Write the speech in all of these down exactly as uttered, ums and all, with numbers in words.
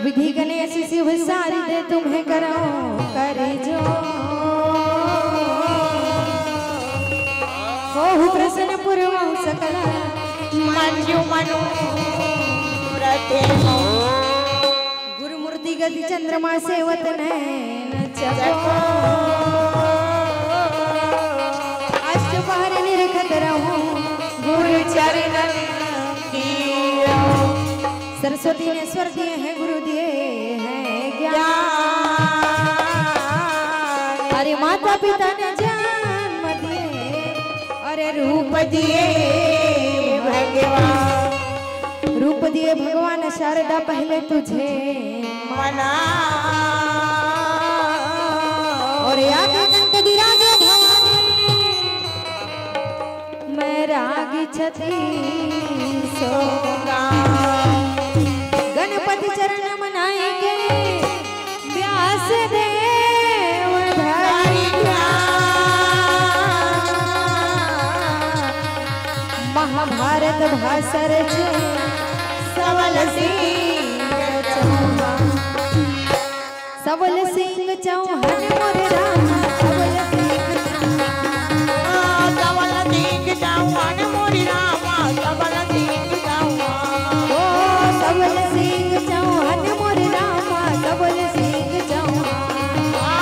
विधि गणेश शिव सारी दे तुम्हें करो कर जो। होहु प्रसन्न पुरवहु सकल मंजु मनोरथ। गुरु मूर्ति गति चंद्रमा सेवत नैन चको। अष्ट पहर निरखत रहूं गुरु चरणन की। सरस्वती ने स्वर दिए हैं, गुरु दिए हैं ज्ञान। अरे माता पिता ने जन्म दिए, अरे रूप दिए भगवान। रूप दिए भगवान, शारदा पहले तुझे मना। और याद कंठ विराजे भवानी। मैं रागी छत्तीसों का। गणपति चरण मनाए के व्यास देव धरिया। महाभारत भाषा रचे सबल सिंह चौहान। सबल सिंह चौहान मोर राम, सबल सिंह चौहान। ओ, सबल सिंह चौहान। सबल सिंह चौहान। ओ, सबल सिंह चौहान मोर राम, सबल सिंह चौहान। आ,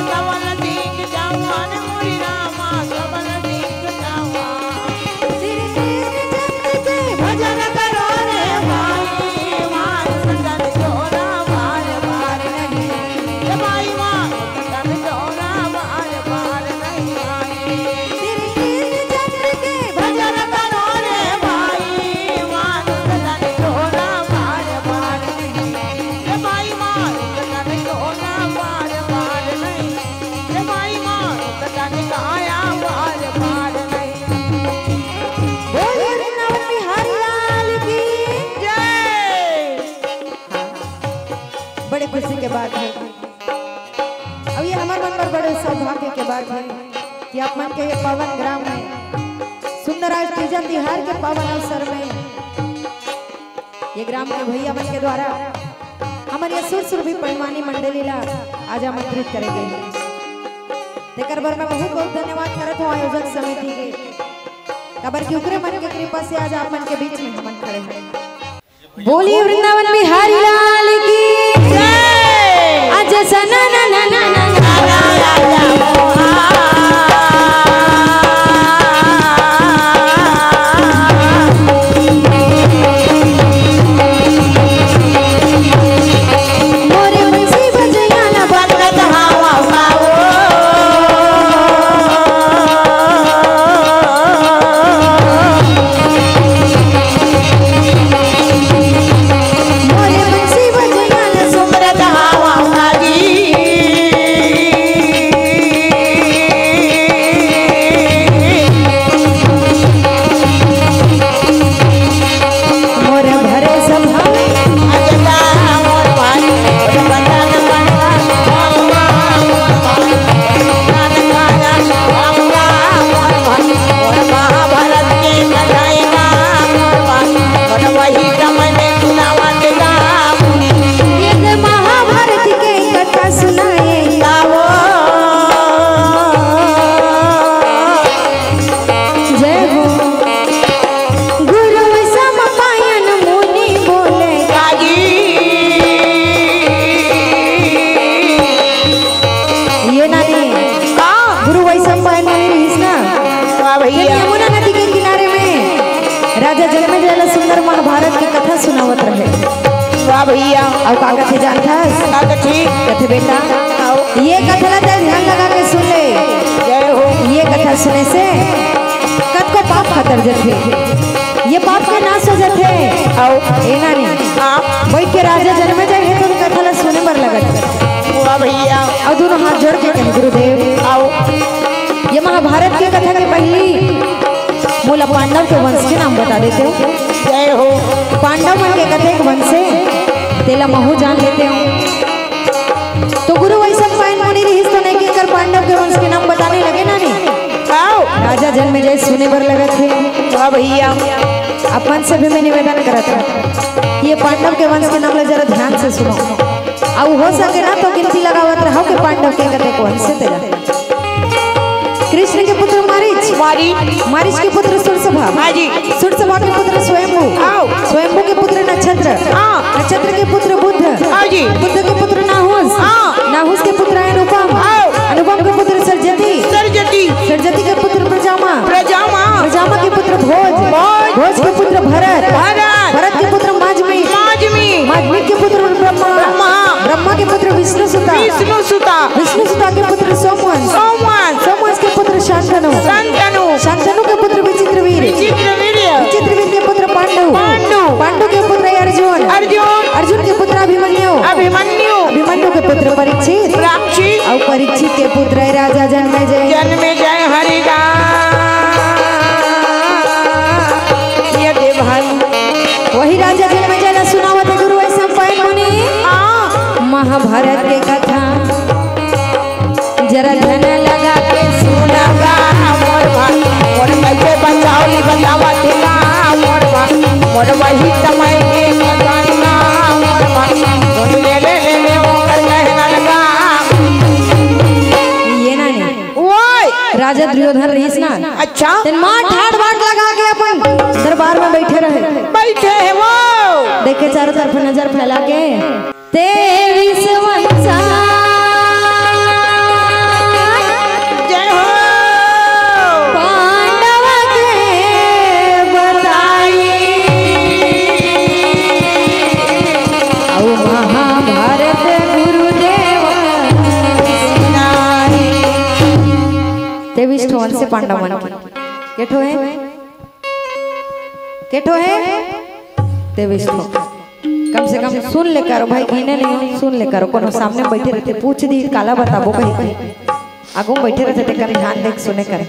सबल सिंह चौहान मोर राम, सबल सिंह चौहान। श्री कृष्ण चंद्र के भजन करो रे भाई, मानुष तन छोरा बार बार नहीं। ए भाई, मानुष तन छोरा बार बार नहीं आए। श्री कृष्ण चंद्र के भजन करो रे भाई, मानुष तन छोरा बार बार नहीं। ए भाई, मानुष तन छोरा बार बार नहीं। ए भाई, मानुष तन काया बार बार नहीं। बोल वृंदावन बिहारी लाल की जय। बड़े खुशी के बात है, अब ये हमर मन बर बड़े सौभाग्य के बात है कि आप मन के ये पावन ग्राम में सुंदर आज तीजा तिहार के पावन अवसर में ये ग्राम के भैया मन के द्वारा हमर ये सुर सुरभि पंडवानी मंडली ला आज आमंत्रित करे गए हैं। तेकर बर मैं बहुत बहुत धन्यवाद करत हूँ आयोजक समिति के, काबर कि ओकरे मन के कृपा से आज आप मन के बीच में हमन खड़े हैं। बोलिए वृंदावन बिहारी लाल की जय। आज सना ना ना ना ना ना। मोरे बंसी बजैया ना बंदत हवा पाओ। मोरे बंसी बजैया ना सुमरत हवा भागी। मोर भरे सभा में अजदा मोर भाई, मोर बंधन बनवा, मोर भाई, मोर भाई, मोर भाई, मोर महाभारत के कथाएगा, मोर भाई, मोर वही समय में सुनावा देगा। ये महाभारत के कथा सुनाएगा वो। जय हो। गुरु सम पायन मुनि बोले। काजी। ये नानी। का? गुरु वैशंपायन मुनि रहिस ना। वाह भैया। जब यमुना नदी के किनारे में राजा जनमेजय ला सुंदर महाभारत के कथा सुनावत रहे। वाह भैया। अउ का कथे जानथस? का कथे? कथे बेटा, आओ। ये कथा ला तैं ध्यान लगा के सुन ले। जय हो। ये कथा सुने से कतको पाप खतर जथे, ये पाप के नाश हो जथे। आओ। ए नानी, हाँ। बइठ के राजा जनमेजय हे तो कथा ला सुने बर लगत। वाह भैया। अउ दोनों हाथ जोड़ के कहे, गुरुदेव, आओ। ये महाभारत के कथा के पहली मोला पांडव के वंश के नाम बता देते हो। जय हो। पांडव मन के कतेक वंश हे, तेला महू जान लेते हो। तो गुरु वैशंपायन मुनि रहिस तो नहीं के कर पांडव के वंश के नाम बताने लगे ना नहीं। आओ। राजा जनमेजय सुने बर लगत हे। वाह भैया। अपन से भी मैं निवेदन करत हूँ, ये पांडव के वंश के नाम ला जरा ध्यान से सुनो। अउ हो सके ना तो गिनती लगावत रहो कि पांडव के कतेक वंश हे तेला। कृष्ण के पुत्र मारीच। मारीच। मारीच के पुत्र सुरसभा। हाँ जी। सुरसभा के पुत्र स्वयंभू। आओ। स्वयंभू के पुत्र नक्षत्र। हाँ। नक्षत्र के पुत्र बुध। हाँ जी। बुध के पुत्र नाहुस। हाँ। नाहुस के पुत्र अनुपम। आओ। अनुपम के पुत्र सरजती। सरजती। सरजती के पुत्र प्रजामा। प्रजामा। प्रजामा के पुत्र भोज। भोज। भोज के पुत्र भरत। भरत। भरत के पुत्र माजमी। माजमी। माजमी के पुत्र ब्रह्मा। ब्रह्मा। ब्रह्मा के पुत्र विष्णु सुता। विष्णु सुता। विष्णु सुता के पुत्र सोमवंश। सोमवंश। सोमवंश के पुत्र शांतनु। शांतनु। शांतनु के पुत्र विचित्रवीर। विचित्रवीर। विचित्रवीर के पुत्र पांडु। पांडु। पांडु के पुत्र अर्जुन। अर्जुन। अर्जुन के पुत्र अभिमन्यु। अभिमन्यु। अभिमन्यु के पुत्र परीक्षित। परीक्षित। अउ परीक्षित के पुत्र हे राजा जन्मेजय। जन्मेजय हरि गा। ये दे भाई। वही राजा जन्मेजय ला सुनावत हे गुरु वैशंपायन मुनि। हाँ। महाभारत के कथा। जरा ध्यान लगा के सुना गा मोर भाई, मोर कइसे बचाव ली बतावत हे ना मोर भाई, मोर वही समय के बदलना मोर भाई, सुन ले ले ले ले ओकर कहना लगा। ये ना नहीं। ओए! राजा दुर्योधन रहिस ना। अच्छा। तेन मार ठाट बाट लगा के अपन दरबार में बैठे रहे। बैठे हे वो। देखे चारों तरफ नजर फैला के। तेवीस वंशा। जय हो। पांडव के बताई। अउ महाभारत गुरुदेव सुनाई। तेवीस ठो वंश हे पांडव मन के। के ठो हे? के ठो हे? तेवीस ठो। कम से कम सुन ले करो भाई, गिने नहीं हो, सुन ले करो। कोनो सामने बैठे रहिथे, पूछ दिही, काला बताबो कही कही। आगू में बैठे रहिथे, तेकर ध्यान दे के सुने कर।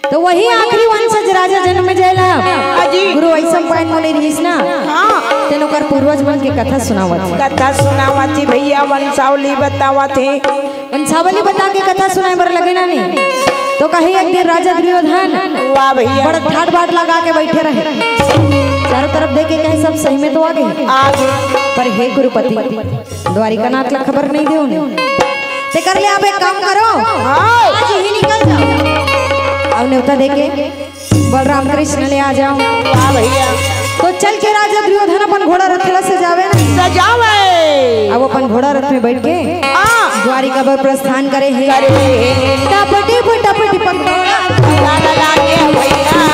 तो वही आखिरी वंशज राजा जन्मेजय ला हाँ जी। गुरु वैशंपायन मुनि रहिस ना, हाँ। तेन ओकर पूर्वज मन के कथा सुनावत हे। कथा सुनावत हे भैया, वंशावली बतावत हे। वंशावली बता के कथा सुनाए बर लगे ना नहीं, तो कही एक दिन राजा दुर्योधन वाह भैया। बड़ ठाट बाट लगा के बैठे रहे, चारों तरफ देखे कहे सब सही में तो आ गे। आ गे। पर हे गुरुपति, द्वारिकानाथ ला खबर नहीं देव ने। तेकर ले अब एक काम करो, हाँ। आज ही निकल जाओ। अउ नेवता देके बलराम कृष्ण ले आ जाओ। वाह भैया। तो चल के राजा दुर्योधन अपन घोड़ा रथ ला सजावे ना। सजावे। अब अपन घोड़ा रथ में बैठ के हाँ। द्वारिका बर प्रस्थान करे हे। करे हे। टपटी पे टपटी पकौड़ा। गाना लागे भैया।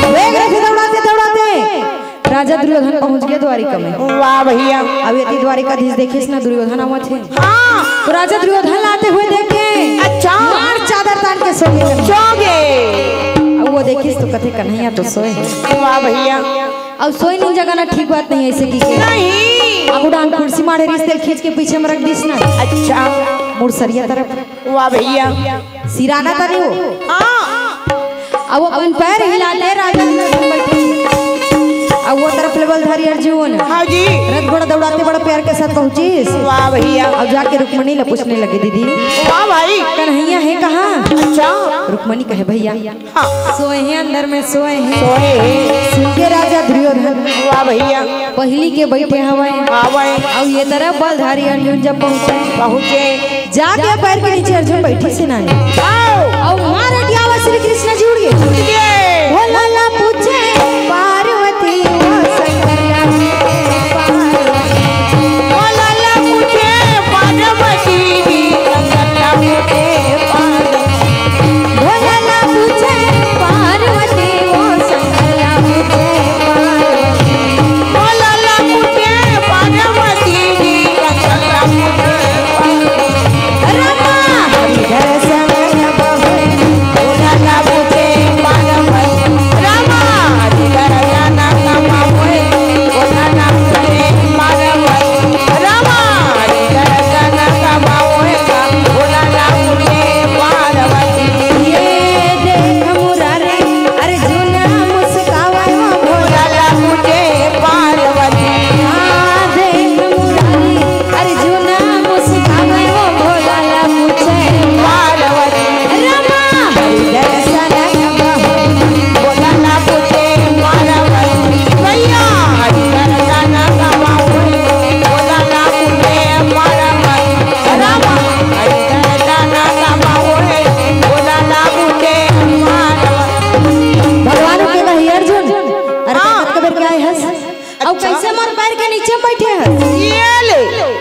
वेग रखे दौड़ाते दौड़ाते राजा दुर्योधन पहुंच गे द्वारिका में। वाह भैया। अब यदि द्वारिकाधीश देखिस ना दुर्योधन आवत हे। हाँ। तो राजा दुर्योधन ला आते हुए देख के अच्छा। मार चादर तान के सो गे। सो गे। अब वो देखिस तो कथे कन्हैया तो सोए हे। वाह भैया। अब सोए नहीं जगाना ठीक बात नहीं ऐसे की के। नहीं। अब उड़ान कुर्सी मारे रिश्ते खींच के पीछे में रख दिस ना। अच्छा। मुड़सरिया तरफ। वाह भैया। सिराना तरी हो। हाँ। अब वो अपन पैर हिलाते राजा दुर्योधन बैठे। अब वो तरफ ले बलधारी अर्जुन। हाँ जी। रथ घोड़ा दौड़ाते बड़ा प्यार के साथ पहुंचिस। वाह भैया। अब जाके रुक्मणी ला पूछने लगे, दीदी। वाह भाई। कन्हैया हे कहाँ? अच्छा। रुक्मणी कहे, भैया। हाँ। सोए हे अंदर में सोए हे। सोए हे। सुन के राजा दुर्योधन। वाह भैया। पहिली के बैठे हवय। हवय। अउ ये तरफ बलधारी अर्जुन जब पहुंचे। पहुंचे। जाके पैर के नीचे अर्जुन बैठे से नानी। आओ। अउ मार अटियावा श्री कृष्ण जुड़ गए। जुड़ गए। भोला ला पूछे पार्वती वो शंकर ला पूछे पार्वती। भोला ला पूछे पार्वती जी, शंकर ला पूछे पार्वती। भोला ला पूछे पार्वती वो शंकर ला पूछे पार्वती। भोला ला पूछे पार्वती जी, शंकर ला पूछे पार्वती।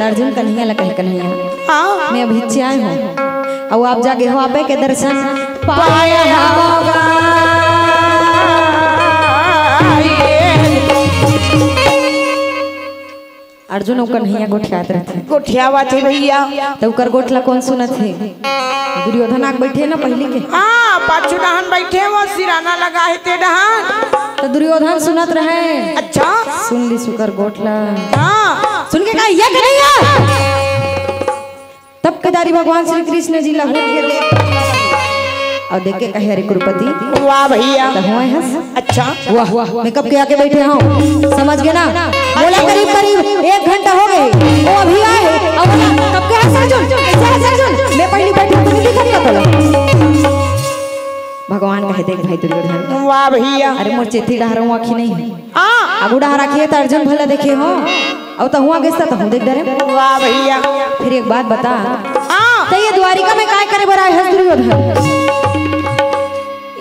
अर्जुन कन्हैया ला कहे, "कन्हैया, हाँ। मैं अभी आए हूँ, अउ आप जागे हो, आपे के दर्शन पाए होगा।" अर्जुन अउ कन्हैया गोठियात रहिथे। गोठियावत हे भैया। त ओकर गोठ ला कोन सुनत हे? दुर्योधन आके बइठे हे ना पहिली के। हाँ, पाछू डहान बइठे हे, वो सिराना लगा हे ते डहान। त दुर्योधन सुनत रहे। अच्छा। सुन लिस ओकर गोठ ला। हाँ। सुन के कहा, "ये कन्हैया।" तब केदारी भगवान श्री कृष्ण जी ला हुट के देख अउ देख के कहे, "अरे कुरुपति, वाह भैया। त हुआ हस?" अच्छा। वाह, वाह, वाह। मैं कब के आके बइठे हँव, समझ गे ना? मोला करीब करीब एक घंटा हो गे हे, वो अभी आए हे, अउ बोला, "कब के हस अर्जुन? कइसे हस अर्जुन? मैं पहिली बइठे हँव, तुमन दिखत का तोला?" भगवान कहे, "देख भाई दुर्योधन।" वाह भैया। अरे मोर चेथी डहर हूँ आँखी नहीं हे। हाँ। आगू डहर आँखी हे त अर्जुन भला देखे हो, अउ तहूँ आगे सा तहूँ देख डरे। वाह भैया। फिर एक बात बता, हाँ। त ये द्वारिका में काय करे बर आए हस दुर्योधन?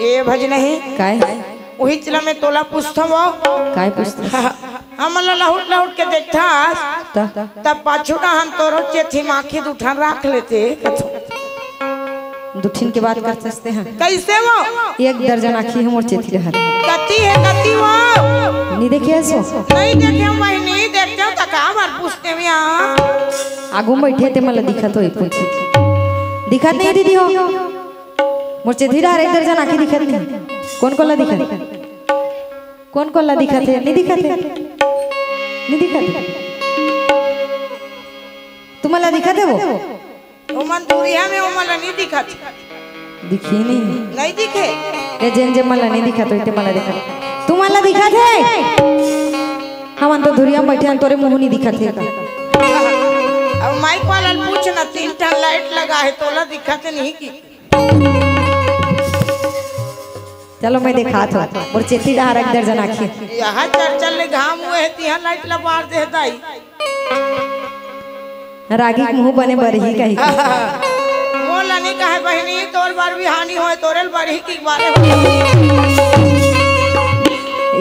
ए भज नहीं। काय? उही चला मैं तोला पूछथँव। काय पूछथस? हमन ला लहुट लहुट के देखथस। त? तब पाछू डहान तोरो चेथी म आँखी दुठन राख लेते। दुठिन के बात करथस तेहा। कइसे वो? एक दर्जन आँखी हे मोर चेथी डहर। कति हे, कति वो? नइ देखे हस वो? नइ देखे हँव, मैं नइ देखे हँव, त काबर पूछथस यहाँ? आगू म बइठे ते मन ला दिखत होही पूछे। दिखत नहीं दीदी हो? मोर चेथी डहर एक दर्जन आँखी दिखत नहीं। कोन कोन ला दिखत? कोन कोन ला दिखत हे? नइ दिखत हे? नइ दिखत हे? तुमन ला दिखत हे वो? ओमन दूरिहा में ओमन ला नइ दिखत। दिखे नहीं? नइ दिखे। ए जेन जेन मन ला नइ दिखत होही ते मन ला दिखत। तुमन ला दिखत हे? हमन तो दूरिहा में बइठे हन, तोरे मुँह नइ दिखत हे। अब माइक वाला ल पूछ ना, तीन ठन लाइट लगा हे, तोला दिखत नहीं कि? चलो मैं देखात हँव, मोर चेथी डहर एक दर्जन आँखी। यहाँ चल चल ले घाम हुए हे, तिहाँ लाइट ला बार दे दाई। रागी के मुँह बने बरही कही। मोला नइ कहे बहिनी, तोर बर भी हानि होय, तोरे ल बरही की बारे हो।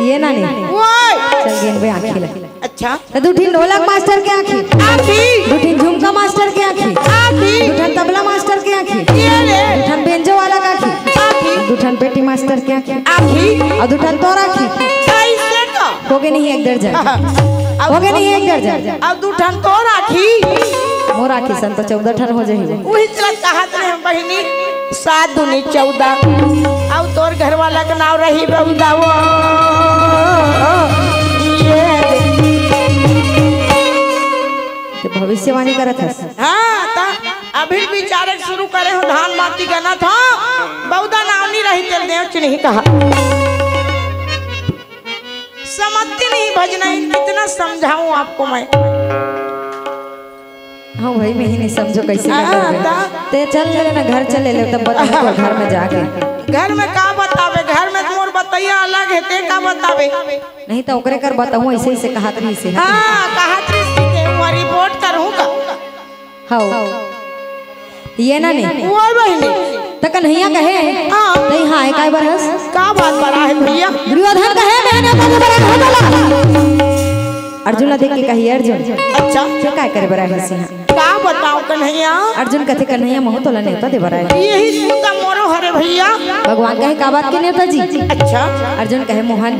ये ना नहीं। ओए। चल गेन बे आँखी ला। अच्छा। त दू ठिन ढोलक मास्टर के आँखी। आँखी। दू ठिन झुमका मास्टर के आँखी। आँखी। दू ठन तबला मास्टर के आँखी। ये रे। दू ठन बेंजो वाला के आँखी। आँखी। दू ठन पेटी मास्टर के आँखी। आँखी। अउ दू ठन तोर आँखी। कइसे का? हो गे नहीं एक दर्जन। अब हो गे नहीं एक दर्जन। अउ दू ठन तोर आँखी। मोर आँखी सन तो चौदह ठन हो जाही। उही तरह कहत रहे हम बहिनी। सात दूनी चौदह। अउ तोर घर वाला के नाव रही बउदा वो। ये ते भविष्यवाणी करत हस। हाँ, त अभी बिचारे शुरू करे हो, धान माटी गनत हो, बउदा नाव नइ रही, तेल देव चिन्ही कहा। समझती नहीं भजना, कितना समझाऊं आपको मैं। हाँ भाई, मैं ही नहीं समझो कैसे क्या हाँ, करबे। ता- ते चल ले ना, घर चले ले, तब बता तो घर में जाके। घर में का बतावे, घर में तो मोर बतैया अलग हे, ते का बतावे? नहीं तो ओकरे कर बताऊं, ऐसे ऐसे कहत रही से। हाँ, कहत रही से, वहाँ रिपोर्ट करूँ का? हौ। ये ना नहीं। वो बहिनी। त कन्हैया कहे, हाँ। तई हाँ, काय बर हस? का बात बड़ा है भैया? दुर्योधन कहे, मैं नेवता दे बर आए हँव तोला। अर्जुन ला देख के कही, अर्जुन। अच्छा। तैं काय करे बर आए हस यहाँ? का बताओ कन्हैया? अर्जुन कथे, कन्हैया, महूँ तोला नेवता दे बर आए हँव। यही सूता मोरो हरे भैया। भगवान कहे, का बात के नेवता जी? अच्छा। अर्जुन कहे, मोहन,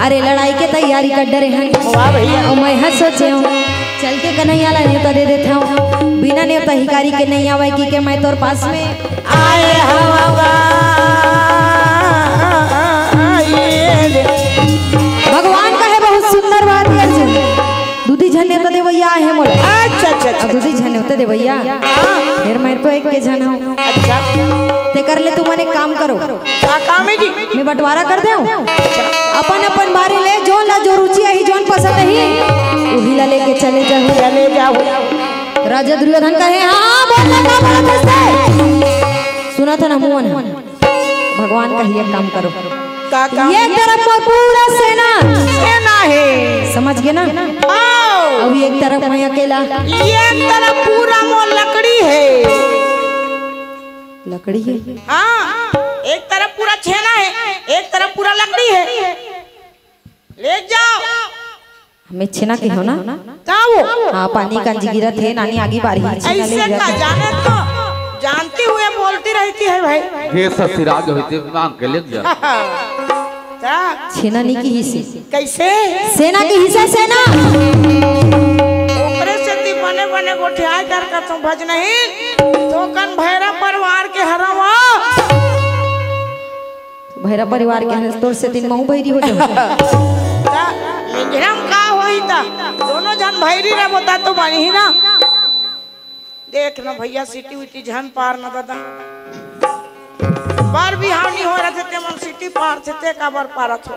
अरे लड़ाई के तैयारी कर डरे हन। वाह भैया। अउ मैं ह सोचे हँव, चल के कन्हैया ला नेवता दे देथँव। बिना नेवता हिकारी के नहीं आवय कि के मैं तोर पास में आए हँव। भगवान कहे बहुत सुंदर बात हे अर्जुन। दू दी झन नेवता देवैया आए हे मोला। अच्छा, अच्छा, अच्छा। अब दू दी झन नेवता देवैया। हाँ। फेर मैं तो एक के झन हँव। अच्छा। तेकर ले तुमन एक काम करो। का काम हे जी? मैं बंटवारा कर देंव। अपन अपन बारी ले, जोन ला जो रुचि आही, जोन पसंद आही, उही ला लेके चले जाहू। चले जाहू। राजा दुर्योधन कहे, हाँ, हाँ, बोल ना, का बोलत हस ते? सुनत हन ना मुँह मन। भगवान कही, एक काम करो। का काम? एक तरफ मोर पूरा सेना। सेना हे। समझ गे ना? आओ। अभी एक तरफ मैं अकेला। एक तरफ पूरा मोर लकड़ी हे। लकड़ी हे? हाँ, एक तरफ पूरा छेना हे, एक तरफ पूरा लकड़ी हे। ले जाओ। मैं छेना के हँव ना? का हाँ, पानी कंजी गिरत हे, नानी आगी बारी, छेना ले ऐसे गिरत का हे। जाने तो जानती हुए बोलती रहती है भाई। ये ससुराल जो होते मांग के ले जा। का? छेना नी किहिसे। कैसे? सेना किहिसे, सेना। ऊपरे से ती बने बने गोठियाए कर का तू भज नहीं, तो कन भैरा परिवार के हरावा। भैरा परिवार के हरस तोर से दिन महू भैरी हो जाओ। ता लिंगरम का होई ता? दोनों जन भैरी रे बोता तो बनी ही ना। देख ना भैया, सिटी उटी झन पार ना दादा। बार बिहाव नहीं हो रहे थे, ते मन सिटी पार थे, ते काबर पारत हो।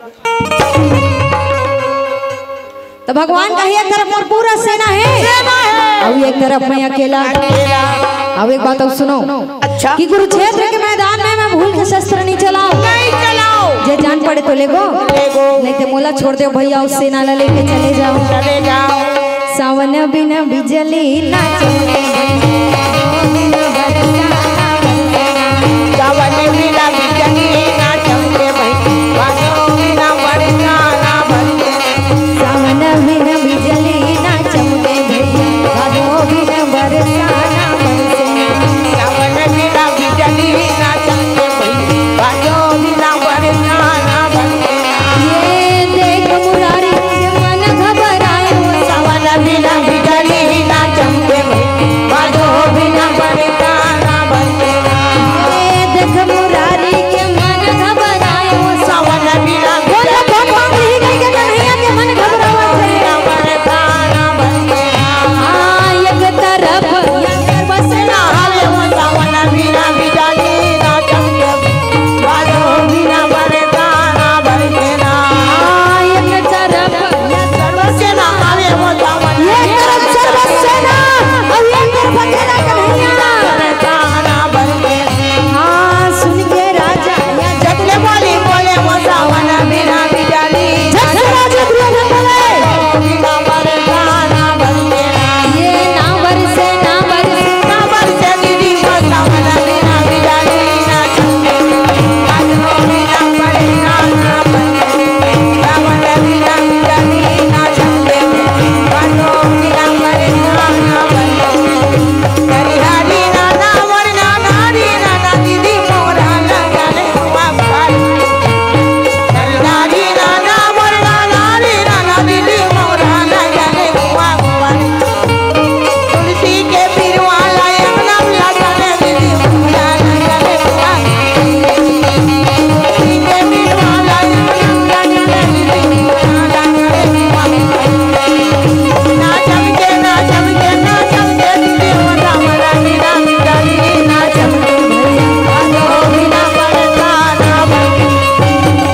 तो भगवान का ही एक तरफ मोर पूरा सेना है, सेना है। अउ एक तरफ मैं अकेला। अकेला। अब एक बात अउ सुनो अच्छा। कि कुरुक्षेत्र के मैदान में मैं भूल के शस्त्र नहीं चलाऊं। नहीं चलाओ। जे जान पड़े तो लेगो। लेगो। नहीं तो मोला छोड़ दे भैया, अउ सेना ला लेके चले जाओ। चले जाओ। सावन बिना बिजली ना चमके। सावन बिना बिजली ना चमके भाई, भादो बिना बरसा ना बरसे। सावन बिना बिजली ना चमके भाई, भादो बिना बरसा ना बरसे। सावन बिना बिजली ना चमके भाई, भादो बिना बरसा ना बरसे। ये देख मुरारी के मन घबराए हो। सावन बिना बिजली ना चमके भाई, भादो बिना बरसा ना बरसे। ये देख मुरारी के मन घबराए हो। सावन बिना बोल रे, कौन मांग रही गई के कन्हैया के मन घबरावत है? बिना बरसा ना बरसे। हाँ, एक तरफ या सर्वसेना आवे हो। सावन बिना बिजली ना चमके भाई, भादो बिना बरसा ना बरसे ना। हाँ, एक तरफ या सर्वसेना आवे हो। सावन एक तरफ सर्वसेना, अउ एक तरफ अकेला कन्हैया। बरसा ना बरसे। हाँ, सुन के राजा या जब ले बोली बोले वो सावन बिना बिजली। जब से राजा दुर्योधन बोले। बिना बरसा ना बरसे ना। ये ना बरसे, ना बरसे। ना बरसे दीदी वो सावन बिना बिजली ना चमके। आज रो बिना बरसा ना बरसे। सावन बिना बिजली ना चमके।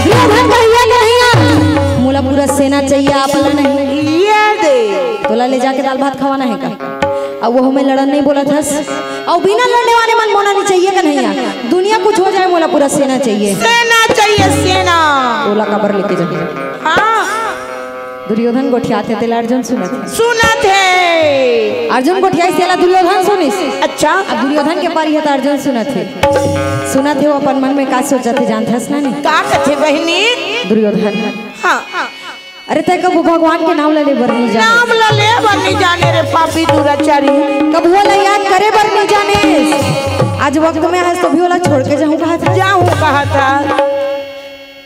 दुर्योधन कहिया के भैया, मोला पूरा सेना चाहिए, आप ला नहीं। ये दे। तोला ले जाके दाल भात खवाना है का? अउ वो में लड़न नहीं बोलत हस। अउ बिना लड़ने वाले मन मोला नहीं चाहिए कन्हैया। दुनिया कुछ हो जाए, मोला पूरा सेना चाहिए। सेना चाहिए, सेना। तोला काबर लेके जाए? हाँ। दुर्योधन गोठियात हे, तेला अर्जुन सुनत हे। सुनत हे। अर्जुन गोठियाइस, तेला दुर्योधन सुनिस। अच्छा। अब दुर्योधन के पारी हे, त अर्जुन सुनत हे। सुनत हे, वो अपन मन में का सोचत हे, जानथस ना नहीं? का कथे बहिनी? दुर्योधन। हाँ। अरे, तै कभू भगवान के नाम ला ले बर नहीं जाने। नाम ला ले बर नहीं जाने रे पापी दुराचारी। कभू ओला याद करे बर नहीं जाने। आज वक्त में हस तो भी ओला छोड़ के जाहूं कहा था। जाहूं कहा था।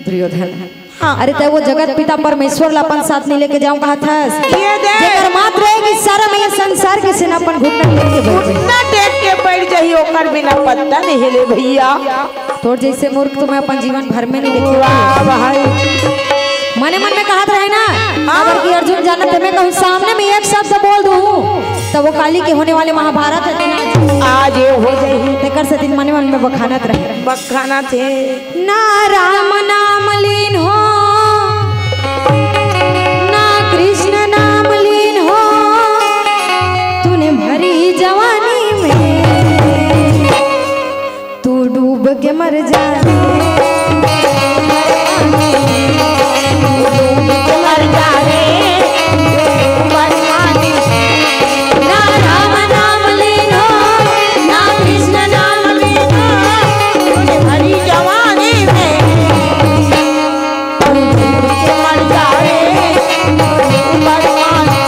दुर्योधन। हाँ। अरे, तै वो जगत पिता परमेश्वर ला अपन साथ नहीं लेके जाहूं कहा था। ये दे। जेकर मात्र एक इशारा में ये संसार के सेना अपन घुटना टेक के बैठ जाही। घुटना टेक के बैठ जाही, ओकर बिना पत्ता नहीं हिले भैया। तोर जैसे मूर्ख तो मैं अपन जीवन भर में नहीं देखे। वाह भाई। मने मन में कहत रहे ना, हाँ। अगर कि अर्जुन जानत हे, मैं कहूँ सामने में एक शब्द बोल दूँ, तब वो काली के होने वाले महाभारत हे ना, आज ये हो जाही। तेकर से दिन मने मन में बखानत रहे। बखानत हे। ना राम नाम लीन हो, ना कृष्ण नाम लीन हो, तूने भरी जवानी में तू डूब के मर जा रे। डूब के मर जा रे। ना राम नाम लीन हो, ना कृष्ण नाम लीन हो, तूने भरी जवानी में तू डूब के मर जा रे। तू मर जा रे।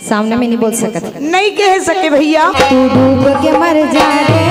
सामने में नहीं बोल सकत। नहीं कह सके भैया। तू डूब के मर जा रे।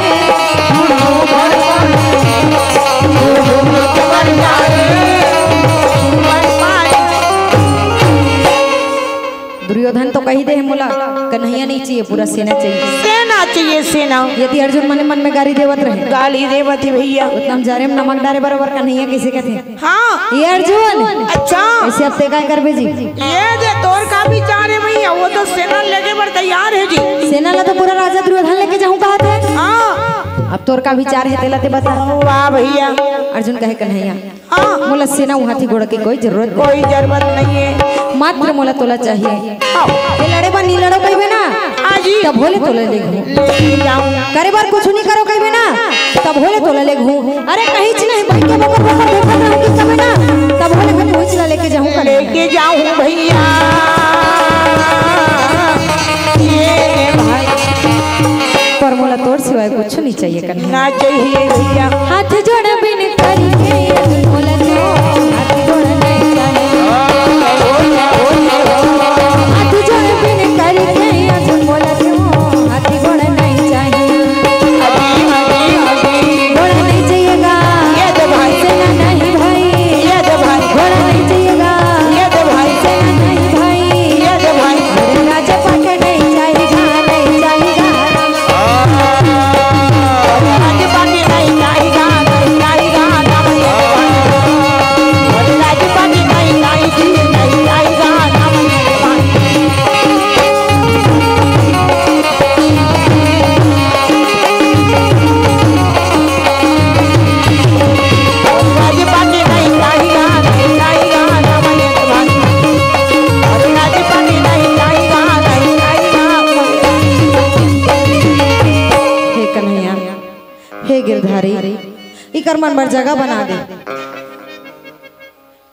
दुर्योधन तो कही दे हे मोला, कन्हैया नहीं चाहिए, पूरा सेना चाहिए। सेना चाहिए, सेना। यदि अर्जुन मने मन में गाली देवत रहे, गाली देवत हे भैया। उतना हम जारे में नमक डारे बरोबर कन्हैया किसे कहते हैं? हाँ। ये अर्जुन। अच्छा। ऐसे अब ते काय करबे जी? ये दे, तोर का विचार हे भैया? वो तो सेना लेके बर तैयार हे जी। सेना ला तो पूरा राजा दुर्योधन लेके जाहूं कहत हे। हाँ। अब तोर का विचार हे, तेला ते बता। वाह भैया। अर्जुन कहे, कन्हैया, हाँ। मोला सेना उहाथी गोड़ के कोई जरूरत नहीं। कोई जरूरत नहीं हे। मात्र मोला तोला चाहिए। हाँ। ये लड़े बर नहीं लड़ो कहिबे ना, हाँ जी। तब होले तोला ले घूम। ले जाऊं। करे बर कुछ नहीं करो कहिबे ना, तब होले तोला ले घूम। अरे कहीं च नहीं, बैठ के बकर बकर देखत रहूं कि कबे ना, तब होले मैं कोई चला लेके जाऊं कन्हैया। लेके जाऊं भैया। ये भाई। पर मोला तोर सिवाय कुछ नहीं चाहिए कन्हैया। ना चाहिए भैया। हाथ जोड़ बिनती करके मोला तो हाथ जोड़ नहीं चाहिए। हाथ जोड़ बिनती करके मोला तो हाथ जोड़ नहीं चाहिए। गोड़ नहीं चाहिएगा। ये दे भाई। सेना नहीं भाई। ये दे भाई। गोड़ नहीं चाहिएगा। ये दे भाई। सेना नहीं भाई। ये दे भाई। अरे राजपाट नहीं चाहिएगा, नहीं चाहिएगा। हे कन्हैया, हे गिरधारी, इकर मन बर जगह बना दे।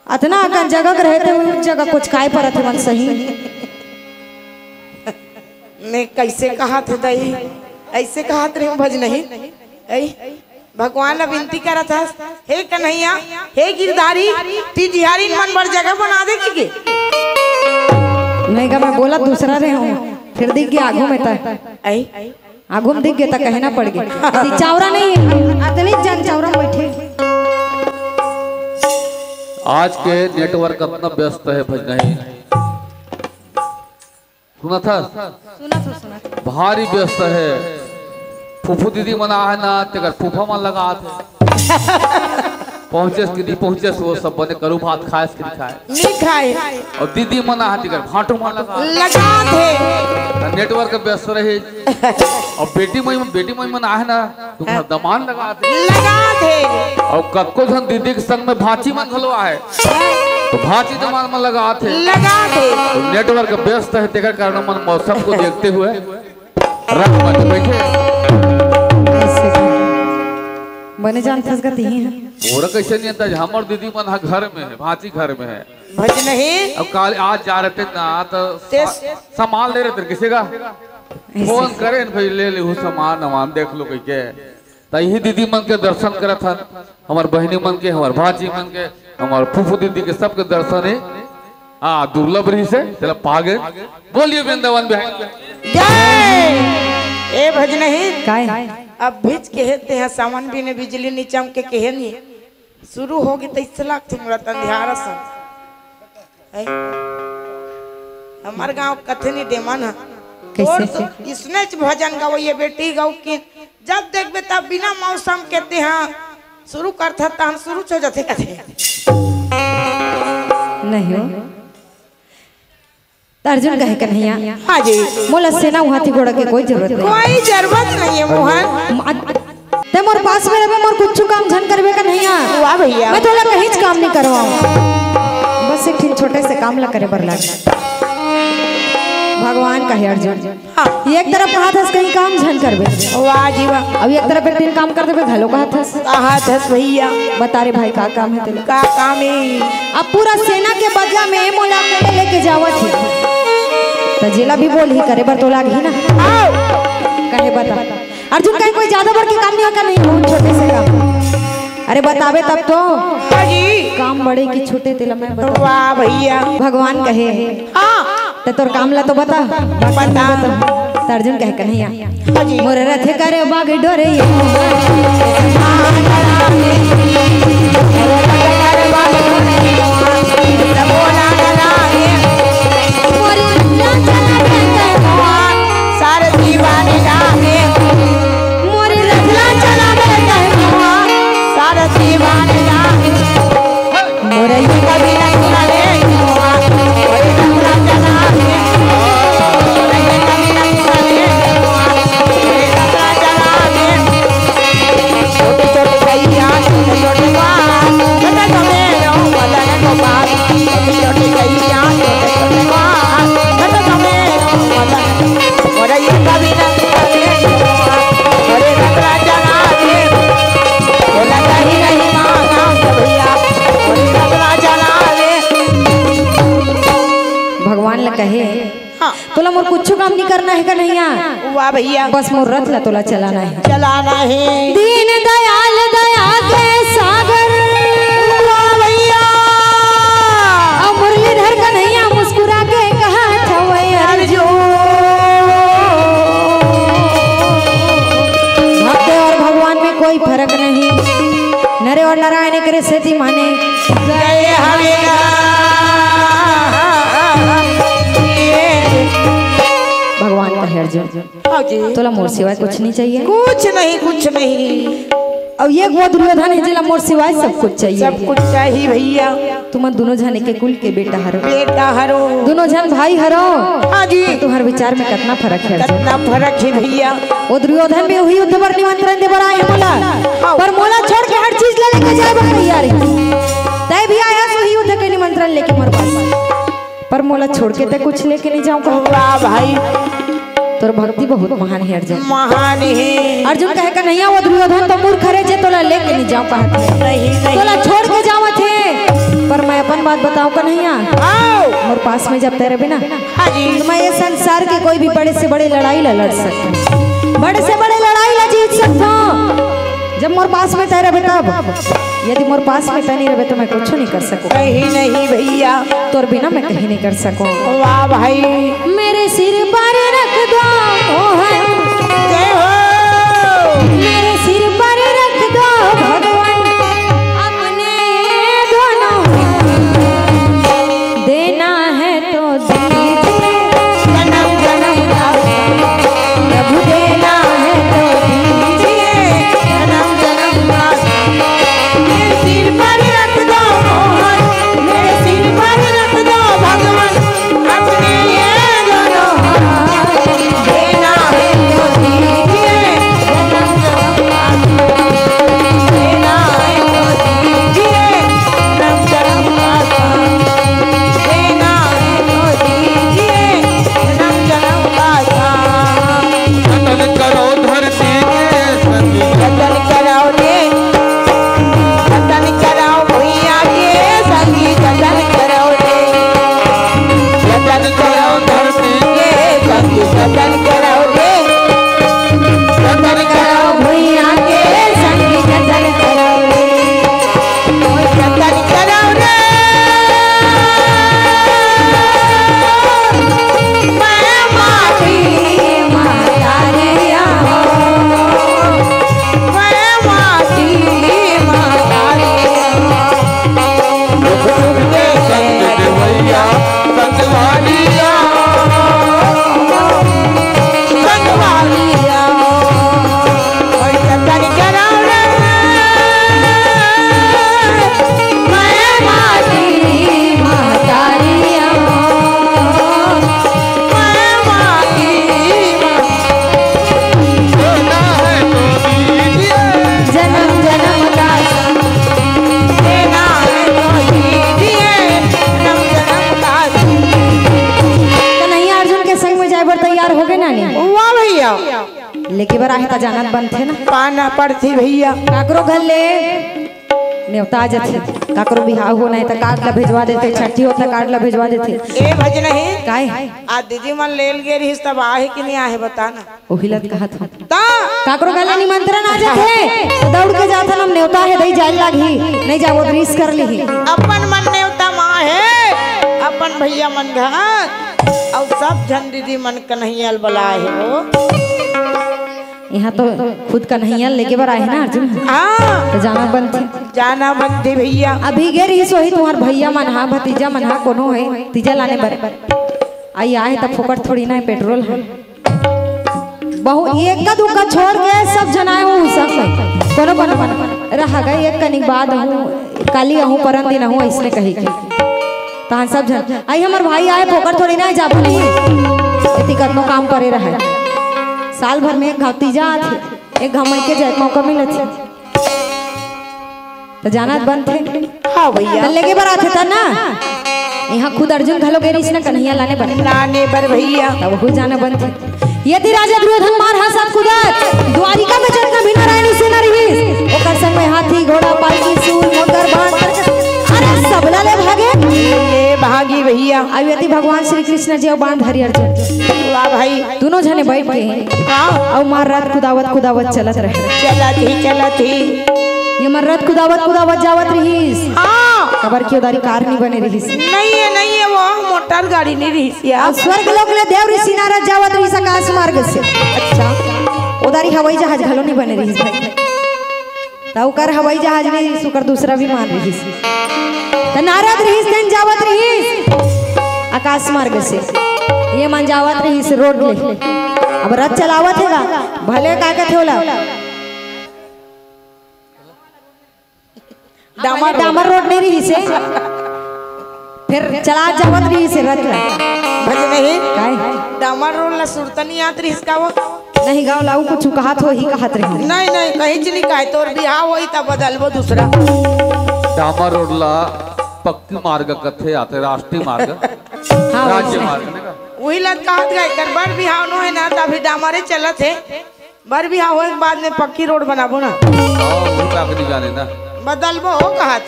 अतना अकन जगह के रहते हुए जगह कुछ काय परत हे मन सही। मैं कैसे कहत हे दई, ऐसे कहत रहे भज नहीं। ऐ, भगवान ला विनती करत हस, हे कन्हैया, हे गिरधारी, ती जिहारी मन बर जगह बना दे कि के? नहीं का मैं बोला दूसरा रहे हूँ, फिर दिख गया आगू में तक। ऐ, आगू में दिख गया तक कहना पड़ गया। अति चावरा नहीं, अतनी जान चावरा में बैठे। आज के network अतना व्यस्त हे भज नहीं। सुनत हस? सुनत हो, सुनत हो। भारी व्यस्त हे। फूफू दीदी मन आहे ना, तेकर फूफा मन लगात हे। पहुँचेस कि नहीं पहुँचेस, वो सब बने करू भात खाएस कि नहीं खाए। नहीं खाए। अउ दीदी मन आहे, तेकर भांटो मन लगात हे। लगात हे। त network व्यस्त रहे। अउ बेटी माई, बेटी माई मन आहे ना, तुम्हर दमान लगात हे। लगात हे। अउ कतको झन दीदी के संग में भांची मन घलो आहे। त भांची दमान मन लगात हे। लगात हे। त network व्यस्त हे, तेकर कारण मन मौसम को देखते हुए राम मंच बैठे। ऐसे का? बने जानथस गा तिही ह। मोर कैसे नहीं अंदाज, हमर दीदी मन ह घर में हे, भांची घर में हे। भज नहीं। अब काल आज जा रहे थे ना, तो ते सा-, सामान ले रहे थे किसी का। ऐसे फोन से। करे न भाई, ले ले वो सामान, सामान देख लो कह के। त यही दीदी मन के दर्शन करत हन, हमर बहिनी मन के, हमर भांची मन के, हमर फूफू दीदी के, सबके दर्शन हे। हाँ, दुर्लभ रहिसे, तेला पागे। बोलिए वृंदावन बिहारी। जय। ए भज नहीं। काय? अब भिज के हे ते ह, सावन बिने बिजली नी चमके के हे नी। शुरू होगे त अइसे लागथे मोला त अंधियारा सन। हैं? हमर गांव कथे नी डेमन ह। कैसे? तोर तो इसने च भजन गवइया बेटी गौ की जब देखबे तब बिना मौसम के तेहा शुरू करथा तहन शुरू हो जाथे कथे। नहीं हो। त अर्जुन कहे, कन्हैया, हाँ जी। मोला सेना उहाथी गोड़ा के कोई जरूरत नहीं। कोई जरूरत नहीं है, मोहन। म-, ते मोर पास में रहबे, मोर कुछ काम झन करबे, कन्हैया। वाह भैया। मैं तोला कहीं काम नहीं करवाऊं। बस एक ठिन छोटे से काम ला करे बर लाग। भगवान कहे, अर्जुन, हाँ। एक तरफ कहत हस कहीं काम झन करबे। वाह जी वाह। अब एक तरफ एक ठिन काम कर देबे, घलो कहत हस। कहत हस भैया। बता रे भाई, का काम हे तेला? का काम हे? अब पूरा सेना के बदला में मोला अकेले लेके जावत हे। त जेला भी बोलही करे बर तो लागही ना। आओ। कहे बता। अर्जुन कहे कोई ज्यादा बड़के काम नहीं हे का, नहीं, बहुत छोटे से काम। अरे बताबे तब तो। हाँ जी। काम बड़े कि छोटे तेला मैं बता। वाह भैया। भगवान कहे। हाँ। त तोर काम ला तो बता। बता। त अर्जुन कहे, कन्हैया, हाँ जी। मोर रथ करे बाग डोरे, मोर रथ करे बाग डोरे, मोर रथ करे बाग डोरे, सारथी बन जावे। मोर रथ ला चलावे कहवा, सारथी बन जावे। मोर ये कभी न सुनले, मोर रथ ला चलावे। मोर ये कभी न सुनले, मोर रथ ला चलावे। छोटे छोटे गैया, छोटे छोटे बाल, छोटे छोटे मदन गोपाल। छोटे छोटे गैया, छोटे छोटे बाल, छोटे छोटे मदन। मोर ये कभी न सुनले, मोरे रथ ला चलावे। बोला कहीं नहीं माना भैया, मोरे रथ ला चलावे। भगवान ला कहे, हाँ। तोला मोर कुछ काम नहीं करना है कन्हैया। वाह भैया। बस मोर रथ ला तोला चलाना है। चलाना है। दीन दयाल दया के सागर। वाह भैया। अउ मुरलीधर कन्हैया मुस्कुरा के कहा था, "वै अर्जुन, भक्त और भगवान में कोई फर्क नहीं। नरे और नारायण करे सेती माने।" जय हरे राम। भगवान कहे, अर्जुन, हाँ जी। तोला मोर सिवाय कुछ नहीं चाहिए। कुछ नहीं, कुछ नहीं। अउ ये वो दुर्योधन है, जेला मोर सिवाय सब कुछ चाहिए। सब कुछ चाहिए भैया। तुमन दोनों झन एके कुल के बेटा हरो। बेटा हरो। दोनों झन भाई हरो। हाँ जी। तुम्हार विचार में कितना फर्क है अर्जुन। कितना फर्क है भैया। वो दुर्योधन भी वही युद्ध बर निमंत्रण दे बर आए हे मोला। हाँ। पर मोला छोड़ के हर चीज ला लेके जाए बर तैयार है। तै भी आया तो वही युद्ध के निमंत्रण लेके मोर पास। पर मोला छोड़ के तै कुछ लेके नहीं जाऊं कहा। वाह भाई। तोर भक्ति बहुत महान है अर्जुन। महान है। अर्जुन कहे, "कन्हैया, वो दुर्योधन तो मूर्ख हरे जे तोला लेके नहीं जाऊं कहा।" नहीं, नहीं। तोला छोड़ के जावत हे, पर मैं अपन बात बताऊं कन्हैया। आओ। मोर पास में जब तै रहे ना, हाँ जी। तो मैं ये संसार के कोई भी बड़े से बड़े लड़ाई ला लड़ सकता हूँ, बड़े से बड़े लड़ाई ला जीत सकता हूँ। जब मोर पास में तै रहे तब, यदि मोर पास में तै नहीं रहे तो मैं कुछ नहीं कर सकूँ। कहीं नहीं भैया। तोर बिना मैं कहीं नहीं कर सकूँ। वाह भाई। मेरे सिर पर रख दो मोहन। जय हो। मेरे सिर पर रख दो भगवान अपने दोनों हाथ। देना है तो दीजिए जन्म जन्म का। प्रभु देना है तो दीजिए जन्म जन्म का। मेरे सिर पर रख दो मोहन, मेरे सिर पर रख दो भगवान, अपने ये दोनों हाथ। देना है तो दीजिए जन्म जन्म का। देना है तो दीजिए जन्म जन्म का। देना है तो दीजिए जन्म जन्म का। जतन करो धरती के संगी। जतन करो रे, जतन करो भुइयां के संगी, जतन करो रे। जतन करो धरती के संगी, जतन करो रे। जतन करो भुइयां के संगी, जतन करो रे। जतन करो रे। मैं माटी महतारिया हो, मैं माटी महतारिया हो। दुख दुख के संग देवैया, संगवारिया हो, संगवारिया हो। ओए जतन करो रे, मैं माटी महतारिया हो, मैं माटी महतारिया। देना है तो दीजिए। जन्म जन्म का संग। देना है तो दीजिए। जन्म जन्म का संग। कन्हैया अर्जुन के संग में जाए बर तैयार हो गए ना ने? वाह भैया। लेके बर आहे त जानत बनथे ना। पाना पड़थे भैया। काकरो घर ले नेवता आ जाथे, काकरो बिहाव होना हे त कार्ड ला भेजवा देथे, छट्ठी होत कार्ड ला भेजवा देथे। ए भजन हे। काय? आ दीदी मन लेल गे रहिस तब आहे कि नहीं आहे बता ना। ओही ला त कहत हूँ। ता? काकरो घर ले निमंत्रण आ जाथे, त दौड़ के जाथन, हम नेवता हे दई जाए लागही, नहीं जाबो त रीस कर लिही। अपन मन नेवता मा हे, अपन भैया मन घर। सब झन दीदी मन कन्हैया ल बलाए हे वो। यहाँ तो खुद कन्हैया लेके बर आए हे ना अर्जुन। हाँ। तो जाना बनथे। जाना बनथे भैया। अभी गे रहिस होही तुम्हार भैया मन हा, भतीजा मन हा, कोनो हे तीजा लाने बर। आई आए त फोकट थोड़ी ना हे, पेट्रोल हे। बहु-, एक का दुका छोड़ के सब झन आए हो, सब में। कोनो, कोनो, कोनो। रह गए एक कनिक बाद हूँ, काली आहूँ, परन दिन आहूँ, अइसने कही के। तहान सब झन, आई हमर भाई आए, फोकट थोड़ी ना जाबो नहीं। एती कतनो काम परे रहे। साल भर में एक घाव तीजा आथे, एक घाव मइके जाए के मौका मिलथे। त जानत बनथे। हाँ भैया। त लेगे बर आथे त ना। यहाँ खुद अर्जुन घलो गे रहिस ना कन्हैया लाने बर। लाने बर भैया। तब हु जाना बनथे। यदि राजा दुर्योधन मार हा साथ कुदत, द्वारिका में जतना भी नारायणी सेना रहिस, ओकर संग में हाथी, घोड़ा, पालकी, सूल, मोटर, बाण, अरे सबला ले भागे। ले भागी भैया। अब यदि भगवान श्री कृष्ण जी अउ बाण धारी अर्जुन, वाह भाई। दोनों झने बैठ के हाँ। अउ मार रथ कुदावत कुदावत चलत रहे। चलत ही, चलत ही। ये मार रथ कुदावत कुदावत जावत रहिस। हाँ। काबर के ओदारी कार नहीं बने रहिस। नहीं है, नहीं है, वो मोटर गाड़ी नहीं रहिस या। अउ स्वर्ग लोक ले देव ऋषि नारद जावत रहिस आकाश मार्ग से। अच्छा। ओदारी हवाई जहाज घलो नहीं बने रहिस भाई। त ओकर हवाई जहाज नहीं रहिस, ओकर दूसरा विमान रहिस। त नारद रहिस, तेन जावत रहिस आकाश मार्ग से। ये मन जावत रहिस रोड ले। अब रथ चलावत हे गा, भले का कथे ओला। डामर डामर रोड नहीं रहिस हे। फिर चला जावत रहिस हे रथ ला। भज नहीं। काय? डामर रोड ला सुरता नहीं आत रहिस का वो? नहीं गाँव लाऊ कुछ कहत हो ही कहत रही। नहीं, नहीं, कहीं च नहीं कहे, तोर बिहाव होई तब बदलबो दूसरा। डामर रोड ला पक्की मार्ग कथे आते, राष्ट्रीय मार्ग, हाँ, राज्य वैसे। मार्ग ने का? वही ला कहत गए, कर बर बिहाव नो है ना, तभी डामरे चलत है। बर बिहाव होए के बाद में पक्की रोड बनाबो ना। ओ, वो का नहीं जाने ना। बदलबो हो कहत।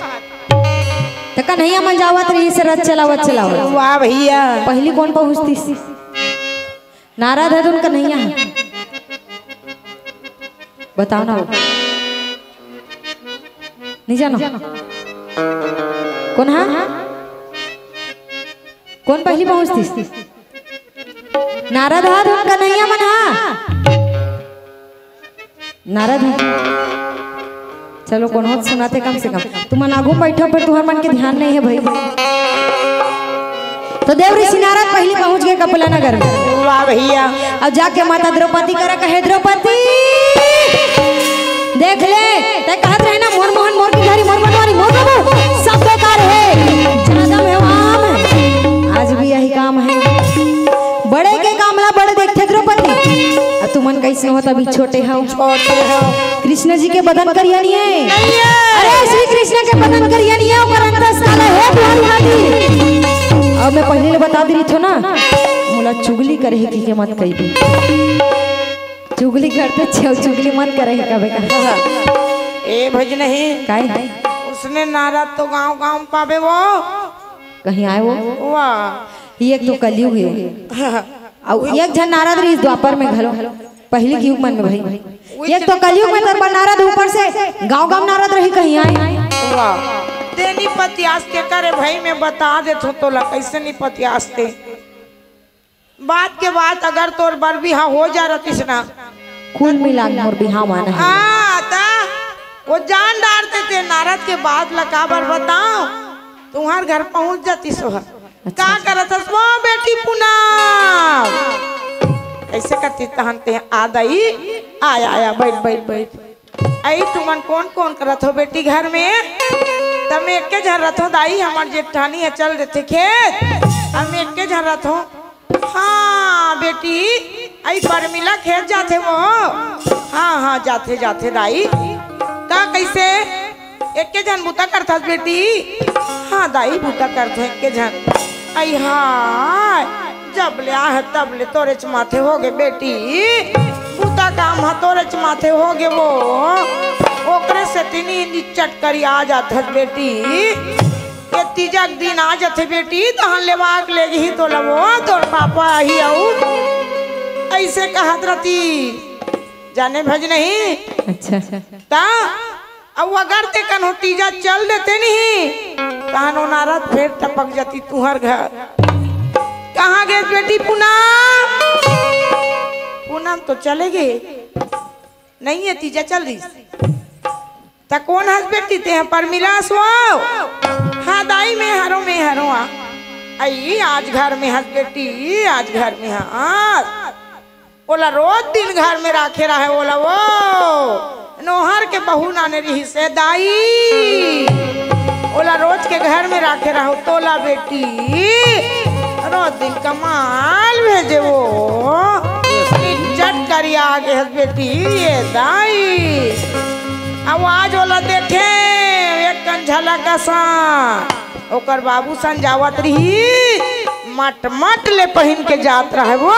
त कन्हैया मन जावत रहिस रथ चलावत चलावत। वाह भैया। पहली कौन पहुँचतिस? नारद हे धुन कन्हैया हे। बताओ ना वो। नहीं जानो? कौन हा? कौन पहली पहुँचतिस? नारद हा धुन कन्हैया मन हा? नारद हा? चलो, कोनो सुनाथे कम से कम। तुमन आगू बैठो, पर तुहर मन के ध्यान नहीं है भाई। तो देव ऋषि नारद पहली पहुंच गए कपिला नगर में। वाह भैया। अब जाके माता द्रौपदी करा कहे, "द्रौपदी, देख ले, तै कहत रहे ना, मोर मोहन, मोर की घरी, मोर बनवारी, मोर बाबू, सब बेकार है। जहाँ दम है, वहाँ आम है।" आज भी यही काम है। बड़े के काम ला बड़े देखथे द्रौपदी। अब तुमन कैसे हो, तभी छोटे हो। छोटे हो। कृष्ण जी के बदन करिया नहीं है। नहीं है। अरे, श्री कृष्ण के बदन करिया नहीं है, ओकर अंतस काला है, बिहारी हाथी। अब मैं पहले ले बता दे रही थो ना, मोला चुगली करे है कि के मत कही दे। चुगली करते छे, चुगली मत करे है कबे का। ए भज नहीं। काय? उसने नारद तो गांव गांव पावे वो। कहीं आए वो? वाह। ये एक तो कलयुग है। अउ एक झन नारद रहिस द्वापर में घलो, पहली के युग मन में भाई। एक तो कलयुग में तर नारद ऊपर से गांव गांव नारद रही कहीं आए। वाह। ते निपत्यास के करे भाई, मैं बता देथों तोला कैसे निपत्यास ते। बात के बात अगर तोर बर बिहा हो जा रतिस ना, कुल मिला के मोर बिहा माना है। हाँ, ता वो जान डारते ते नारद के बात ला काबर बताओ, तुम्हार घर पहुंच जातिस वो। अच्छा। का करत हस वो बेटी पूनम? ऐसे करती तहन ते आ दाई, आया, आया, बैठ, बैठ, बैठ। आई तुमन कौन कौन करत हो बेटी घर में? तम एके झन रथो दाई, हमर जेठानी है चल देथे खेत, हम एके झन रथो। हाँ बेटी, आई परमिला खेत जाथे वो। हाँ, हाँ, जाथे, जाथे दाई। का कैसे? एके झन बूता करथस बेटी? हाँ दाई, बूता करथे एके झन। आई हाय, जब ले आहे तब ले तोरेच माथे होगे बेटी, बूता काम ह तोरेच माथे होगे वो, ओकरे सेती नींद चटकरी आ जाथस बेटी। ये तीजा के दिन आ जाथे बेटी, तहन लेवा के लेगही तोला वो तोर पापा ही अउ ऐसे कहत रती, जाने भज नहीं। अच्छा। ता अउ अगर ते कन्हो तीजा चल देते नहीं, तहन ओ नारद फेर टपक जाती तुहर घर। कहाँ गे बेटी पूनम? पूनम तो चले गे, नहीं है तीजा चल रही। त कोन हस बेटी ते ह परमिला सो? हाँ दाई, मैं हरो, मैं हरो आ। आई आज घर में हस बेटी, आज घर में हस। ओला रोज दिन घर में राखे रहे, ओला वो नोहर के बहू नाने रहिसे दाई, ओला रोज के घर में राखे रहो तोला बेटी, रोज दिन कमाल भेजे वो। इज्जत करिया आगे हस बेटी, ये दाई। अब आज ओला देखे एक कन झलक असा, ओकर बाबू सन जावत रही, मट मट ले पहिन के जात रहे वो।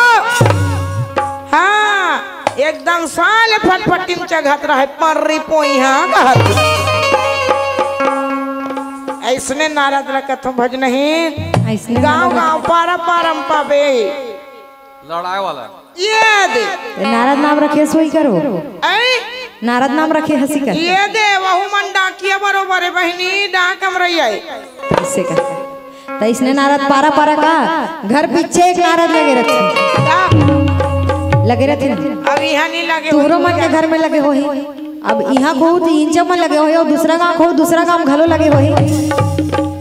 हाँ, एकदम साले फटफटी म चघत रहे, पर्री पोइहा कहत। ऐसने नारद ल कथों भज नहीं। ऐसने गाँव नारद। गाँव पारा पारा म पाबे। लड़ाए वाला। ये दे। ये नारद नाम रखे सोई करो। ऐ? नारद नाम रखे हसी कर। ये दे, वहू मन डाकिया बरोबर है बहिनी, डाक हम रही है। इससे का। त इसने नारद पारा पारा का घर पीछे एक नारद लगे रथे। का? लगे रथे ना। अब यहाँ नहीं लगे तुहरो होई। मन के घर में लगे होही। अब इहाँ को तो इंच मन लगे होही और दूसरा गाँव को दूसरा गाँव घलो लगे होही।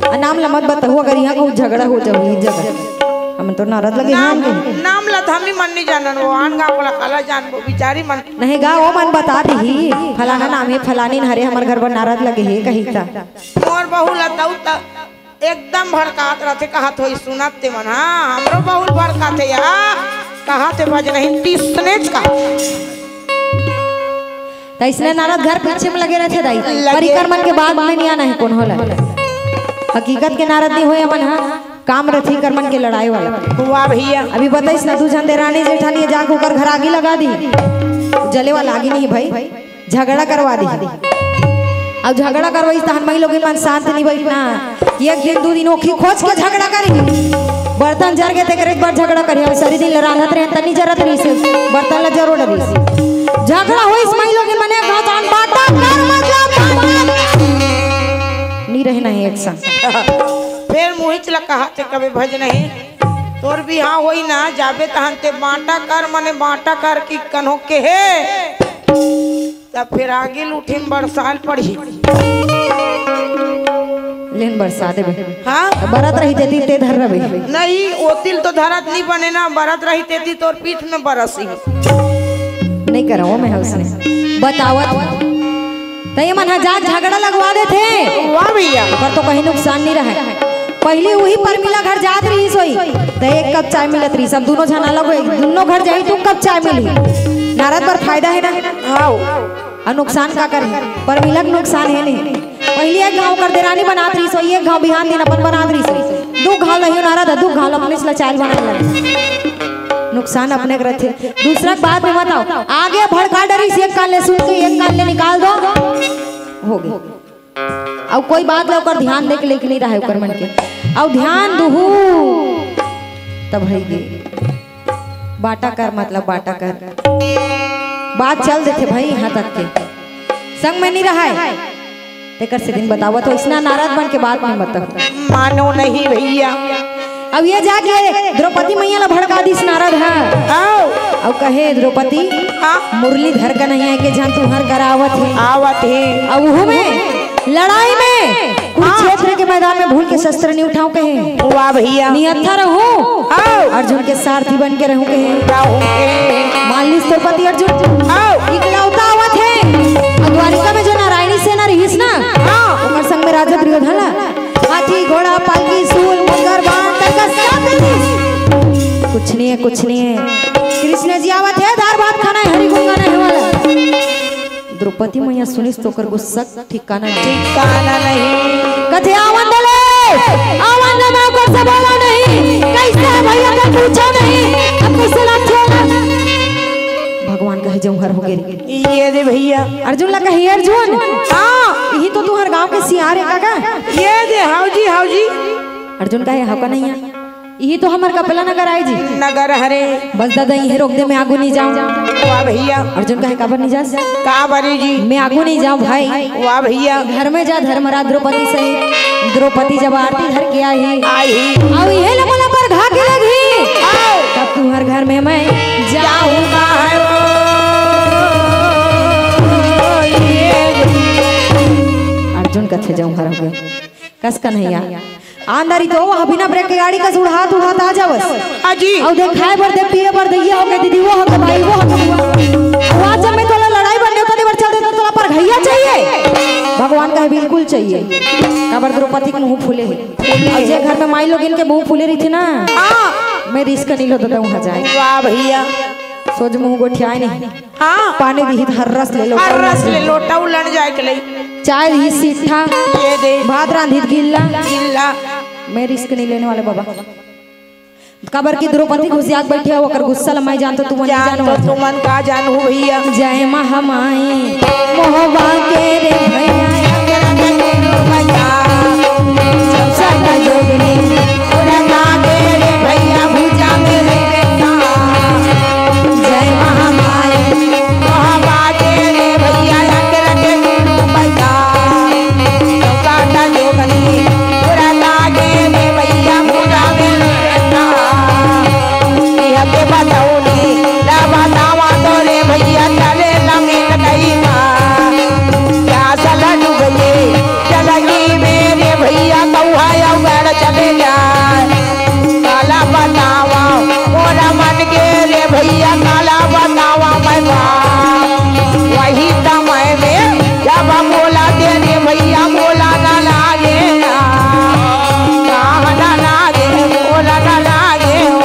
आ नाम ल मत बताहू, अगर इहाँ को झगड़ा हो जाओ, ये जगह हम तो नारद लगे नाम, होंगे। नाम ला तो हम ही मन नहीं जानन, वो आन गाँव वाला काला जानबो, बिचारी मन। नहीं गा, वो मन बता दीही, फलाना नाम है, फलानी न हरे, हमर घर पर नारद लगे है, कही ता। मोर बहू ला तऊ त एकदम भड़कात रहते, कहत होई सुनत ते मन, हाँ, हमरो बहू भड़काते या, कहत हे भज नहीं, टिसनेच का। त इसने नारद घर पीछे में लगे रहते दाई, लगे। पर इकर मन के बात में नहीं आना है, कौन होला? हकीकत के नारद नहीं होए मन, हाँ, काम रथी कर मन के लड़ाई वाला। वाह भैया। अभी बताइस ना, दू झन देरानी जेठानी जाके ओकर घर आगी लगा दी, जले वाला आगी नहीं भाई, झगड़ा करवा दी। अब झगड़ा करवाइस तहन मई लोगिन मन शांत नहीं बैठना। एक दिन दू दिन ओखी खोज के झगड़ा करी, बर्तन जर के तेकरे एक बार झगड़ा करी। अब सरी दिन ल रांधत रहे तनी जरत रही से बर्तन ल जरो डरी। झगड़ा होइस मई लोगिन मने गाँव तान बाटा कर मतलब बाटा। नहीं रहना है एक संग। फिर मुहिच ला कहा थे कभी भज नहीं। तोर बिहाव होई ना, जाबे तहन ते बाटा कर, मने बाटा कर की कन्हो के हे, तब फिर आगे लूठे में बरसाल पड़ी। लेन बरसा देबे। हाँ? तो बरत रही तेती ते धर रहे। नहीं, ओतिल तो धरत नहीं बने ना, बरत रही तेती तोर पीठ में बरसी। नहीं करो, मैं हंस नहीं। बतावत। त ये मन ह जात झगड़ा लगवा देथे। वाह भैया। पर तो कहीं नुकसान नहीं रहे। पहली वही परमिला घर जात रही सोई, त एक कप चाय मिलत रही। सब दोनों झन अलग हो, दोनों घर जाई तो कप चाय मिली। नारद पर फायदा है ना। हाँ। और नुकसान का करे? परमिला के नुकसान है नहीं। पहली एक घाव कर देरानी बनात रही सोई, एक घाव बिहान दिन अपन बनात रही सोई। दू घाव नहीं नारद, दू घाव अपने से चाय बना ले। नुकसान अपने के रथे। दूसरा के बात में मत आओ। आगे भड़का डरी से एक कान ले सुन के एक कान ले निकाल दो। हो गई। अब कोई बात ला ओकर ध्यान दे के लेके नहीं रहे ओकर मन के। अब ध्यान दुहू तब है ये। बाटा कर मतलब बाटा कर। बात चल देथे भाई यहाँ तक के। संग में नहीं रहा है। तेकर से दिन बतावत हो, इसना नारद मन के बात में मत हो। मानो नहीं भैया। अब ये जाके द्रौपदी मैया ला भड़का दिस नारद ह। आओ। अब कहे द्रौपदी, हाँ। मुरली धर का नहीं है कि जान तुम्हार करावत है। आवत है। अब वो में लड़ाई में कुरुक्षेत्र के मैदान में भूल के शस्त्र नहीं उठाओ कहे। वाह भैया। निहत्था रहूं। आओ। अर्जुन के सारथी बन के रहूं कहे। रहूं कहे। मान लिस द्रौपदी अर्जुन। आओ। इकलौता आवत है। और द्वारिका में जो नारायणी सेना रहीस ना, हाँ। ओकर संग में राजा दुर्योधन ला। हाथी, घोड़ा, पालकी, सूल, मुंगर, बाण, तलवार सब दे दिस। कुछ नहीं है, कुछ नहीं है। कृष्ण जी आवत है, दार भात खाना है, हरि गुण गाना है वाला। द्रौपदी मैया सुनिस तो ओकर गुस्सा ठिकाना नहीं। ठिकाना नहीं। कथे आवन दले, आवन दे मैं ओकर से बोला नहीं। कैसे है भैया का पूछा नहीं, अब कैसे लक्ष्य होगा? भगवान कहे जौहर हो गए। ये दे भैया। अर्जुन ला कहे अर्जुन। हाँ। यही तो तुम्हारे गांव के सियार है काका। ये दे हाउजी, हाउजी। अर्जुन कहे हका नहीं है। यही तो हमर कपला नगर आए जी। नगर हरे। बस दादा यही रोक दे, मैं आगू नहीं जाऊं। वाह भैया। अर्जुन कहे काबर नहीं जास? काबर जी? मैं आगू नहीं जाऊं भाई। वाह भैया। घर में जा धर्मराज द्रौपदी सहित। द्रौपदी जब आरती धर के आई। आई। अब यही ला मोला परघा के लगी। में मैं जाऊंगा। अर्जुन कथे जाऊं हर हो गए। कस कन्हैया। आंदरी तो वो बिना ब्रेक के गाड़ी का उड़ात उड़ात आ जावस। हाँ जी। अउ देखाए बर दे, पिए बर दे, ये हो गए दीदी, वो हो गए भाई, वो हो गए बुआ। अउ आज जब मैं तोला लड़ाई बर नेवता दे बर चल देता, तोला पर घैया चाहिए? भगवान कहे बिल्कुल चाहिए। काबर द्रौपदी के मुंह फूले हे। अउ जे घर में माई लोगिन के मुंह फूले रहिथे ना, हाँ। मैं रिस्क नहीं लो देता वहाँ जाए। वाह भैया। सोच मुंह गोठियाए नहीं। हाँ। पानी दिहित हर रस ले लो। हर रस ले लो, टौलन जाए के ले। चाय दिहित सीठा। ये दे। भात रांधित गिल्ला। गिल्ला। मैं रिस्क नहीं लेने वाले बाबा। काबर की द्रौपदी घुसिया के बैठे हो, ओकर गुस्सा ल मैं जानतो, तुमन नहीं जान तो जानत। तुमन का जानहू भैया। जय महामाई मोहबा के रे भैया। सदा जोगनी। जय महामाई। चले जाए। काला बतावा मोरा मन के रे भैया, काला बतावा मैं बा। वही समय में जब बोला दे रे भैया, बोला ना लागे ना। कहा ना लागे, बोला ना लागे हो।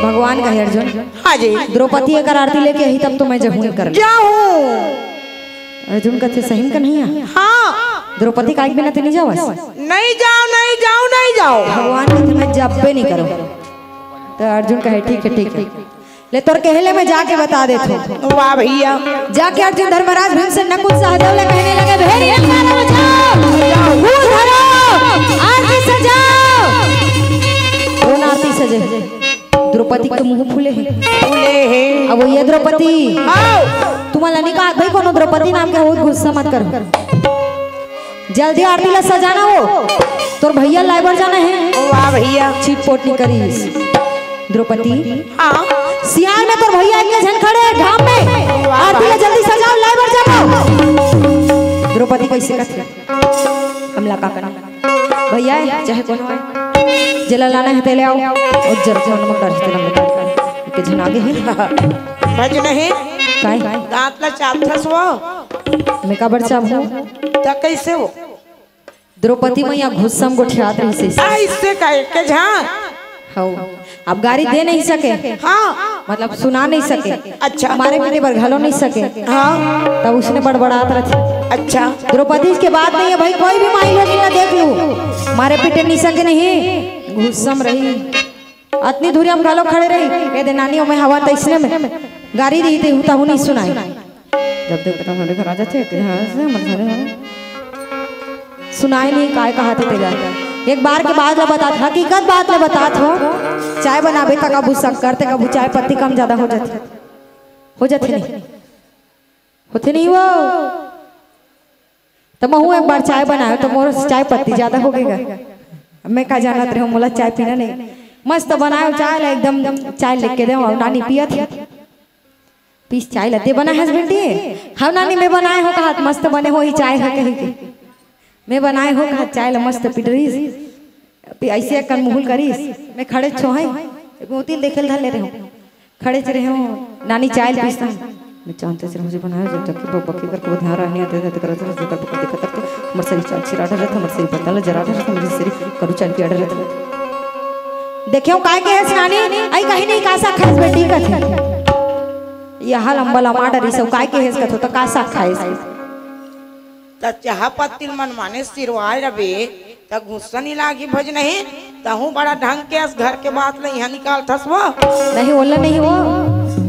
भगवान कहे अर्जुन, हाँ जी। द्रौपदी अगर आरती लेके आई तब तो मैं जहूँ कर जाऊँ। अर्जुन कथे सही में कन्हैया। हाँ। द्रौपदी का एक बिना ते नहीं जावस। नहीं जाओ, नहीं जाओ, नहीं जाओ। भगवान कथे मैं जब्बे नहीं करूँ। तो अर्जुन कहे ठीक है, ठीक है। ले तोर कहले मैं जाके बता देथो। वाह भैया। जाके अर्जुन धर्मराज भीम से नकुल सहदेव ले कहने लगे, "भेरी नंगारा बजाओ, फूल धरो, आरती सजाओ।" कौन आरती सजे? द्रौपदी के मुंह फूले हे। फूले हे। अब वो ये द्रौपदी, आओ। तुम्हारा नहीं कहा भाई कोनो द्रौपदी नाम के हो, गुस्सा मत करो। जल्दी आरती ला सजाना हो, तोर भैया लाए बर जाना है। वाह भैया। छिटपोट नहीं करीस। द्रौपदी। हाँ। सियार में तोर भैया एक झन खड़े हैं घाम में। वाह, आरती ला वाह। जल्दी सजाओ, लाए बर जाओ। द्रौपदी कैसे कथे? हमला का करना? भैया, चाहे कोनो आए। जेला लाना है, तेले आओ। और जरा से नमक डाल, तेला नमक डाल। एक झन आगे है। भज नहीं। काय? दांत ला चापथस वो। मैं काबर चाप हूँ? त कैसे हो? द्रौपदी मैया गुस्सा म गोठियात रहिस हे। आ, इससे कहे के झां। हौ। अब गारी दे नहीं सके। हाँ। मतलब सुना नहीं सके। अच्छा। मारे पीटे बर घलो नहीं सके। हाँ। तब उसने बड़बड़ात रथे। अच्छा। द्रौपदी के बात नहीं है भाई, कोई भी माई लोगिन ला देख लू, मारे पीटे नहीं सके नहीं, गुस्सा म रही। अतनी दूरिया म घलो खड़े रही, ए दे नानी, ओमे हवा तइसने में गारी दी ते हुता हूँ नहीं सुनाई। जब देख तब हमरे घर आ जाथे, कि हाँ, से हमर घरे हवे। सुनाई नहीं, काय कहा थे तेला। एक बार के बात ला बतात, हकीकत बात ला बतात हो। चाय बनाबे त कभू शक्कर ते कभू चाय पत्ती कम ज्यादा हो जाथे। हो जाथे नहीं? होथे नहीं वो? त महू एक बार चाय बनायो त मोर चाय पत्ती ज्यादा हो गई गा। मैं का जानत रहे हूँ, मोला चाय पीना नहीं। मस्त बनाए हो चाय ला, एकदम चाय लेके दे, अउ नानी पियत हे। पीस चाय ला, ते बनाए हस बेटी? हाँ नानी, मैं बनाए हो कहत, मस्त बने हो ही चाय ह कहि के। मैं बनाए हो कहत चाय ला मस्त पीट रहीस। अइसे अकन मुहुल करीस, मैं खड़े छोहे, गोती ल देखे ल धर ले रहे हूँ। खड़े च रहे हूँ, नानी चाय ल पीसत हे। मैं जानते से मुझे बनाया जब तक कि बकबकी करके वो ध्यान रहने आते थे, करते थे, करते थे, करते थे। हमर सरी चाल छिरा डरत, हमर सरी पत्ता ल जरा डरत, हमर सरी करू चाल पिया डरत। देखे हो काय के हस नानी? अई कहीं नहीं, का साग खाइस बेटी कथे। ये हाल अम्बल अमा डरिस हो, काय के हस कथो त का साग खाइस? त चाह पत्ती ल मन माने सिरवाए रबे, त गुस्सा नहीं लागी भज नहीं, तहूँ बड़ा ढंग के अस घर के बात ल इहाँ निकालथस वो। नहीं, ओला नहीं वो,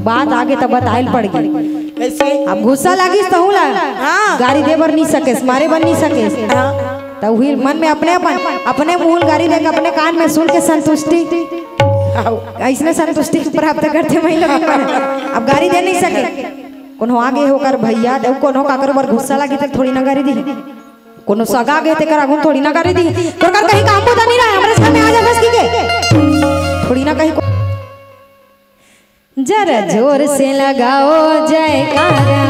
बात आगे त बताइल पड़ गई। कैसे? अब गुस्सा लागिस तहूँ ला। हाँ। गारी दे बर नहीं सकेस, मारे बर नहीं सकेस। हाँ। त उही मन में अपने अपन, अपने मुहुल गारी दे के अपने कान में सुन के संतुष्टि। आओ। अइसने संतुष्टि प्राप्त करथे महिला मन। अब गारी दे नहीं सके। कोनो आगे होकर भैया, देव कोनो काकर बर गुस्सा लागी त थोड़ी ना गारी दी। कोनो सगा गे तेकर आगू म थोड़ी ना गारी दी। तोर कर कहीं काम बुता नहीं रहा, हमरे सामने आ जा बस की के। थोड़ी ना कहीं को जरा जोर से लगाओ जयकारा।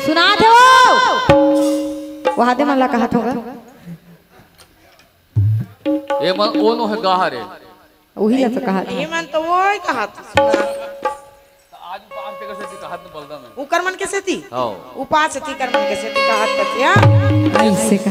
सुनात हे वो? वहा दे मन ला कहत होगा। ए मन ओ नो हे गाहर हे। उही ला तो कहत हे। ये मन तो वो ही कहत हे, सुना। त आज उपास के सेती कहत न बलदा में। उकर मन के सेती? हाँ। उपास सेती कर मन के सेती कहत कथिया। ऐसे का।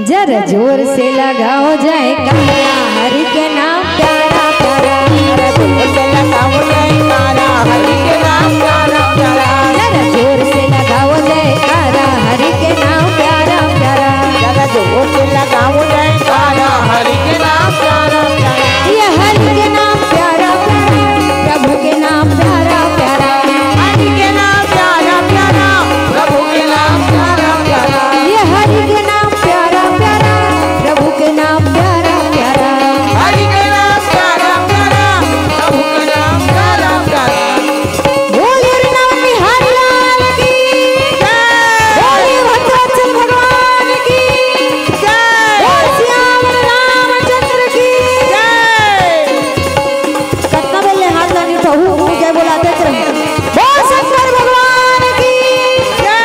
जरा जोर से लगाओ जयकारा, हरि के नाम प्यारा प्यारा। जरा जोर से लगाओ जयकारा, हरि के नाम प्यारा प्यारा। जरा जोर से लगाओ जयकारा, हरि के नाम प्यारा प्यारा। जरा जोर से लगाओ जयकारा, हरि के नाम प्यारा प्यारा। ये हरि के नाम प्यारा प्यारा, प्रभु के नाम प्यारा प्यारा। हरि के नाम प्यारा प्यारा, प्रभु के नाम प्यारा प्यारा। ये हरि के नाम प्यारा प्यारा, प्रभु के नाम प्यारा प्यारा। हरि के नाम प्यारा प्यारा, प्रभु के नाम प्यारा प्यारा। बोले वृंदावन बिहारी लाल की जय। बोले भक्तवत्सल भगवान की जय। बोल सियावर रामचंद्र की जय। कतना बेर ले हाथ ला नहीं उठाहू, जय बोलाते रहे। बोल शंकर भगवान की जय।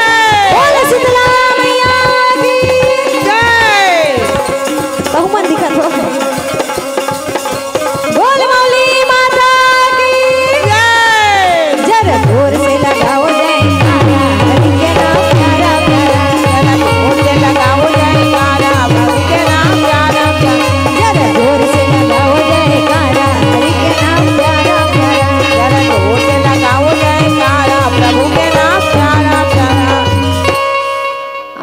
बोल शीतला मैया की जय। कहूँ मन दिखत हो। बोल मौली माता की जय। जरा जोर से लगाओ जयकारा, हरि के नाम प्यारा प्यारा। जरा जोर से लगाओ जयकारा, प्रभु के नाम प्यारा प्यारा। जरा जोर से लगाओ जयकारा, हरि के नाम प्यारा प्यारा। जरा जोर से लगाओ जयकारा, प्रभु के नाम प्यारा प्यारा।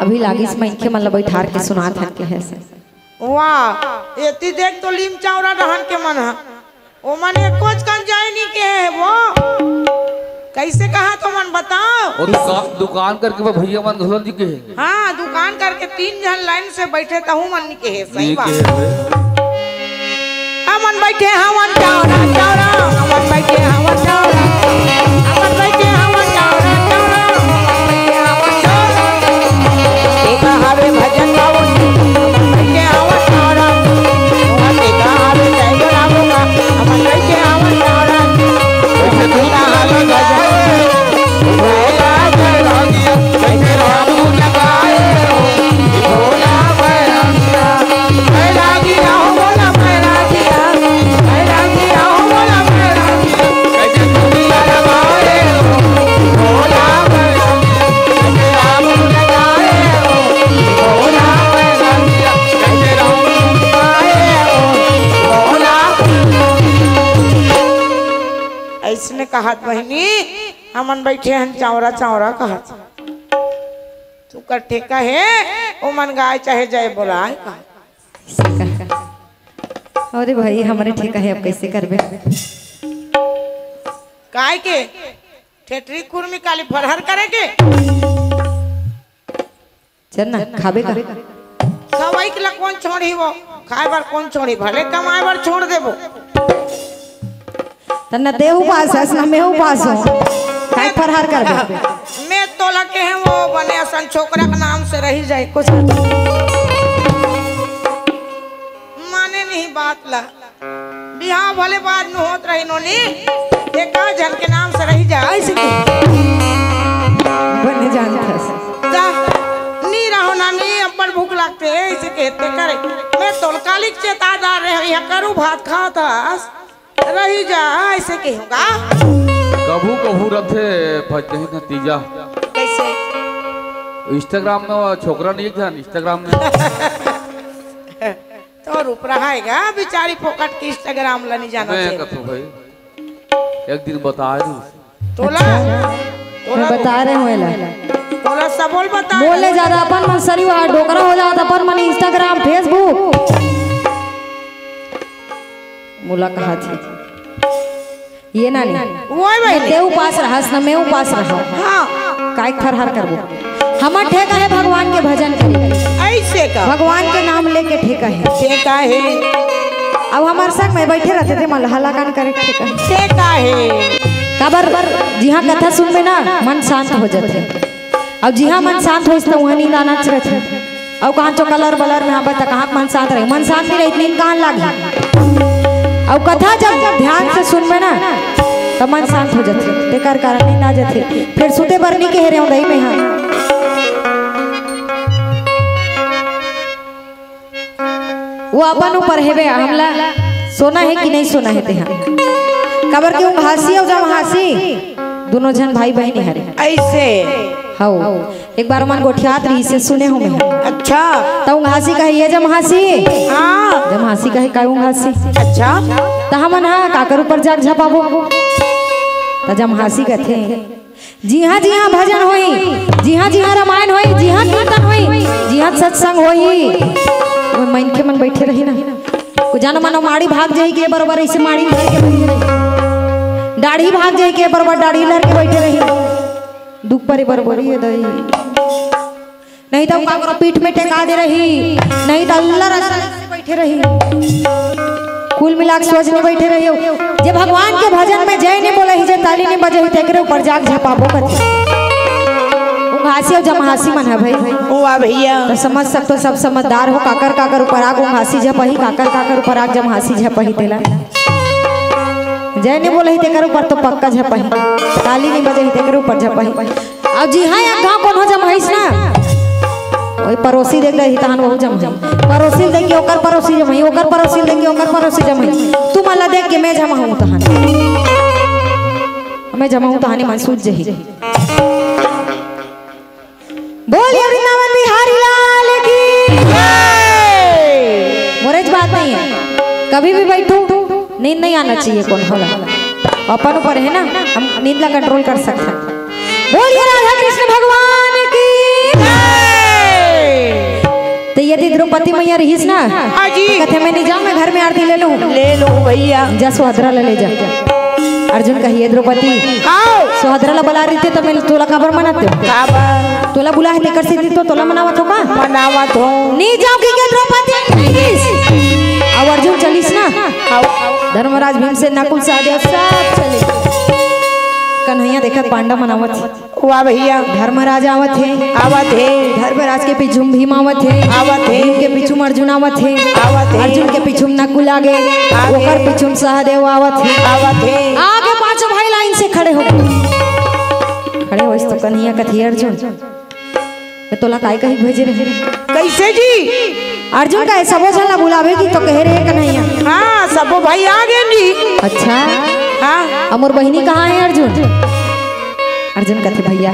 अभी लागिस मनखे मन ल बैठार के सुनात हन के हे से। वाह, एती देख तो लीम चावरा डहन के मन ह। ओमन एको कन जाए नहीं के हे वो। कैसे कहा तो मन बताओ? वो दुका-, दुकान करके वो भैया मन घलो नहीं के हे। हाँ, दुकान करके तीन झन लाइन से बैठे तहू मन नहीं के हे, सही बात। हमन बैठे हवन चावरा, चावरा, हमन बैठे हवन चावरा, हमन बैठे हवन चावरा, चावरा, हमन बैठे हवन चावरा। एका हवे भजन गावत, हमन बैठे हवन चावरा, हमन एका हवे जय बोलावो का, हमन बैठे हवन चावरा। एका हवे भजन अइसने कहत बहिनी, हमन बैठे हन चावरा चावरा कहत। तू कर ठेका हे, ओमन गाय चाहे जय बोलाय का। अरे भाई, हमरे ठेका हे, अब कैसे करबे? काय के? ठेठरी खुरमी काली फरहर करे के? चल ना, खाबे का? खवई के ला कौन छोड़ही वो? खाए बर कौन छोड़ही? भले कमाए बर छोड़ देबो। त न ते उपास हस, न मैं उपास हूँ। काय फरहर करबे? मैं तोला कहे वो बने असन छोकरा के नाम से रही जाए कुछ। माने नहीं बात ला। बिहाव भले बाद में होत रही नोनी, एका झन के नाम से रही जाए। ऐसे के बने जानथस। जा, नी रहो ना, नी अब्बड़ भूख लागथे, ऐसे कहते करे। मैं तोल कालिक चेता डाल रहे हैं, यहाँ करू भात खात हस, रही जा, ऐसे के होगा। कभू कभू रथे भजही नतीजा। कैसे? Instagram में वो छोकरा नहीं एक झन Instagram में। तोर ऊपर आएगा, बिचारी फोकट की Instagram ला नहीं जाना मैं चाहिए। कथू भाई, एक दिन बताए दू। तोला, अच्छा, तोला मैं बता रहे हूँ एला। तोला सबोल बता। बोले ज्यादा अपन मन सरी हुआ डोकरा हो जात, अपन मन Instagram, Facebook। मुलाकात है। ये ना नहीं। वो है भाई। ते उपास रहस ना, मैं उपास रहा। हाँ। काय फरहार करबो? हमर ठेका है भगवान के भजन करे। ऐसे का? भगवान के नाम लेके ठेका है। ठेका है। अब हमार संग में बैठे रहते थे, मन हला कान करे ठेका है। ठेका है। काबर जिहाँ कथा सुनबे ना, मन शांत हो जाथे। अउ जिहाँ मन शांत होइस त उहाँ नींद आनाच रथे। अउ कहाँ चो कलर बलर में आबे त कहाँ के मन शांत रही, मन शांत नहीं रही, नींद कहाँ लागी? अउ कथा जब ध्यान से सुनबे ना, त मन शांत हो जाथे, तेकर कारण नींद आ जाथे। फिर सुते बर नहीं कहे रहे दई में हाँ। वो अपन ऊपर हेबे, हमला सोना है कि नहीं सोना है तेहा। काबर के उंघासी अउ जमहासी दोनों झन भाई बहिनी हरे। ऐसे? हौ। एक बार मन गोठियात रही से सुने हो मैं। अच्छा। त उंघासी कहे, "ये जमहासी।" हाँ। जमहासी कहे, "काय उंघासी?" अच्छा। त हमन हा काकर ऊपर जाग झपाबो? त जमहासी कथे, जिहाँ जिहाँ भजन होई, जिहाँ जिहाँ रामायण होई, जिहाँ कीर्तन होई, जिहाँ सत्संग होई, वो मनखे मन बैठे रही ना। को जाना मानो माड़ी भाग जाई के बरोबर ऐसे माड़ी धर के बैठे रही। दाढ़ी भाग जाई के बरोबर दाढ़ी लहर के बैठे रही। दुख परे बरोबर ये दई। नहीं त काकरो पीठ में टेका दे रही, नहीं त अल्लर अल्लर ऐसे बैठे रही। कुल मिला के सोच में बैठे रही हो। जे भगवान के भजन में जय नहीं बोले ही, जे ताली नहीं बजे ही, तेकरे ऊपर जाग झपाबो कथे। उंघासी अउ जमहासी मन है भाई। वाह भैया। त समझ सकथो सब समझदार हो, काकर काकर ऊपर आग उंघासी झपही, काकर काकर ऊपर आग जमहासी झपही तेला। जय नहीं बोले ही, तेकर ऊपर तो पक्का झपही। ताली नहीं बजे ही, तेकर ऊपर झपही। अउ जिहाँ एक घाव कोनो जमहिस ना, वही परोसी देख दे, तहन वहू जमही। परोसी देख के ओकर परोसी जमही, ओकर परोसी देख के ओकर परोसी जमही। तू मला देख के मैं जमहूँ तहन। मैं जमहूँ तहन मन सूझ जही। बोलिए वृंदावन बिहारी लाल की। मोरेज बात नहीं है, कभी भी बैठो, नींद नहीं आना चाहिए कोनो ला। अपन ऊपर है ना, हम नींद ला control कर सकते हैं। बोलिए राधा कृष्ण भगवान की। जय। त यदि द्रौपदी मैया रहिस ना, हाँ जी। त कथे, "मैं नहीं जाऊँ, मैं घर में आरती ले लूँ।" ले लो भैया। जा सुभद्रा ला ले जा। अर्जुन कहिए, "द्रौपदी, हाँ। सुभद्रा ला बला रहिते त मैं तोला काबर मनाते हो? काबर? तोला बुला है तेकर सेती तो तोला मनावत हो का?" मनावत हो। नहीं जाओगी क्या द्रौपदी? अब अर्जुन चलिस ना। हाँ। धर्मराज भीमसेन नकुल सहदेव सब चले। कन्हैया देखत पांडव मनावत। वाह भैया। धर्मराज आवत हे। आवत हे। धर्मराज के पीछू म भीम आवत हे। आवत हे। भीम के पीछू म अर्जुन आवत हे। आवत हे। अर्जुन के पीछू म नकुल आगे। आगे। ओकर पीछू म सहदेव आवत हे। आवत हे। आगे पांचों भाई line से खड़े हो गए। खड़े होइस तो कन्हैया कथे, "अर्जुन, मैं तोला काय कही भेजे रहे?" कैसे जी? अर्जुन कहे, "सबो झन ला बुलावे की तो कहे रहे कन्हैया।" हाँ, सबो भाई आ गए जी। अच्छा। हाँ। अब मोर बहिनी कहाँ है अर्जुन? अर्जुन कथे, "भैया,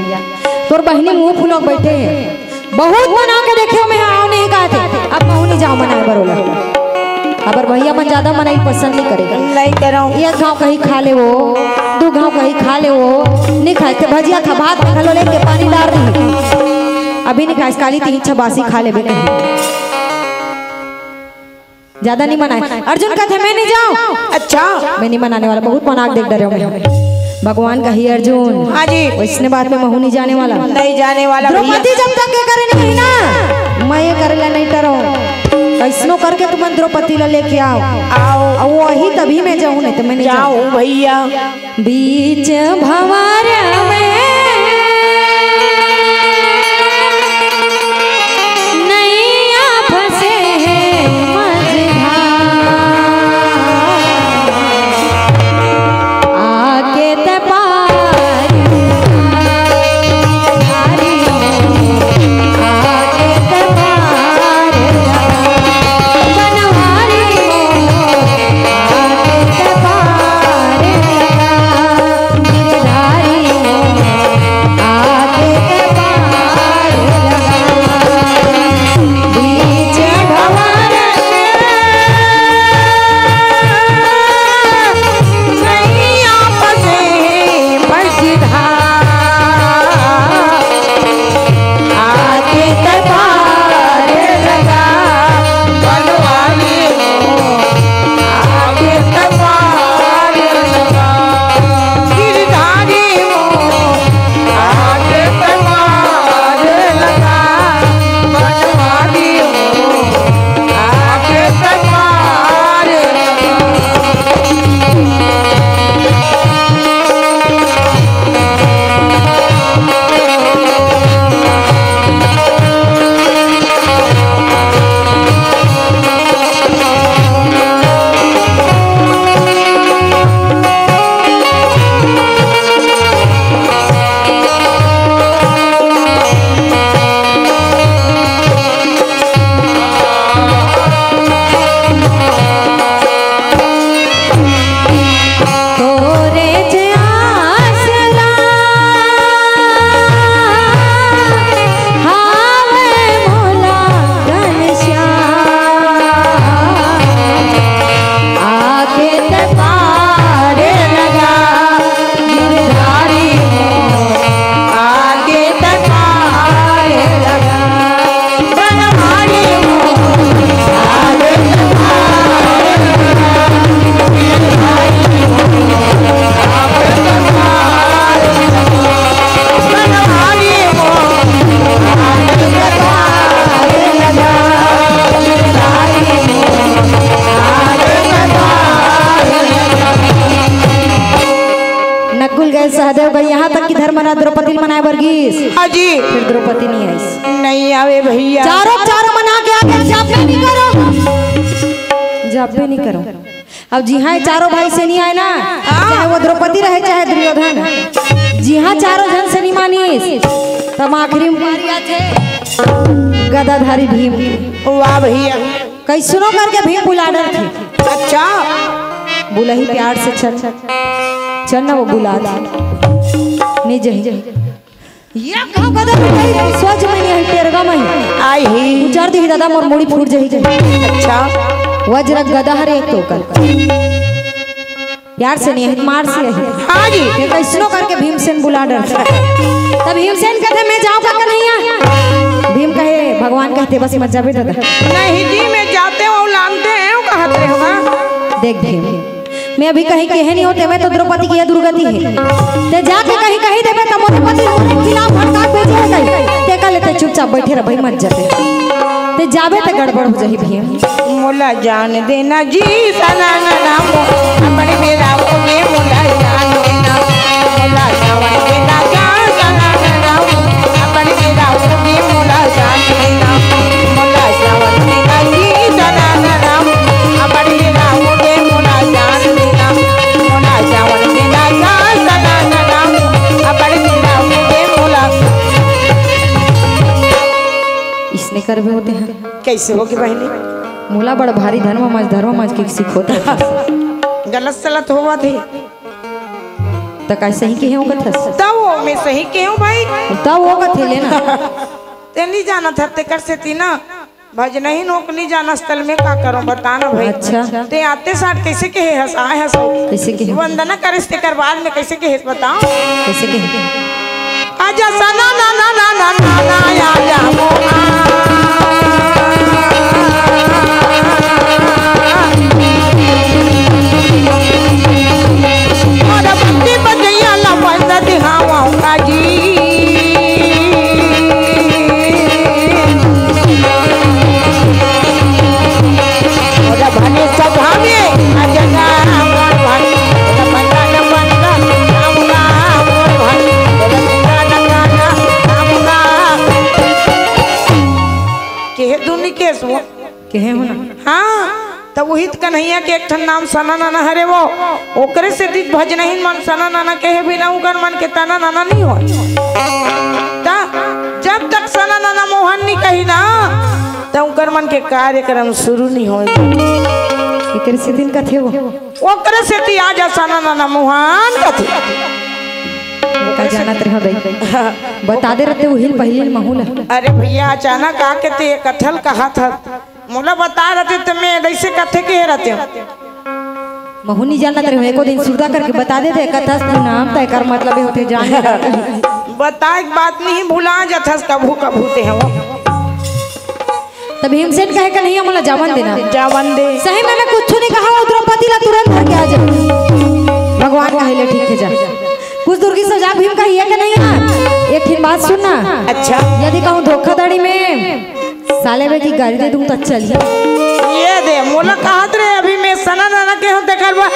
तोर बहिनी मुंह फुलो के बैठे हे। बहुत मना के देखे हो, मैं आओ नहीं कहते। अब कहूँ नहीं जाओ मनाए बर ओला।" अबर भैया मन ज्यादा मनाई पसंद नहीं करे। नहीं करो। एक घाव कहीं खा ले वो, दू घाव कहीं खा ले वो, नहीं खाए थे भजिया खा, भात में घलो लेके पानी डाल दी। अभी नहीं खाए, काली तीन छह बासी खा ले बेटे। ज्यादा नहीं मनाए। अर्जुन कथे, "मैं नहीं जाऊं।" अच्छा। मैं नहीं मनाने वाला, बहुत मना के देख डरे हो मैं। भगवान कही, "अर्जुन, हाँ जी। वैसने बात में महू नहीं जाने वाला।" नहीं जाने वाला भैया। द्रौपदी जब तक ये करे नहीं ना, मैं ये करे ला नहीं डरो। कैसनो करके तुमन द्रौपदी ला लेके आओ। आओ। और वो वही तभी मैं जाऊं, नहीं तो मैं नहीं जाऊं। जाऊं भैया। बीच भंवर में सहदेव गई, यहाँ तक कि धर्मराज द्रौपदी ल मनाए बर गिस। हाँ जी। फिर द्रौपदी नहीं आइस। नहीं आवे भैया। चारों चारों मना के आके जब भी नहीं करो, जब भी नहीं करो। अब जिहाँ ये चारों भाई से नहीं आए ना, हाँ। चाहे वो द्रौपदी रहे, चाहे दुर्योधन, जिहाँ चारों झन से नहीं मानिस, तब आखिरी में गदाधारी भीम। वाह भैया। कैसनो करके भीम बुला डरथे। अच्छा। बुलाही प्यार से, "चल, चल ना, वो बुला दे।" नहीं जही। ये कहाँ गदा है? सोच में नहीं है, टेरगा में है। आई ही। उचर दी दादा, मोर मुड़ी फूट जाही। अच्छा। वज्र गदा हरे एक तो कर। प्यार से नहीं है, मार से है। हाँ जी। ये कैसनो करके भीमसेन बुला डरथे। तब भीमसेन कहथे, "मैं जाऊँ का कन्हैया?" भीम कहे, भगवान कहथे, "बस मत जाबे दादा।" नहीं जी, मैं जाते हूँ, लानते हैं, कहते हो ना। देख भीम, मैं अभी कहीं कहे नहीं होते, मैं तो द्रौपदी की यह दुर्गति है। ते जाके कहीं कही देबे तो मोर पति मोरे खिलाफ भड़का भेजे है कहीं। ते कह लेते चुपचाप बैठे रह भाई, मत जाबे। ते जाबे ते गड़बड़ हो जाही भीम। मोला जान देना जी, सना ना ना मो, अपने मेरा मुझे मोला जान देना, मोला जावन देना जान, सना ना ना मो, अपने मेरा मुझे मोला जान देना, मोला जावन देना जी, सना ना ना मो, अपने मेरा मुझे मोला जान देना, मोला जावन देना जान, सना ना ना मो, अपने मेरा मुझे मोला। इसने करबे होते हैं। कैसे होगे बहिनी? मोला बड़ भारी धर्म मज, धर्म मज के सिखोत हे। गलत सलत होवत हे। त का सही कहे हो कथस? तब वो मैं सही कहे हूँ भाई। तब वो कथे लेना। ते नहीं जानत हस, तेकर सेती ना। भजनहीन होके नहीं जानस, तल में का करो, बता ना भाई। अच्छा। ते आते साथ कैसे कहे हस, आए हस? कैसे कहे? वंदना करिस, तेकर बाद में कैसे कहे हस, बताओ। कैसे कहे? आजा सना ना ना ना ना ना ना, आजा मोहा। और बंदी बजैया ला बंद दिखावा का जी। और भले सभा में अजगा मोर भाई, और भंडा न भंडा, आऊंगा मोर भाई, और भंडा न भंडा, आऊंगा। केहे दुनी के सो। केहे हो ना? हाँ, त उही त कन्हैया के एक ठन नाम सना नाना हरे वो। ओकरे सेती भजनहीन मन सना नाना कहे बिना उकर मन के तना नाना नहीं हो। त जब तक सना नाना मोहन नहीं कही ना, त उकर मन के कार्यक्रम शुरू नहीं हो। एकर सेती कथे वो। ओकरे सेती आजा सना नाना मोहन कथे। का जानत रहो दई? बता दे रहते उहिल पहिली महू ला। अरे भैया, अचानक आके ते ये कथल कहा था। मोला बता रहते त मैं ऐसे कथे के रहते। महू नहीं जानत रहे, एको दिन सुरता करके बता देते, कथस तू नाम, त एकर मतलब ये होते जान ले। बताए के बात नहीं, भुला जाथस कभू कभू ते हो। त भीमसेन कहे, "कन्हैया, मोला जावन देना।" जावन दे। सही में मैं कुछ नहीं कहा, वो द्रौपदी ला तुरंत धर के आ जा। भगवान कहे ले, "ठीक है, जा।" कुछ दूर की सजा भीम कहे, "कन्हैया, एक ठिन बात सुन ना।" अच्छा। यदि कहूँ धोखाधड़ी में साले बे की गाड़ी दे दूँ त चल जा। ये दे, मोला कहत रहे, अभी मैं सना नाना के हूँ, तेकर बा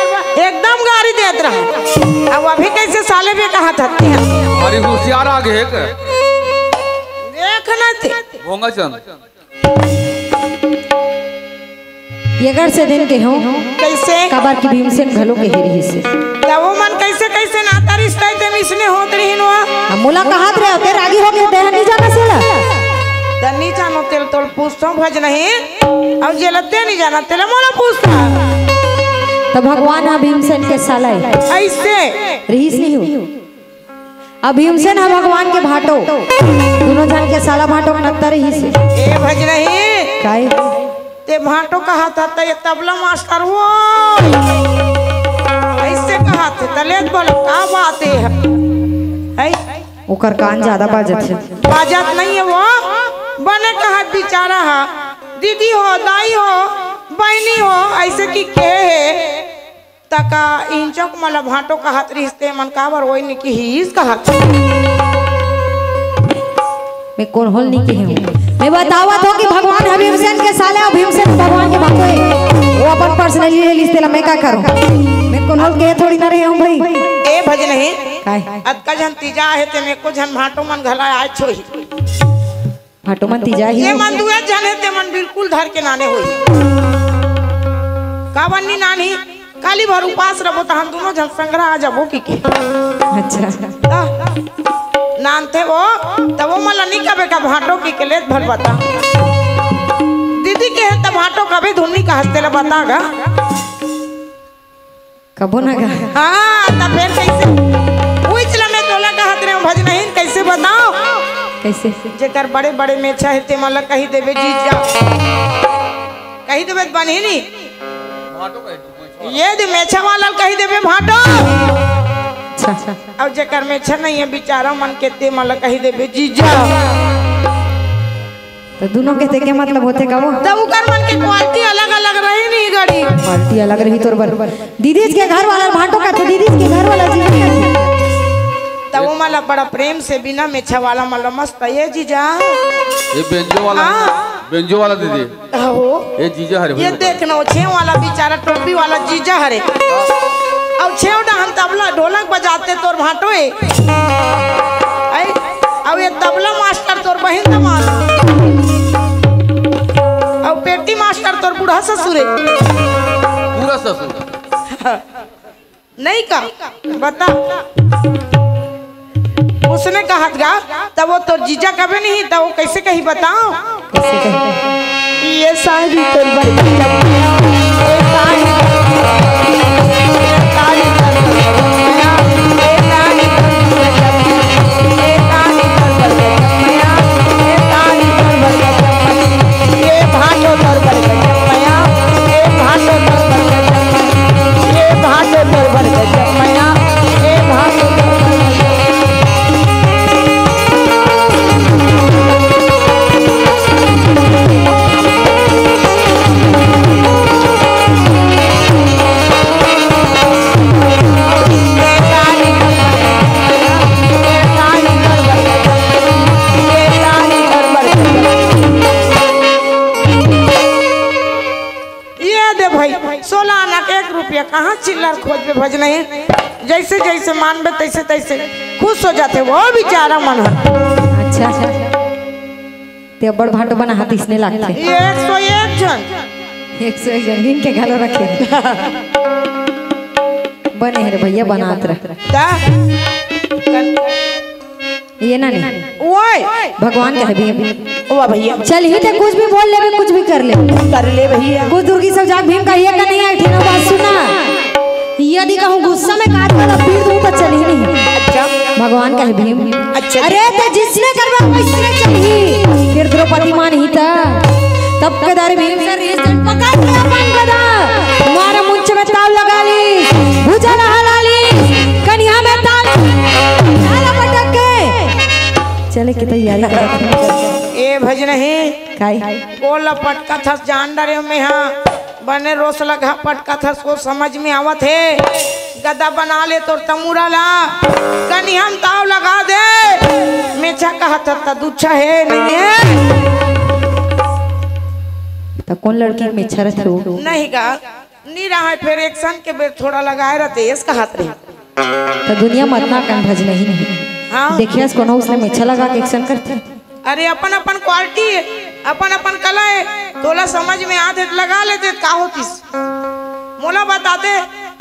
एकदम गाड़ी देत रहा। अब अभी कैसे साले बे कहत हत्ती है? अरे होशियार आ गए के। देख ना ते। भोंगा चंद। एकर से दिन के हो। कैसे? काबर कि भीमसेन घलो के हेरी से। तब वो मन कैसे, कैसे नाता रिश्ता ते मिसने होत रहिन वा? हम मोला कहत रहे, ते रागी हो के देह नहीं जाना सेला। त नहीं जानो तेल तोल पूछतो भजनहीन। अब जेला ते नहीं जाना, तेला मोला पूछता। त भगवान ह भीमसेन के साला है। ऐसे? रहीस नहीं हो। अब भीमसेन ह भगवान के भांटो, दोनों झन के साला भांटो कनकता रहीस। ए भजनहीन। काय? ते भांटो कहा था, त ये तबला मास्टर वो। ऐसे कहा थे, त ले बोलो, का बात है? है? ओकर कान ज्यादा बाजत है। बाजत नहीं है वो, बने कहा बेचारा है, दीदी हो, दाई हो, बहनी हो, ऐसे की के है? तका इंचक मला भांटो कहत रिहिस ते मन काबर ओई नी किहिस कहत। मैं कोन होल नी किहे हूँ। मैं बतावत हूँ कि भगवान ह भीमसेन के साले अउ भीमसेन भगवान के भांटो हे। वो अपन पर्सनली ले लिस तेला मैं का करूँ? मैं कोनो के थोड़ी ना रहे हूँ भाई। ए भजनहीन, काय? अतका झन तीजा हे, तेमे एको झन भांटो मन घला आए छोही। भांटो मन तीजा ही। ये मन दुए झन हे, ते मन बिल्कुल धर के नाने होही। काबर नी नानही? काली भर उपास रबो, त हम दुनों झन संघरा आ जाबो कि के। अच्छा। त नानथे वो, त वो मन ला नी कबे का भांटो कि के, ले भर बता। दीदी के हे त भांटो कबे धुन नी कहस, तेला बता गा। कबो ना गा। हाँ, त फेर कैसे? उइच ला मैं तोला कहत रहे हूँ, भजनहीन, कैसे बताओ? कैसे? जेकर बड़े बड़े मेछा हे, ते मन ला कही देबे जीजा। कही देबे त बनही नी। ये दे मेछा वाला ल कही देबे भांटो। अच्छा। अउ जेकर मेछा नहीं हे बिचारा मन के, ते मन ला कही देबे जीजा। त दुनों के ते के मतलब होथे का वो? त उकर मन के क्वालिटी अलग-अलग रही नहीं गड़ी। क्वालिटी अलग रही तोर बर। दीदीच के घर वाला भांटो कथे, दीदीच के घर वाला जी। त वो मन ला बड़ा प्रेम से बिना मेछा वाला मन ला मस्त, "ए जीजा।" ये बेंजो वाला, हाँ। बेंजो वाला दीदी। हो। ये जीजा हरे ये भाई। देख ना, वो छेव वाला बिचारा टोपी वाला जीजा हरे। अउ छेव डहन तबला ढोलक बजाथे तोर भांटो ए। ऐ, अउ ये तबला मास्टर तोर बहिन दमाद। अउ पेटी मास्टर तोर बूढ़ा ससुर ए। पूरा ससुर। नहीं का? बता। उसने कहत गा, त वो तोर जीजा कबे नहीं, त वो कैसे कही बताओ? कैसे कही? ये सारी तोर बरकत, ये सारी, ये सारी तोर बरकत, ये सारी तोर बरकत। ए भाटो तोर बर गजब मया, ए भाटो तोर बर गजब मया, ए भाटो तोर बर गजब मया, ए भाटो तोर बर गजब मया। ये दे भाई, सोलह आना के एक रुपया कहाँ चिल्लर खोजबे भजनहीन, जैसे जैसे मानबे तैसे तैसे खुश हो जाथे वो बिचारा मन ह। अच्छा, अच्छा। ते अब्बड़ भांटो बना हाथ इसने लागथे। ये एक सौ एक झन। एक सौ एक झन, गिन के घलो रखे। बने हे रे भैया, बनात रह। ता? ये ना नहीं। ओए। भगवान कहे भीम। वाह भैया। चल ही ते कुछ भी बोल लेबे, कुछ भी कर ले। कर ले भैया। कुछ दुर्गी सब जाग भीम का ये का नहीं है, ठीक ना बात सुना। यदि कहूँ गुस्सा में काट कर पीट दूँ तो चल ही नहीं। अच्छा। भगवान कहे भीम। अच्छा। अरे ते जिसने करबे वैसने चल ही। फिर द्रौपदी मान ही था। तब केदार भीम से रीस जन पकड़ के अपन गदा। मारे मुंच में ताव लगा ली। भुजा लहला ली। कनिया में ताल। ताला पटक के। चले के तैयारी करत हे। ए भजनहीन। काई? कोला पटकत हस जान डरे में हा। बने रोस लगा पटकत हस को समझ में आवत हे। गदा बना ले तोर तमुरा ला। कनिया में ताव लगा दे। मेछा कहत हस त दुच्छा हे नहीं हे। त कौन लड़की में मेछा रथे हो? नहीं का? नी रहा है, फेर action के बेर थोड़ा लगाए रहते, एस कहत रही। त दुनिया में अतना कन भजनहीन हे। हाँ। देखिए, कोनो उसने मेछा लगा के action करथे। अरे, अपन अपन quality हे, अपन अपन कला हे, तोला समझ में आथे त लगा लेते, त का होतिस? मोला बताते,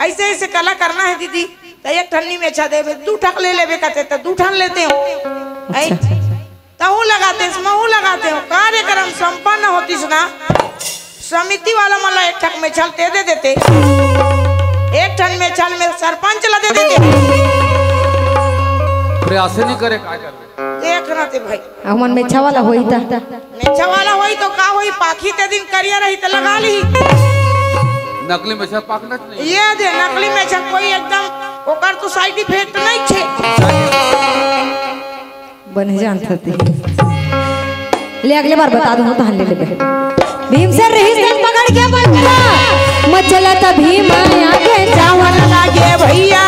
ऐसे ऐसे कला करना हे दीदी, त एक ठन नी मेछा देबे, दू ठक ले लेबे कहते, त दू ठन लेते हो। अच्छा। ऐ? तहूँ लगातेस, महूँ लगाते हो। कार्यक्रम संपन्न होतिस ना, समिति वाला मन ला एक ठक मेछा ल ते दे देते, एक ठन मेछा ल में सरपंच ला दे देते। प्रयास नहीं करे, का करबे? देख ना ते भाई। हमन मेछा वाला होई ता। मेछा वाला होई तो का होई, पाखी ते दिन करिया रही त लगा ली। नकली मेछा पाखना नहीं। ये दे नकली मेछा कोई एकदम ओकर तो side effect नहीं छे। बने जानत हती। ले अगले बार बता दूँ, तहन ले लेबे। भीम से रहीस तेन पकड़ के बंदला। मचलत भीम आगे जावन लागे भैया।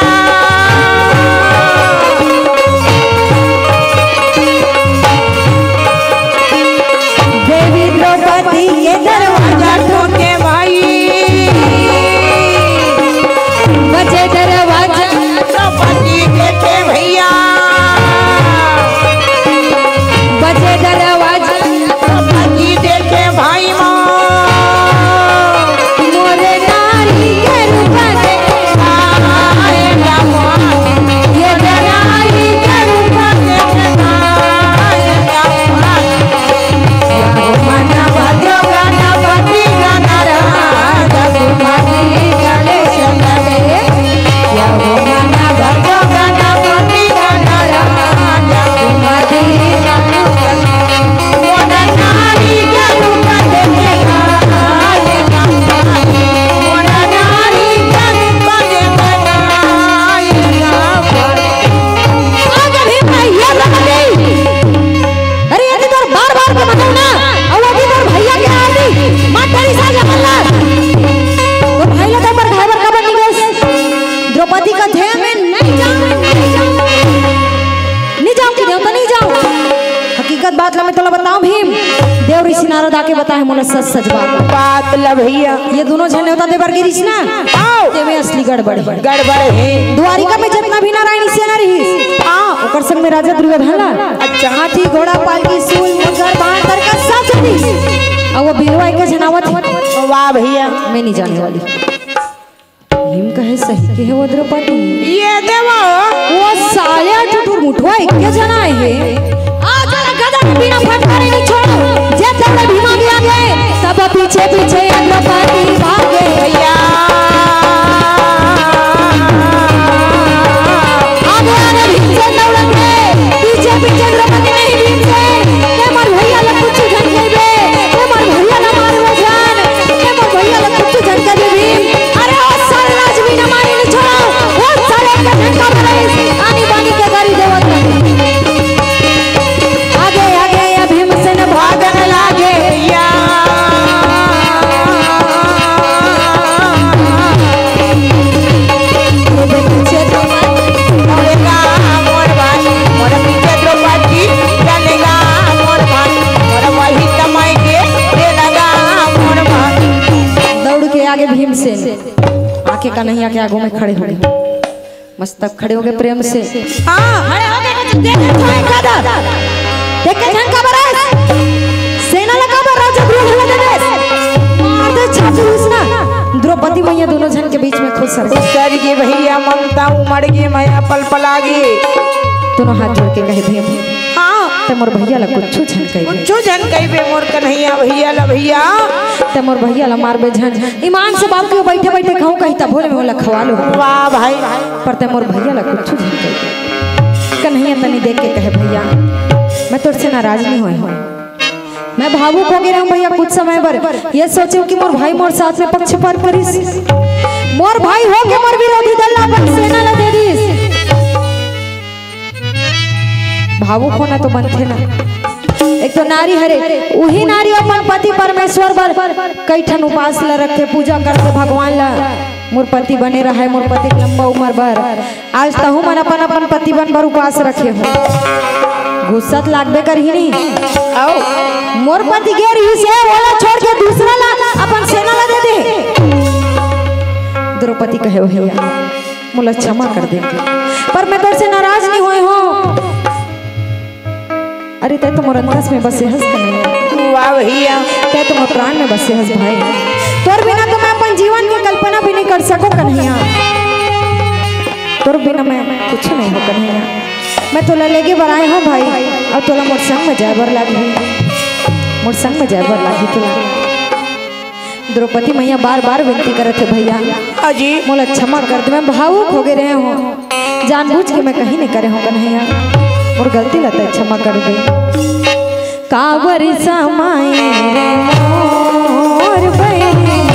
देवी द्रौपदी के दरवाजा ठोके भाई। बच पति कथे, "मैं नहीं जाऊं, नहीं जाऊं, नहीं जाऊं कि देवता नहीं जाऊं।" हकीकत बात ला मैं तोला बताऊं भीम, देव ऋषि नारद आके बताए मोला सच सच बात। बात ला भैया। ये दोनों झन नेवता दे बर गिरिस ना, आओ। तेमे असली गड़बड़ हे। गड़बड़ हे। द्वारिका में जितना भी नारायणी सेना रहिस, हाँ। ओकर संग में राजा दुर्योधन ला। अच्छा। हाथी, घोड़ा, पालकी, सूल, मुसर, बाण, तरकस सब चलिस। अउ वो बिलवा एक झन आवत हे। वाह भैया। मैं नहीं जाने वाली। भीम कहे, "सही कहे वो द्रौपदी।" ये देवा। वो साले टुटुर मुठवा एक झन आए हे। आज वाला गदा के बिना फटकारे नहीं छोड़ो। जे तब भीमा भी आ गए, तब पीछे पीछे द्रौपदी भागे। भैया। आगे आगे भीमसेन दौड़त हे, पीछे पीछे द्रौपदी नहीं भीमसेन। ते मोर भैया ला कुछ झन कहिबे, ते मोर भैया ला मारबे झन, ते मोर भैया ला कुछ झन कहिबे भीम। अरे ओ साला आज भी न मारे न छोड़ा, ओ साले के झन का मारे, आनी बानी के गाड़ी देवत। आगे आगे या भीमसेन भागन लागे या। दौड़ के आगे भीमसेन आके कन्हैया के आगू में खड़े हो गए। मस्त खड़े हो गए प्रेम से। हाँ। खड़े हो गए, कुछ देखे तो है गदा। देखे झन का बरस। सेना लगा बर राजा द्रोण लगा दे। मार दे छाती उसना। द्रौपदी मैया दोनों झन के बीच में खुसर गई। सर ये भैया ममता उमड़ गई, मया पल पल आ गई। दोनों हाथ जोड़ के कहे भीम। हाँ। ते मोर भैया ला कुछ झन कहिबे। कुछ झन कहिबे मोर कन्हैया भैया ला भैया। ते मोर भैया ला मारबे झन। ईमान से बाबू के बैठे बैठे खाऊं कही तब भोले मोला खवा लो। वाह भाई। पर ते मोर भैया ला कुछ झन कहिबे। कन्हैया तनी देख के कहे, "भैया, मैं तोर से नाराज नहीं होए हूँ। मैं भावुक हो गए रहूं भैया कुछ समय बर। ये सोचो कि मोर भाई मोर साथ में पक्षपात करिस। मोर भाई हो के मोर विरोधी दल ला अपन सेना ला दे दिस।" भावुक होना तो बनथे ना। एक तो नारी हरे, उही नारी अपन पति परमेश्वर बर कई ठन उपास ला रखथे, पूजा करथे भगवान ला। मोर पति बने रहे, मोर पति के लंबा उम्र बर। आज तहू मन अपन अपन पति बन बर उपास रखे हो। गुस्सा त लागबे करही नी। आओ। मोर पति गे रहिस हे, ओला छोड़ के दूसरा ला अपन सेना ला दे दे। द्रौपदी कहे, "ओ भैया, मोला क्षमा कर दे, पर मैं तोर से नाराज नहीं होए हूँ।" अरे, तै तो मोर अंतस में बसे हस कन्हैया। वाह भैया। तै तो मोर प्राण में बसे हस भाई। तोर बिना तो मैं अपन जीवन के कल्पना भी नहीं कर सको कन्हैया। तोर बिना मैं कुछ नहीं हो कन्हैया। मैं तोला लेगे बर आए हूँ भाई, अउ तोला मोर संग में जाए बर लागही, मोर संग में जाए बर लागही तोला। द्रौपदी मैया बार बार विनती करत हे, "भैया, अजी। मोला क्षमा कर दे, मैं भावुक हो गए रहे हूँ, जानबूझ के मैं कहीं नहीं करे हूँ कन्हैया, मोर गलती ला तै क्षमा कर दे।" काबर समाए रे मोर बहिनी।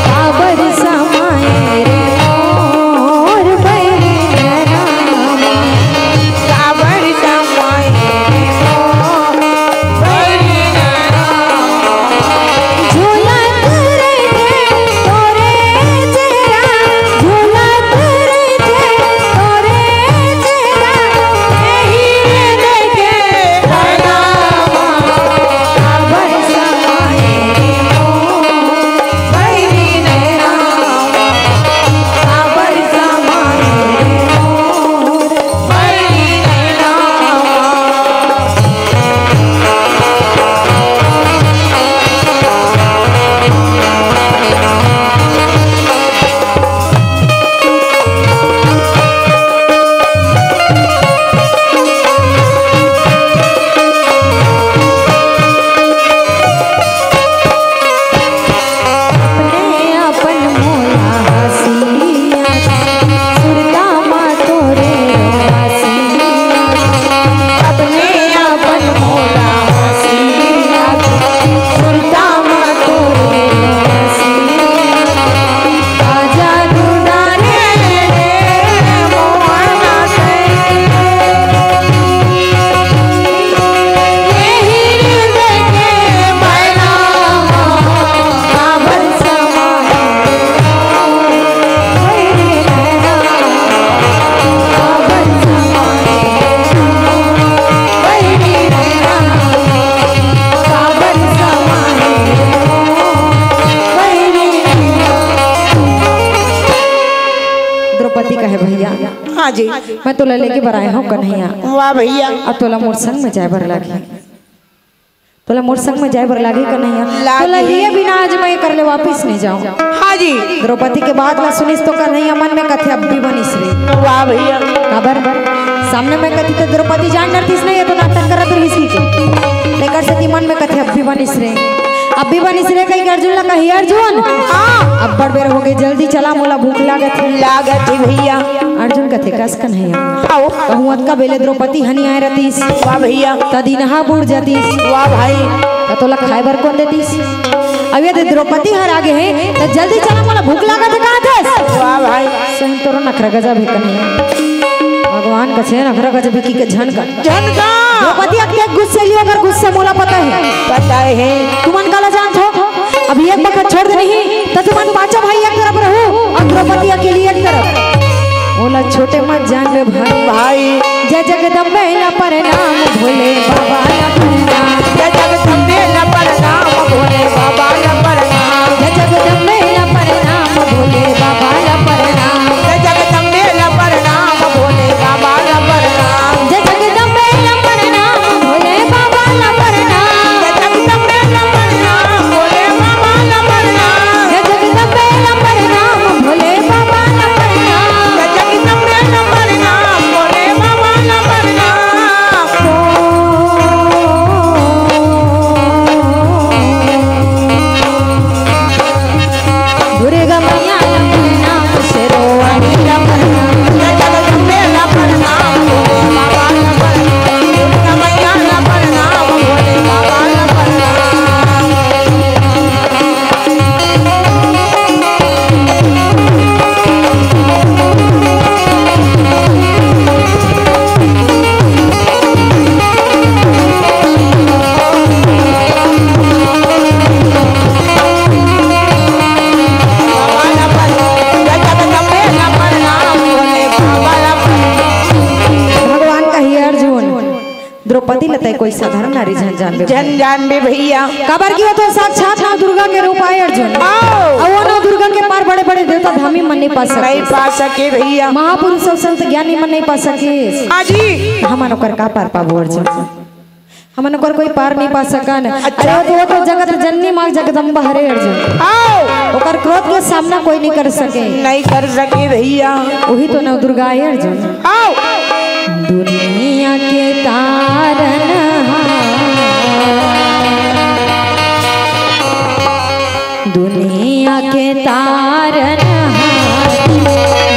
काबर समाए रे मोर बहिनी रामा। काबर समाए रे मोर बहिनी रामा। झूलत रहिथे तोरे चेहरा, झूलत रहिथे तोरे चेहरा। जी। मैं तोला लेके बर आए हंव कन्हैया। वाह भैया। अब तोला मोर संग में जाए बर लागही। तोला मोर संग में जाए बर लागही कन्हैया। लागही। तोला लिए बिना आज मैं एकर ले वापिस नहीं जांव। हाँ जी। द्रौपदी के बात ला सुनिस तो कन्हैया मन में कथे अब भी बनिस रे। वाह भैया। काबर? सामने में कथे तो द्रौपदी जान डरतिस नहीं, ये तो नाटक करत रहिस कहिके। तेकर सेती मन में कथे अब भी बनिस रे। अब भी बनिस रे कहिके अर्जुन ला कही, अर्जुन। हाँ। अब्बड़ बेर होगे, जल्दी चला, मोला भूख लागत हे। लागत हे भैया। अर्जुन कथे, कस कन्हैया। आओ। कहूँ अतका बेले द्रौपदी ह नइ आए रतिस। वाह भैया। त दिनहा बुड़ जातिस। वाह भाई। त तोला खाए बर कोन देतिस? अब ये दे द्रौपदी हर आगे हे, त जल्दी चला, मोला भूख लागत हे, कहाथस? वाह भाई। सही तोरो नखरा गजब हे कन्हैया। भगवान कथे नखरा गजब हे कहिके झन का। झन का। द्रौपदी अतेक गुस्सैली, ओकर गुस्सा मोला पता हे। पता हे। तुमन काला जानथो? अभी एक बखत छोड़ दे नहीं, त तुमन पांचों भाई एक तरफ रहू अउ द्रौपदी अकेली एक तरफ। ओला छोटे मत जान रे भाई। भाई। जय जगदम्बे ला प्रणाम, भोले बाबा ला प्रणाम। जय जगदम्बे ला प्रणाम, भोले बाबा ला प्रणाम। जय जगदम्बे ला प्रणाम, भोले बाबा ला प्रणाम। जय जगदम्बे ला प्रणाम, भोले बाबा ला प्रणाम। जय जगदम्बे ला प्रणाम, भोले बाबा ला प्रणाम। जय जगदम्बे ला प्रणाम, भोले बाबा ला प्रणाम। जय जगदम्बे ला प्रणाम, भोले बाबा ला प्रणाम। जय जगदम्बे ला प्रणाम, भोले बाबा ला प्रणाम। दुर्गा मैया ला प्रणाम, शेरो वाली ला प्रणाम। भगवान कहिए अर्जुन, द्रौपदी ल तैं कोई साधारण नारी झन जानबे। झन जानबे भैया। काबर कि वो तो साक्षात नव दुर्गा के रूप आय अर्जुन। आओ। अउ वो नव दुर्गा के पार बड़े-बड़े देवता धामी मन नहीं पा सके। नहीं पा सके भैया। महापुरुष अउ संत ज्ञानी मन नहीं पा सके। हाँ जी। हमन ओकर का पार पाबो अर्जुन? हमन ओकर कोई पार नहीं पा सकन। अच्छा। अरे वो तो, वो तो जगत जननी माँ जगदम्बा हरे अर्जुन। आओ। ओकर क्रोध के सामना कोई नहीं कर सके। नहीं कर सके भैया। वही तो नव दुर्गा है अर्जुन। आओ। दुनिया के तारन हार, दुनिया के तारन हार,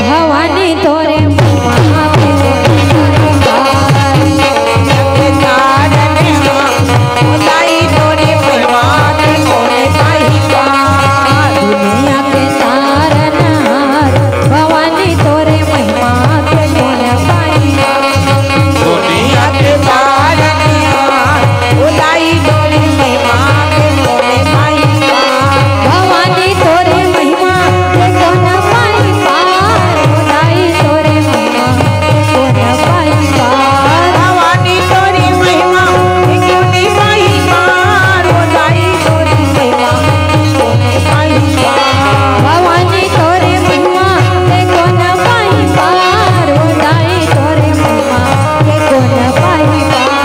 भवानी तोरे महिमा के तारन हार। दुनिया के तारन हार, ओ दाई तोरे महिमा के कोने पाई पार। दुनिया के तारन हार, भवानी तोरे महिमा के कोने पाई पार। दुनिया के तारन हार, ओ दाई तोरे महिमा के कोने पाई पार। भवानी तोरे महिमा के कोने पाई पार, ओ दाई तोरे महिमा के कोने पाई पार। भवानी तोरे महिमा के कोने पाई पार, ओ दाई तोरे महिमा के कोने पाई पार। भवानी तोरे महिमा के कोने पाई पार, ओ दाई तोरे महिमा के कोने पाई पार।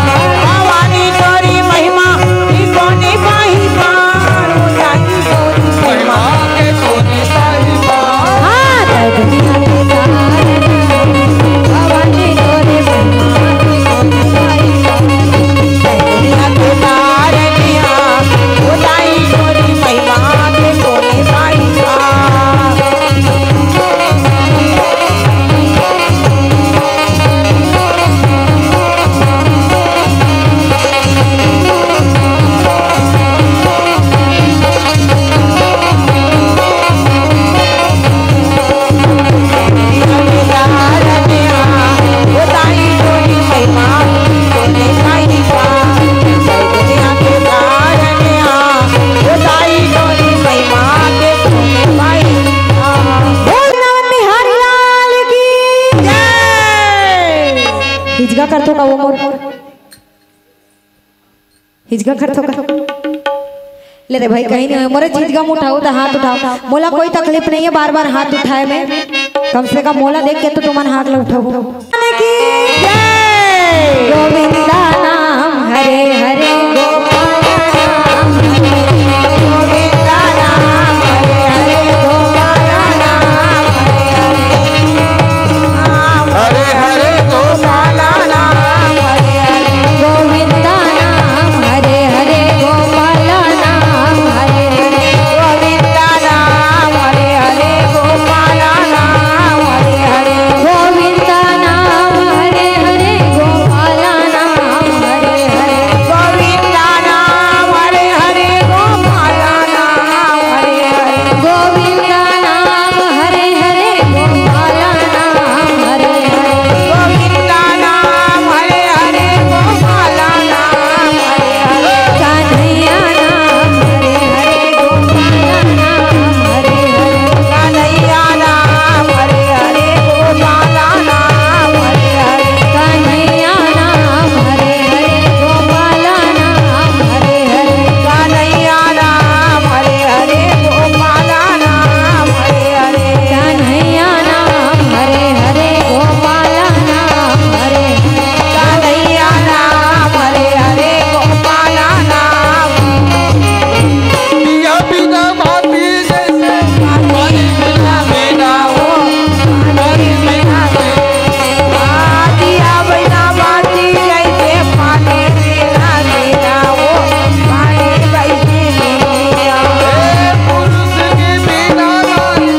भवानी तोरे महिमा के कोने पाई पार, ओ दाई तोरे महिमा के कोने पाई पार। हाँ, तै दुनिया के तारन हार, भवानी तोरे महिमा के कोने पाई पार। तै दुनिया के तारन हार, ओ दाई तोरे महिमा के कोने पाई पार। बोल नवन बिहारी लाल की जय। हिजगा करथो का वो मोर? हिजगा करथो का? ले रे भाई, कहीं नहीं होय। मोरे चीज गम उठाओ तो हाथ उठाओ, मोला कोई तकलीफ नहीं है बार बार हाथ उठाए में। कम से कम मोला देख के तो तुमन हाथ ला उठाओ। गोविंदा नाम हरे हरे, गोपाला नाम हरे हरे, गोविंदा नाम हरे हरे, गोपाला नाम हरे हरे। हरे हरे गोपाला नाम हरे हरे। गोविंदा नाम हरे हरे, गोपाला नाम हरे हरे। गोविंदा नाम हरे हरे, गोपाला नाम हरे हरे। गोविंदा नाम हरे हरे, गोपाला नाम हरे हरे। गोविंदा नाम हरे हरे, गोपाला नाम हरे हरे। गोविंदा नाम हरे हरे, गोपाला नाम हरे हरे। गोविंदा नाम हरे हरे, गोपाला नाम हरे हरे। कन्हैया नाम हरे हरे, गोपाला नाम हरे हरे। कन्हैया नाम हरे हरे, गोपाला नाम हरे हरे। कन्हैया नाम हरे हरे, गोपाला नाम हरे हरे। कन्हैया नाम हरे हरे, गोपाला नाम हरे हरे। कन्हैया नाम हरे हरे, गोपाला नाम हरे हरे। कन्हैया नाम हरे हरे, गोपाला नाम। पिया बिना बाती जैसे, पानी बिना बिना हो, पानी बिना बिना। आ, पिया बिना बाती जैसे, पानी बिना बिना हो, पानी वैसे बिना। ए, पुरुष के बिना नारी,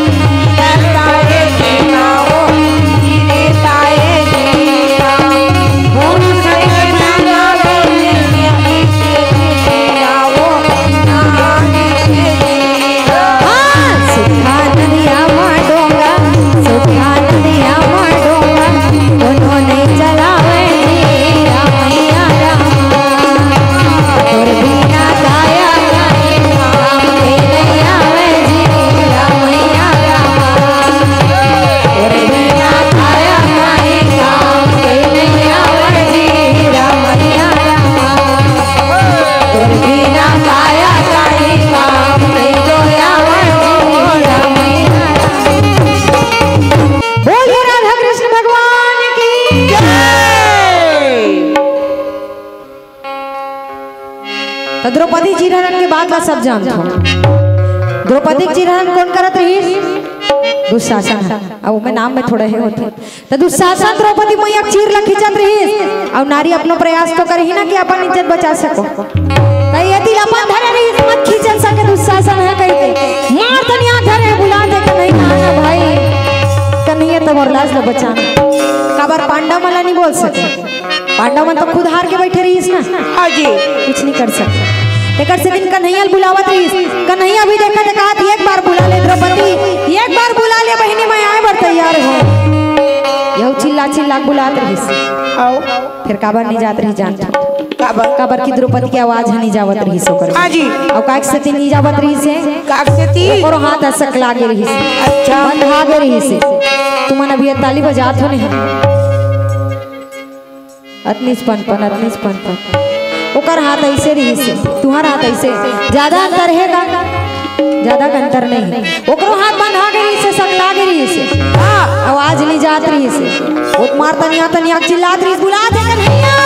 रहता है जीना हो, जीता है जीना। पुरुष के बिना नारी, हाँ, सुखा नदिया मा डोंगा, सुखा नदिया मा डोंगा, कोनो नइ चलावे जी, रामैया रामा। तोर बिना काया काहे काम के नइ आवे जी, रामैया रामा। तोर बिना काया काहे काम के नइ आवे जी, रामैया रामा। तोर बिना काया काहे काम नइ तो आवे जी, रामैया। बोलिए राधा कृष्ण भगवान की जय। त द्रौपदी चीरहरण के बात ला सब जानत हो। द्रौपदी के चीरहरण कोन करत रहिस? दुशासन ह। अब ओमे नाम में थोड़ा हे होथे। त दुशासन द्रौपदी मैया के चीर ल खींचत रहिस, अउ नारी अपनो प्रयास तो करही ना कि अपन इज्जत बचा सको। त ये दिल अपन धरे रहिस, मत खींचन सके दुशासन ह कहिके। मार तनिया धरे, बुला दे कन्हैया ना भाई, कन्हैया त मोर लाज ल बचा। काबर पांडव मन ल नइ बोल सके, पांडव मन तो खुद हार के बैठे रहिस ना। हाँ जी। कुछ नइ कर सके। तेकर सेती कन्हैया ल बुलावत रहिस। कन्हैया भी देखत हे, कहत, "एक बार बुला ले द्रौपदी, एक बार बुला ले बहिनी, मैं आए बर तैयार हूँ।" यहू चिल्ला चिल्ला के बुलात रहिस। आओ। फेर काबर नइ जात रहिस जानत हो? काबर? काबर कि द्रौपदी के आवाज ह नइ जावत रहिस ओकर। हाँ जी। अउ काहे के सेती नइ जावत रहिस हे? काहे के सेती? ओकरो हाथ ह सकला गे रहिस। अच्छा। बंधा गे रहिस हे। तुमन अभी ये ताली बजात हो नहीं? अतनीच पनपन, अतनीच पनपन। ओकर हाथ अइसे रहिस हे, तुंहर हाथ अइसे। जादा अंतर हे का? जादा अंतर नहीं। ओकरो हाथ बंधा गे रहिस हे, सकला गे रहिस हे। हाँ। आवाज नइ जात रहिस हे। ओ मार तनिया, तनिया चिल्लात रहिस, बुलात हे कन्हैया।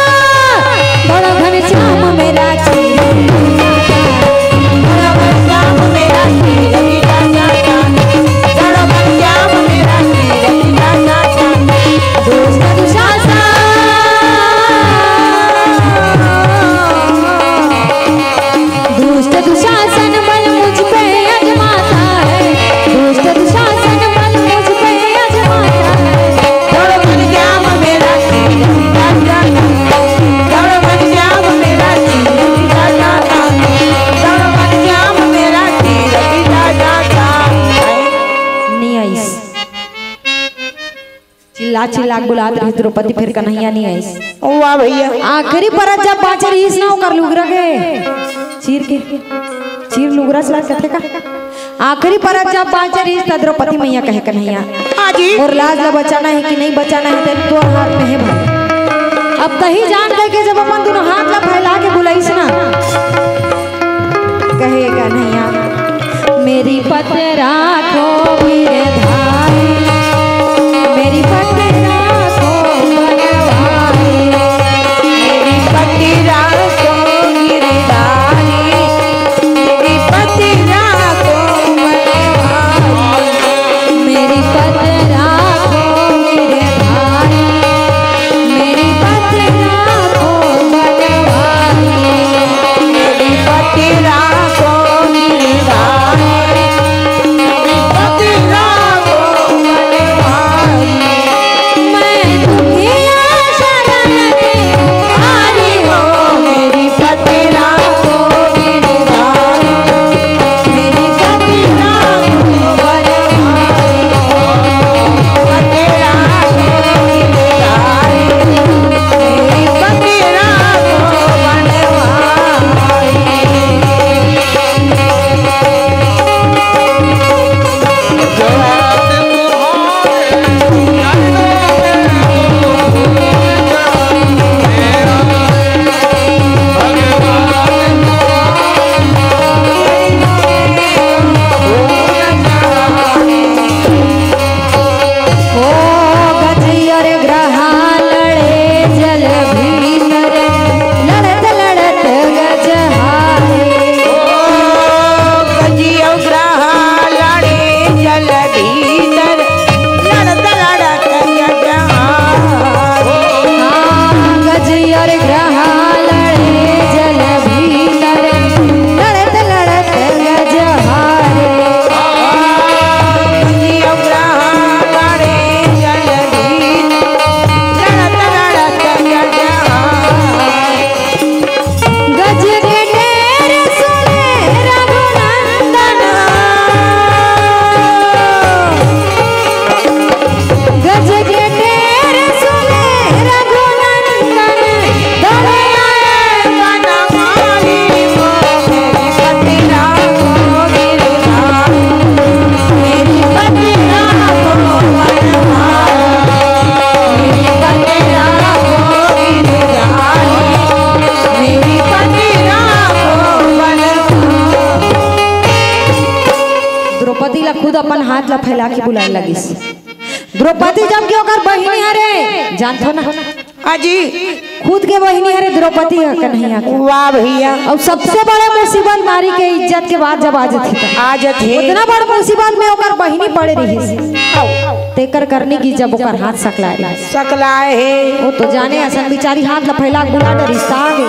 बड़ा घनश्याम मेरा चीर, बड़ा घनश्याम मेरा चीर, बड़ा घनश्याम मेरा चीर, दुष्ट दुशासन, दुष्ट दुशासन बल मुझ पे आजमाता है, दुष्ट दुशासन बल मुझ पे आजमाता है। छोड़ो मन श्याम मेरा चीर, छोड़ो मन श्याम मेरा चीर, छोड़ो मन श्याम मेरा चीर। नहीं आइस। चिल्ला चिल्ला के बुलात रहिस द्रौपदी, फेर कन्हैया नइ आइस। वाह भैया। आखिरी परत जब बाँचे रहिस ना ओकर लुगरा के, चीर के, चीर लुगरा से कथे का? आखिरी परत जब बाँचे रहिस त द्रौपदी मैया कहे, "कन्हैया, हाँ जी। मोर लाज ला बचाना हे कि नइ बचाना हे, तेन तोर हाथ में हे भाई।" अब तही जान गए कि जब अपन दुनों हाथ ला फैला के बुलाइस ना, कहे, अपन हाथ ला फैला के बुलाए लगिस। द्रौपदी जब कि ओकर बहिनी हरे, जानथो ना? हाँ जी। खुद के बहिनी हरे द्रौपदी ह कन्हैया के। वाह भैया। अउ सबसे बड़े मुसीबत नारी के इज्जत के बात जब आ जथे त। आ जथे। उतना बड़ मुसीबत में ओकर बहिनी पड़े रहिस। तेकर करनी कि जब ओकर हाथ सकलाए रहिस। सकलाए हे। वो तो जाने असन बिचारी हाथ ला फैला के बुला डरिस त आ गे।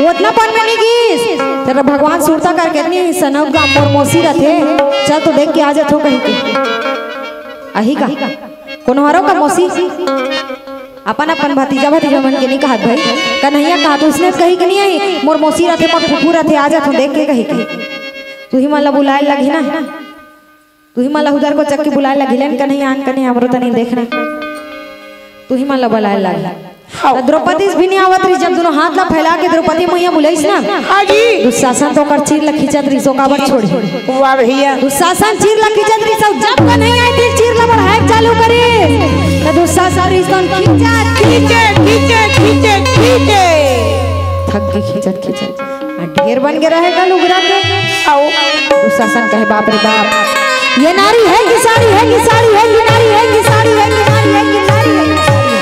वो उतना पन में नहीं गिस। तेरा भगवान सुरता करके नहीं सनौत गा मोर मौसी रथे। चल तो देख के आ जाथो कही के। अही का? कोनो हरो का मौसी? अपन अपन भतीजा भतीजा मन के नहीं कहत भाई। कन्हैया कहत उसने कही के नहीं आई। मोर मौसी रथे, मोर फुफू रथे, आ जाथो देख के कही के। तुही मन ला बुलाए लगी ना। तुही मन ला उधर को चक्की बुलाए लगी लेन कन्हैया आन कन्हैया हमरो तनी देखना। तुही मन ला बुलाए लगी। हाँ। त द्रौपदी भी नहीं आवत रही, जब दोनों हाथ ला फैला के द्रौपदी मैया बुलाइस ना। हाँ जी। दुशासन तो ओकर चीर ला खींचत रहिस, ओ काबर छोड़ही। वाह भैया। दुशासन चीर ला खींचत रहिस, अउ जब कन्हैया आई थी चीर ला बढ़ाए चालू करिस। त दुशासन रहिस तो खींचत खींचे, खींचे, खींचे, खींचे। थक के खींचत खींचत। आ ढेर बन के रहे गा लुगरा के। अउ दुशासन कहे, "बाप रे बाप, ये नारी है कि साड़ी है कि साड़ी है कि नारी है कि साड़ी है कि नारी है कि नारी है कि साड़ी है?"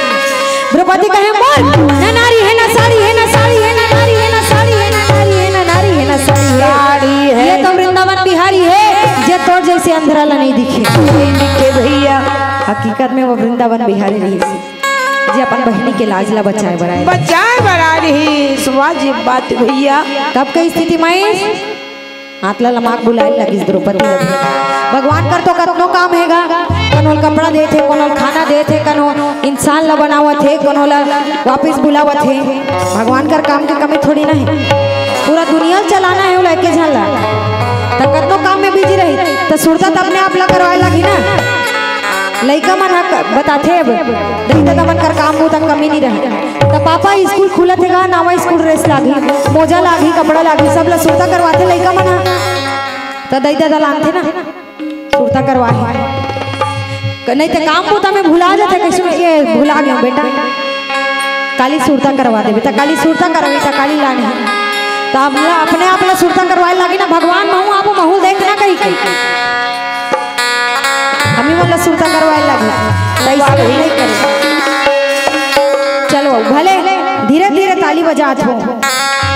द्रौपदी कहे, "मोर ना नारी है, ना साड़ी है, ना साड़ी है, ना नारी है, ना साड़ी है, ना नारी है, ना नारी है, ना साड़ी है। साड़ी है। ये तो वृंदावन बिहारी है, जे तोर जैसे अंधरा ला नहीं दिखे।" दिखे भैया। हकीकत में वो वृंदावन बिहारी रहिस, जे अपन बहिनी के लाज ला बचाए बर आए। बचाए बर आए रहिस, वाजिब बात भैया। तब के स्थिति में हाथ ला लमाक बुलाए लगिस द्रौपदी ल। भगवान कर तो कतनो काम हे गा, कोनो ल कपड़ा देथे, कोनो ल खाना देथे, कोनो इंसान ला बनावत हे, कोनो ला वापिस बुलावत हे। भगवान कर काम के कमी थोड़ी ना हे, पूरा दुनिया ल चलाना हे, ओला एके झन ला। त कतनो काम में बिजी रही, त सुरता त अपने आप ला करवाए लागी ना। लइका मन ह क-, बताथे, अब दई ददा मन कर काम बूता कमी नहीं रहे। त पापा, स्कूल खुलत हे गा, नवा स्कूल ड्रेस लागही, मोजा लागही, कपड़ा लागही, सब ला सुरता करवाथे लइका मन ह। त दई ददा लानथे ना, सुरता करवाही। क-, नहीं त काम बूता में भुला जाथे, कइसे में ये भुला गेंव बेटा, काली सुरता करवा देबे, त काली सुरता करवाही, त काली लानही। त अपना, अपने आप ला सुरता करवाए लागी ना, भगवान महू आबो, महू देख ना कही के। हमी मन ला सुरता करवाए लागी, त अइसे नहीं करे। चलो, भले धीरे-धीरे ताली बजात हो,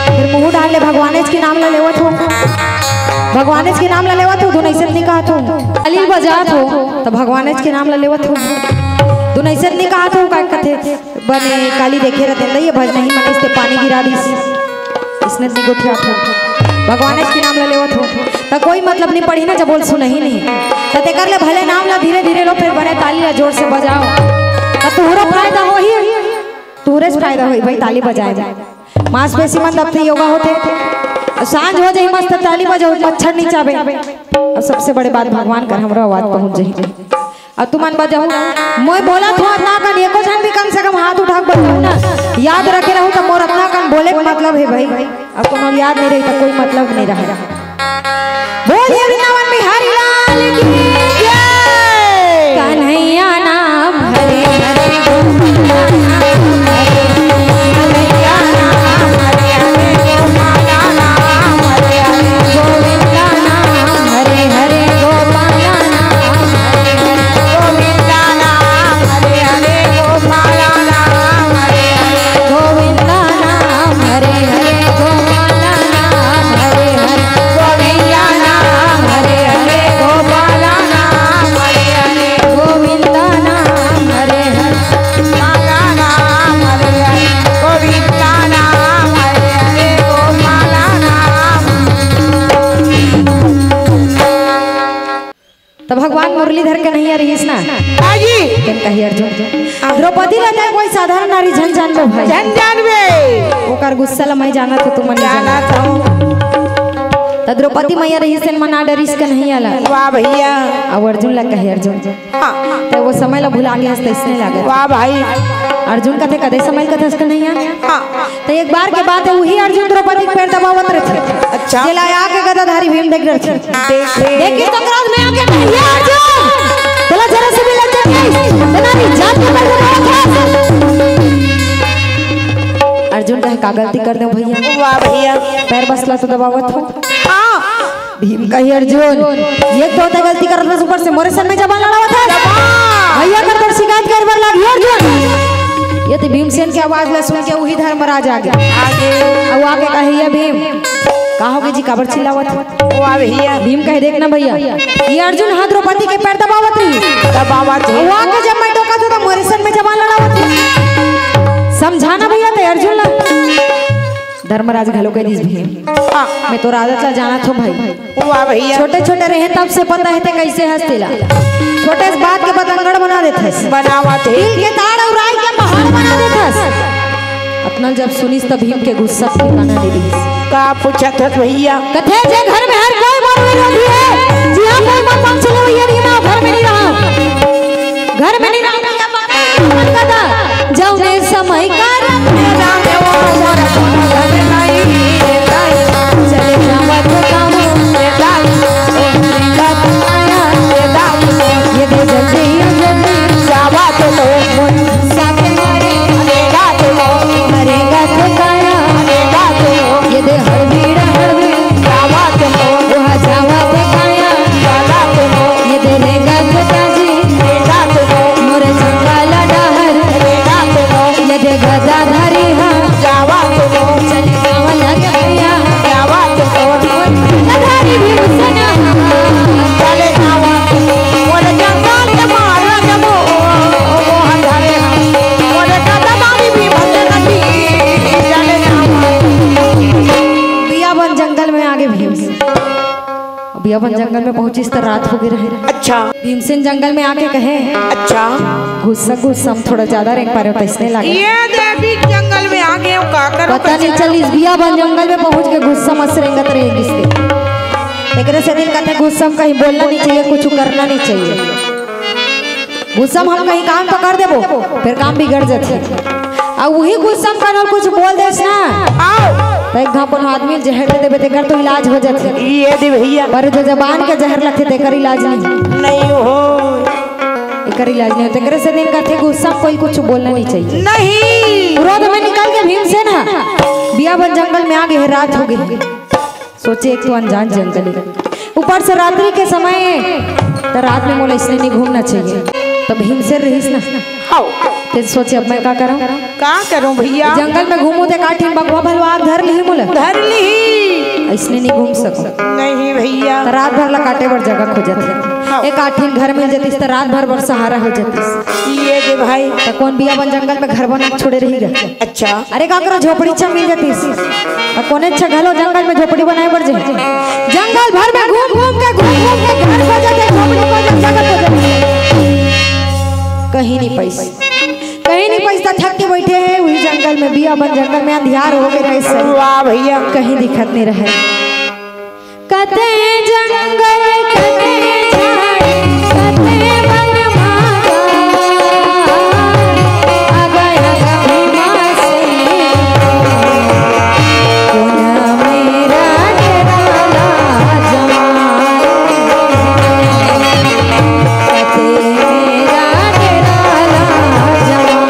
फिर मुहूँ डार ले भगवानेच के नाम ला लेवत हो, भगवानेच के नाम ला लेवत हो, धुन अइसे नहीं कहत हो। ताली बजात हो, त भगवानेच के नाम ला लेवत हो, धुन अइसे नहीं कहत हो, का कथे? बने काली देखे रहते हैं, ये भजन ही मन इस ते पानी गिरा दिस। इसने दी गोठिया था। भगवान के नाम ला लेवत हो, त कोई मतलब नहीं पड़ी ना, जब बोल सुनही नहीं। त तेकर ले भले नाम ला धीरे धीरे लो, फिर बने ताली ला जोर से बजाओ, त तुहरो फायदा होही, तुहरे से फायदा होही भाई, ताली बजाए में। मांसपेशी मन दबथे, योगा होथे। अब सांझ हो जाही, मस्त ताली बजाओ, मच्छर नहीं चाबे। अब सबसे बड़े बात, भगवान कर हमरो आवाज पहुंच जाही। अब तुमन बजाहू, मोय बोलत हो अतना कन, एको झन भी कम से कम हाथ उठा के बजाहू ना। याद रखे रहू त मोर अतना कन बोले के मतलब हे भाई। अब कोनो याद नहीं रही त कोई मतलब नहीं रहे। बोलिए वृंदावन बिहारी लाल की जय। कन्हैया नाम हरे हरे गोविंदा नाम हरे हरे, कन्हैया नाम हरे हरे गोपाला नाम हरे हरे, गोविंदा नाम हरे हरे गोपाला नाम हरे हरे, गोविंदा नाम हरे हरे गोपाला नाम हरे हरे, गोविंदा नाम हरे हरे गोपाला नाम हरे हरे, गोविंदा नाम हरे हरे गोपाला नाम हरे हरे, गोविंदा नाम हरे हरे, गोपाला नाम हरे हरे, गोविंदा नाम हरे हरे गोपाला नाम। त भगवान मुरलीधर कन्हैया रहिस ना। हाँ जी। तेन कही अर्जुन। द्रौपदी ला ते कोई साधारण नारी झन जानबो भाई। झन जानबे। ओकर गुस्सा ला मैं जानत हो, तुमन जानत हो। त द्रौपदी मैया रहिस, तेन मना डरिस कन्हैया ला। वाह भैया। अब अर्जुन ला कहे अर्जुन। हाँ। त वो समय ला भुला गे हस, त इसने लागत। वाह भाई। अर्जुन कथे, कदे समय कथे हस कन्हैया। हाँ। त एक बार के बात हे, उही अर्जुन द्रौपदी के पैर दबावत रथे। अच्छा। जेला आके गदाधारी भीम देख रथे। देखे। देखिस त क्रोध में आके कहे, "हे अर्जुन, तोला जरा से भी लज्जा नहीं, तेला इज्जत के पैर दबावत हस।" अर्जुन कहे, "का गलती कर देंव भैया?" वाह भैया। पैर बस ला तो दबावत हो। हाँ। भीम कही, "अर्जुन, ये तो तैं गलती करत हस, ऊपर से मोरे सन में जबान लड़ावत हस। भैया कर तोर शिकायत करे बर लागी अर्जुन।" ये तो भीमसेन के आवाज ला सुन के उही धर्मराज आगे। आगे। अउ आके कहे, "ये भीम, का होगे जी, काबर चिल्लावत हस?" वाह भैया। भीम कहे, "देख ना भैया, ये अर्जुन ह द्रौपदी के पैर दबावत रहिस। दबावत हे। अउ आके जब मैं टोकत हंव, त मोरे सन में जबान लड़ावत हे। समझा ना भैया तैं अर्जुन ला।" धर्मराज घलो कह दिस, "भीम, हाँ। मैं तोर आदत ला जानत हंव भाई। वाह भैया। छोटे-छोटे रहे तब से पता हे तैं कइसे हस तेला। छोटे से बात के बतंगड़ बना देथस। बनावत हे। तिल के ताड़ अउ राई के पहाड़ बना देथस। अतना जब सुनिस त भीम के गुस्सा ठिकाना नइ रिहिस। का पूछत हस भैया? कथे, "जे घर में हर कोई मोर विरोधी हे, जिहां कोई मोर पक्ष लेवइया नइ हे, मैं ओ घर में नइ रहंव।" घर में नइ रहंव, जउने समय कारन चले जावत कहूं, ये दे जल्दी, जल्दी जावत तो मोर साथ मरे, मरेगा तो काया, ये दे हड़बीड़, हड़बीड़ जावत तो, वो जावत काया, ये दे रेंगत ताजी, मोर जंगल डहर, ये दे गदा धरी हा, चली गाँव लगे भैया, गदा धरी भी उसने। बियाबन जंगल में आगे भीम। बियाबन जंगल में पहुंचिस त रात होगे रहे। अच्छा। भीमसेन जंगल में आके कहे, अच्छा। गुस्सा, गुस्सा म थोड़ा ज्यादा रेंग पारे हंव, तइसने लागे। ये देवी जंगल में आगे हंव, का करों, पता नइ चलिस, बियाबन जंगल में पहुंच के गुस्सा म रेंगत रहिस। एकरे सेती कथे, गुस्सा म कहीं बोलना नइ चाहिए, कुछ करना नइ चाहिए। गुस्सा म हम कहीं काम तो कर देबो, फेर काम बिगड़ जाथे। अउ उही गुस्सा म कोनो कुछ बोल देस ना, आओ। त एक घांव कोनो आदमी ल जहर दे देबे, तेकर तो इलाज हो जाथे। ये दे भैया। पर जो जबान के जहर लगथे, तेकर इलाज नइ। नइ हो। एकर इलाज नइ हो। तेकरे सेती कथे, गुस्सा म कोई कुछ बोलना नइ चाहिए। नइ। क्रोध में निकल के भीमसेन ह बियाबन जंगल में आगे हे, रात होगे हे। सोचे, एक तो अनजान जंगल हे, ऊपर से रात्रि के समय हे, त रात में मोला अइसने नइ घूमना चाहिए। त भीमसेन रहिस ना, हव। तेन सोचे, अब मैं का करंव? का करों भैया? जंगल में घूमहूं त एक आठिन बघवा भलवा आके धर लिही मोला। धर लिही। अइसने नइ घूम सकों। नइ भैया। त रात भर ला काटे बर जगह खोजत हे। हव। एक आठिन घर मिल जतिस त रात भर बर सहारा हो जतिस। ये दे भाई। त कोन बियाबन जंगल में घर बना के छोड़े रही गा? अच्छा। अरे का करों, झोपड़ी अच्छा मिल जतिस। त कोने अच्छा घलो जंगल में झोपड़ी बनाए बर जाही। जंगल भर में घूम घूम के, घूम घूम के घर खोजथे, झोपड़ी खोजथे, जगह खोजथे। कहीं नइ पाइस। कहीं नइ पाइस त थक के बइठे हे उही जंगल में, बियाबन जंगल में अंधियार होगे रहिस। वाह भैया। कहीं दिखत नइ रहे। कते जंगल, कते झाड़ी, कते वन भागा, अगय अगय भीमा से, कोन मेरा डेरा ला जमाए, कते मेरा डेरा ला जमाए।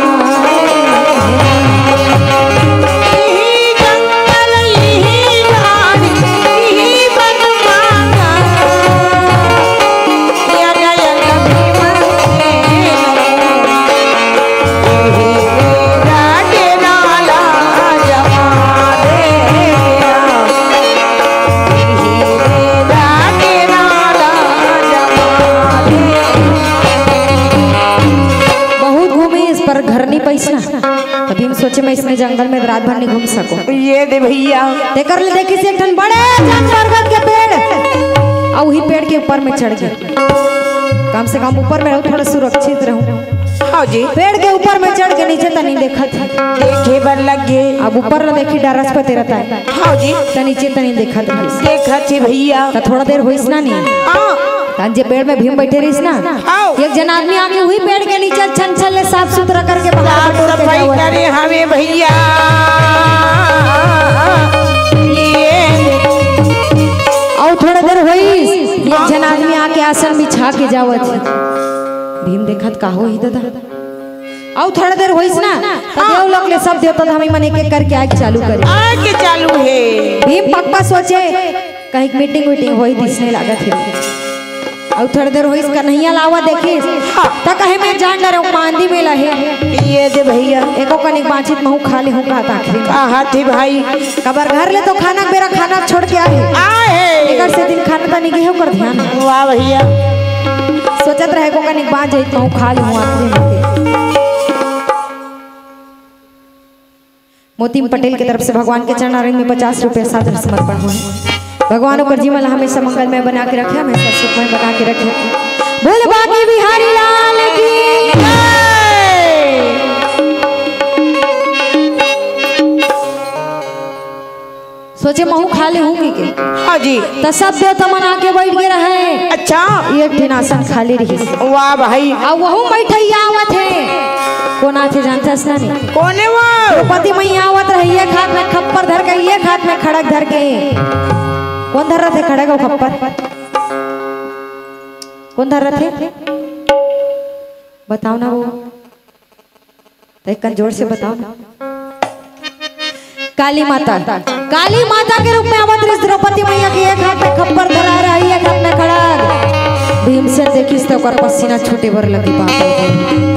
बहुत घूमिस, पर घर नइ पाइस ना। त भीम सोचे, मैं अइसने जंगल में रात भर नइ घूम सकों। ये दे भैया। तेकर ले देखिस एक ठन बड़े जान बरगद के पेड़, अउ उही पेड़ के ऊपर में चढ़ गे। कम से कम ऊपर में रहूं, थोड़ा सुरक्षित रहूं। हव जी। पेड़ के ऊपर में चढ़ के नीचे तनी देखत हे। देखे बर लग गे। अब ऊपर ला देखिस डरस पते रहता है। हव जी। त नीचे तनी देखत हे। देखत हे भैया। त थोड़ा देर होइस ना नी। हाँ। तहां जे पेड़ में भीम बइठे रहिस ना, आओ। एक झन आदमी आके उही पेड़ के नीचे छन छन ले साफ सुथरा करके बाहर साफ बटोर के सफाई जावत। करे हवे भैया। ये अउ थोड़ा देर होइस, एक झन आदमी आके आसन बिछा के जावत हे। भीम देखत, "का होही ददा?" अउ थोड़ा देर होइस ना, त देवलोक ले सब देवता धामी मन एक एक करके आए के चालू करे। आए के चालू हे। भीम पक्का सोचे, कहीं मीटिंग वीटिंग होई दिसने लागत हे। अउ थोड़ी देर होइस, कन्हैया लावा देखिस, त कहे, "मैं जान डरे, मांदी मेला हे।" ये दे भैया। एको कनिक बांचित महूं खा लेहूं का आखिरी में। कहा थी भाई? कबर घर ले तो खाना बेरा खाना छोड़ के आए। आए। एकर से दिन खाना त निगे हो कर ध्यान। वाह भैया। सोचत रहे, एको कनिक बांच जाई, महूं खा लेहूं आखिरी में। मोती पटेल के तरफ से भगवान के चरणारविंद में पचास रुपया सादर समर्पण हुआ है। भगवान ओकर जीवन ला हमेशा मंगलमय बना के रखे, हमेशा सुखमय बना के रखे। बोल बांके बिहारी लाल की जय। सोचे महूं खा लेहूं कहिके। हाँ जी। त सब देवता मन आके बैठ गे रहे। अच्छा। एक ठिन आसन खाली रहिस। वाह भाई। अउ वहू मइठइया आवत हे। कोन आथे जानथस ना नहीं? कोने वो? द्रौपदी मैया आवत रहे, एक हाथ में खप्पर धर के, एक हाथ में खड़ग धर के। कोन धर रथे खड़ग अउ खप्पर? कोन धर रथे? बताओ ना वो। त एक कन जोर से बताओ ना। काली माता, काली माता के रूप में आवत रहिस द्रौपदी मैया के, एक हाथ में खप्पर धरा रही, एक हाथ में खड़ग। भीमसेन देखिस त ओकर पसीना छूटे बर लगी। बाप रे।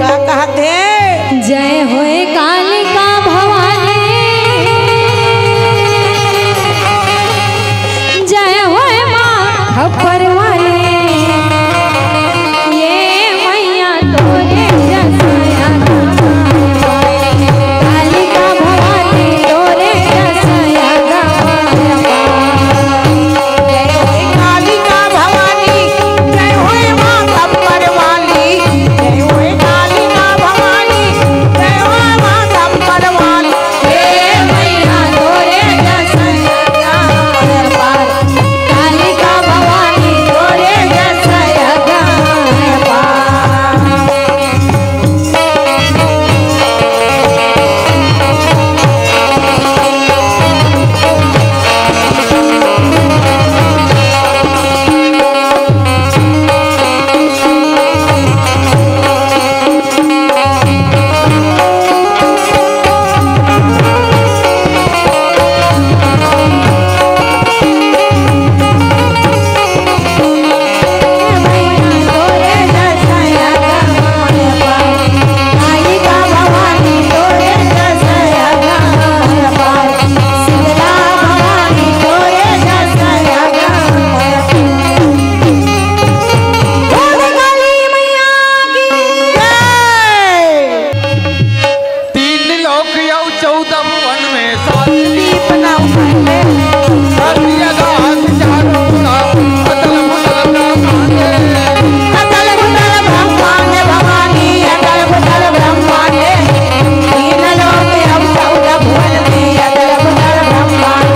का कहत हे? जय होए कालिका भवानी, जय होए माँ खप्पर वाली। ये मैया तोरे जसया कालिका भवानी, तोरे जसया गवार पार। जय होए कालिका भवानी, जय होए माँ खप्पर वाली, जय होए कालिका भवानी, जय होए माँ खप्पर वाली। हे मैया तोरे जसया गवार पार, कालिका भवानी तोरे जसया गवार पार। तीन लोक अउ चौदह भुवन में सात दीप ना उठाए। धरती आकाश चारों ओर, अतल भुतल ब्रह्मांड। अतल भुतल ब्रह्मांड भवानी, अतल भुतल ब्रह्मांड। तीन लोक अउ चौदह भुवन में, अतल भुतल ब्रह्मांड।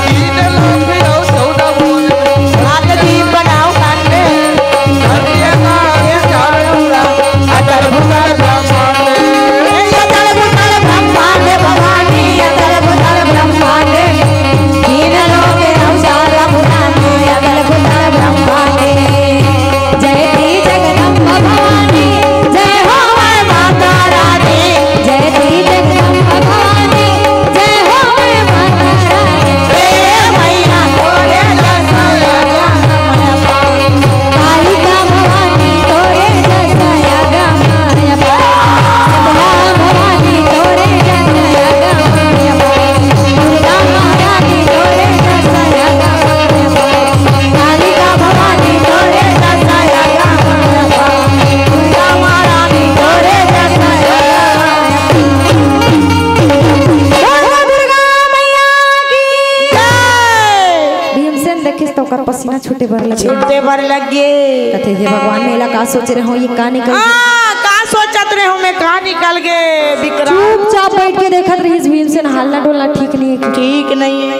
तीन लोक अउ चौदह भुवन में। सात दीप ना उठाए। भीमसेन देखिस त ओकर पसीना छूटे बर लगे। छूटे बर लगे। कथे, "हे भगवान, मैं एला का सोचे रहे हूँ, ये का निकल गे?" हाँ, का सोचत रहे हूँ मैं, का निकल गे, विकराल। चुपचाप बैठ के देखत रहिस भीमसेन, हालना डोलना ठीक नहीं है। ठीक नहीं है।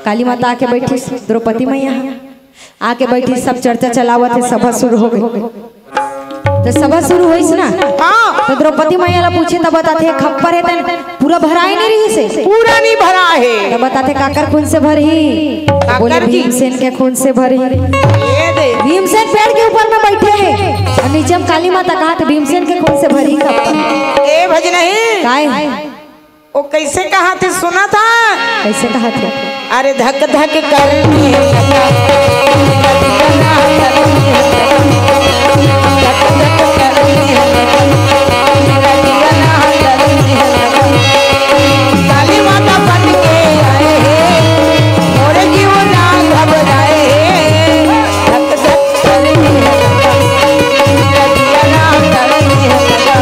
काली माता आके बैठिस द्रौपदी मैया। आके बैठी, सब चर्चा चलावत हे, सभा शुरू हो गई। त सभा शुरू होइस ना, हाँ। त द्रौपदी मैया ला पूछे, त बताथे, "खप्पर हे, तन पूरा भराए नहीं रहिस हे?" पूरा नहीं भरा हे। त बताथे, "काकर खून से भरही?" काकर बोले, की? "भीमसेन के खून से भरही।" ये दे। भीमसेन पेड़ के ऊपर में बैठे हे अउ नीचे में काली माता कहाथे, "भीमसेन के खून से भरही खप्पर।" ए भज नहीं। काय? ओ कैसे कहाथे, सुनत हा? कैसे कहाथे? अरे धक धक करने लगा, मेरा जिया ना डरने लगा। धक धक करने लगा, मेरा जिया ना डरने लगा। काली माता बन के आए हैं, मोरे जीव ना घबराए हैं। धक धक करने लगा, मेरा जिया ना डरने लगा।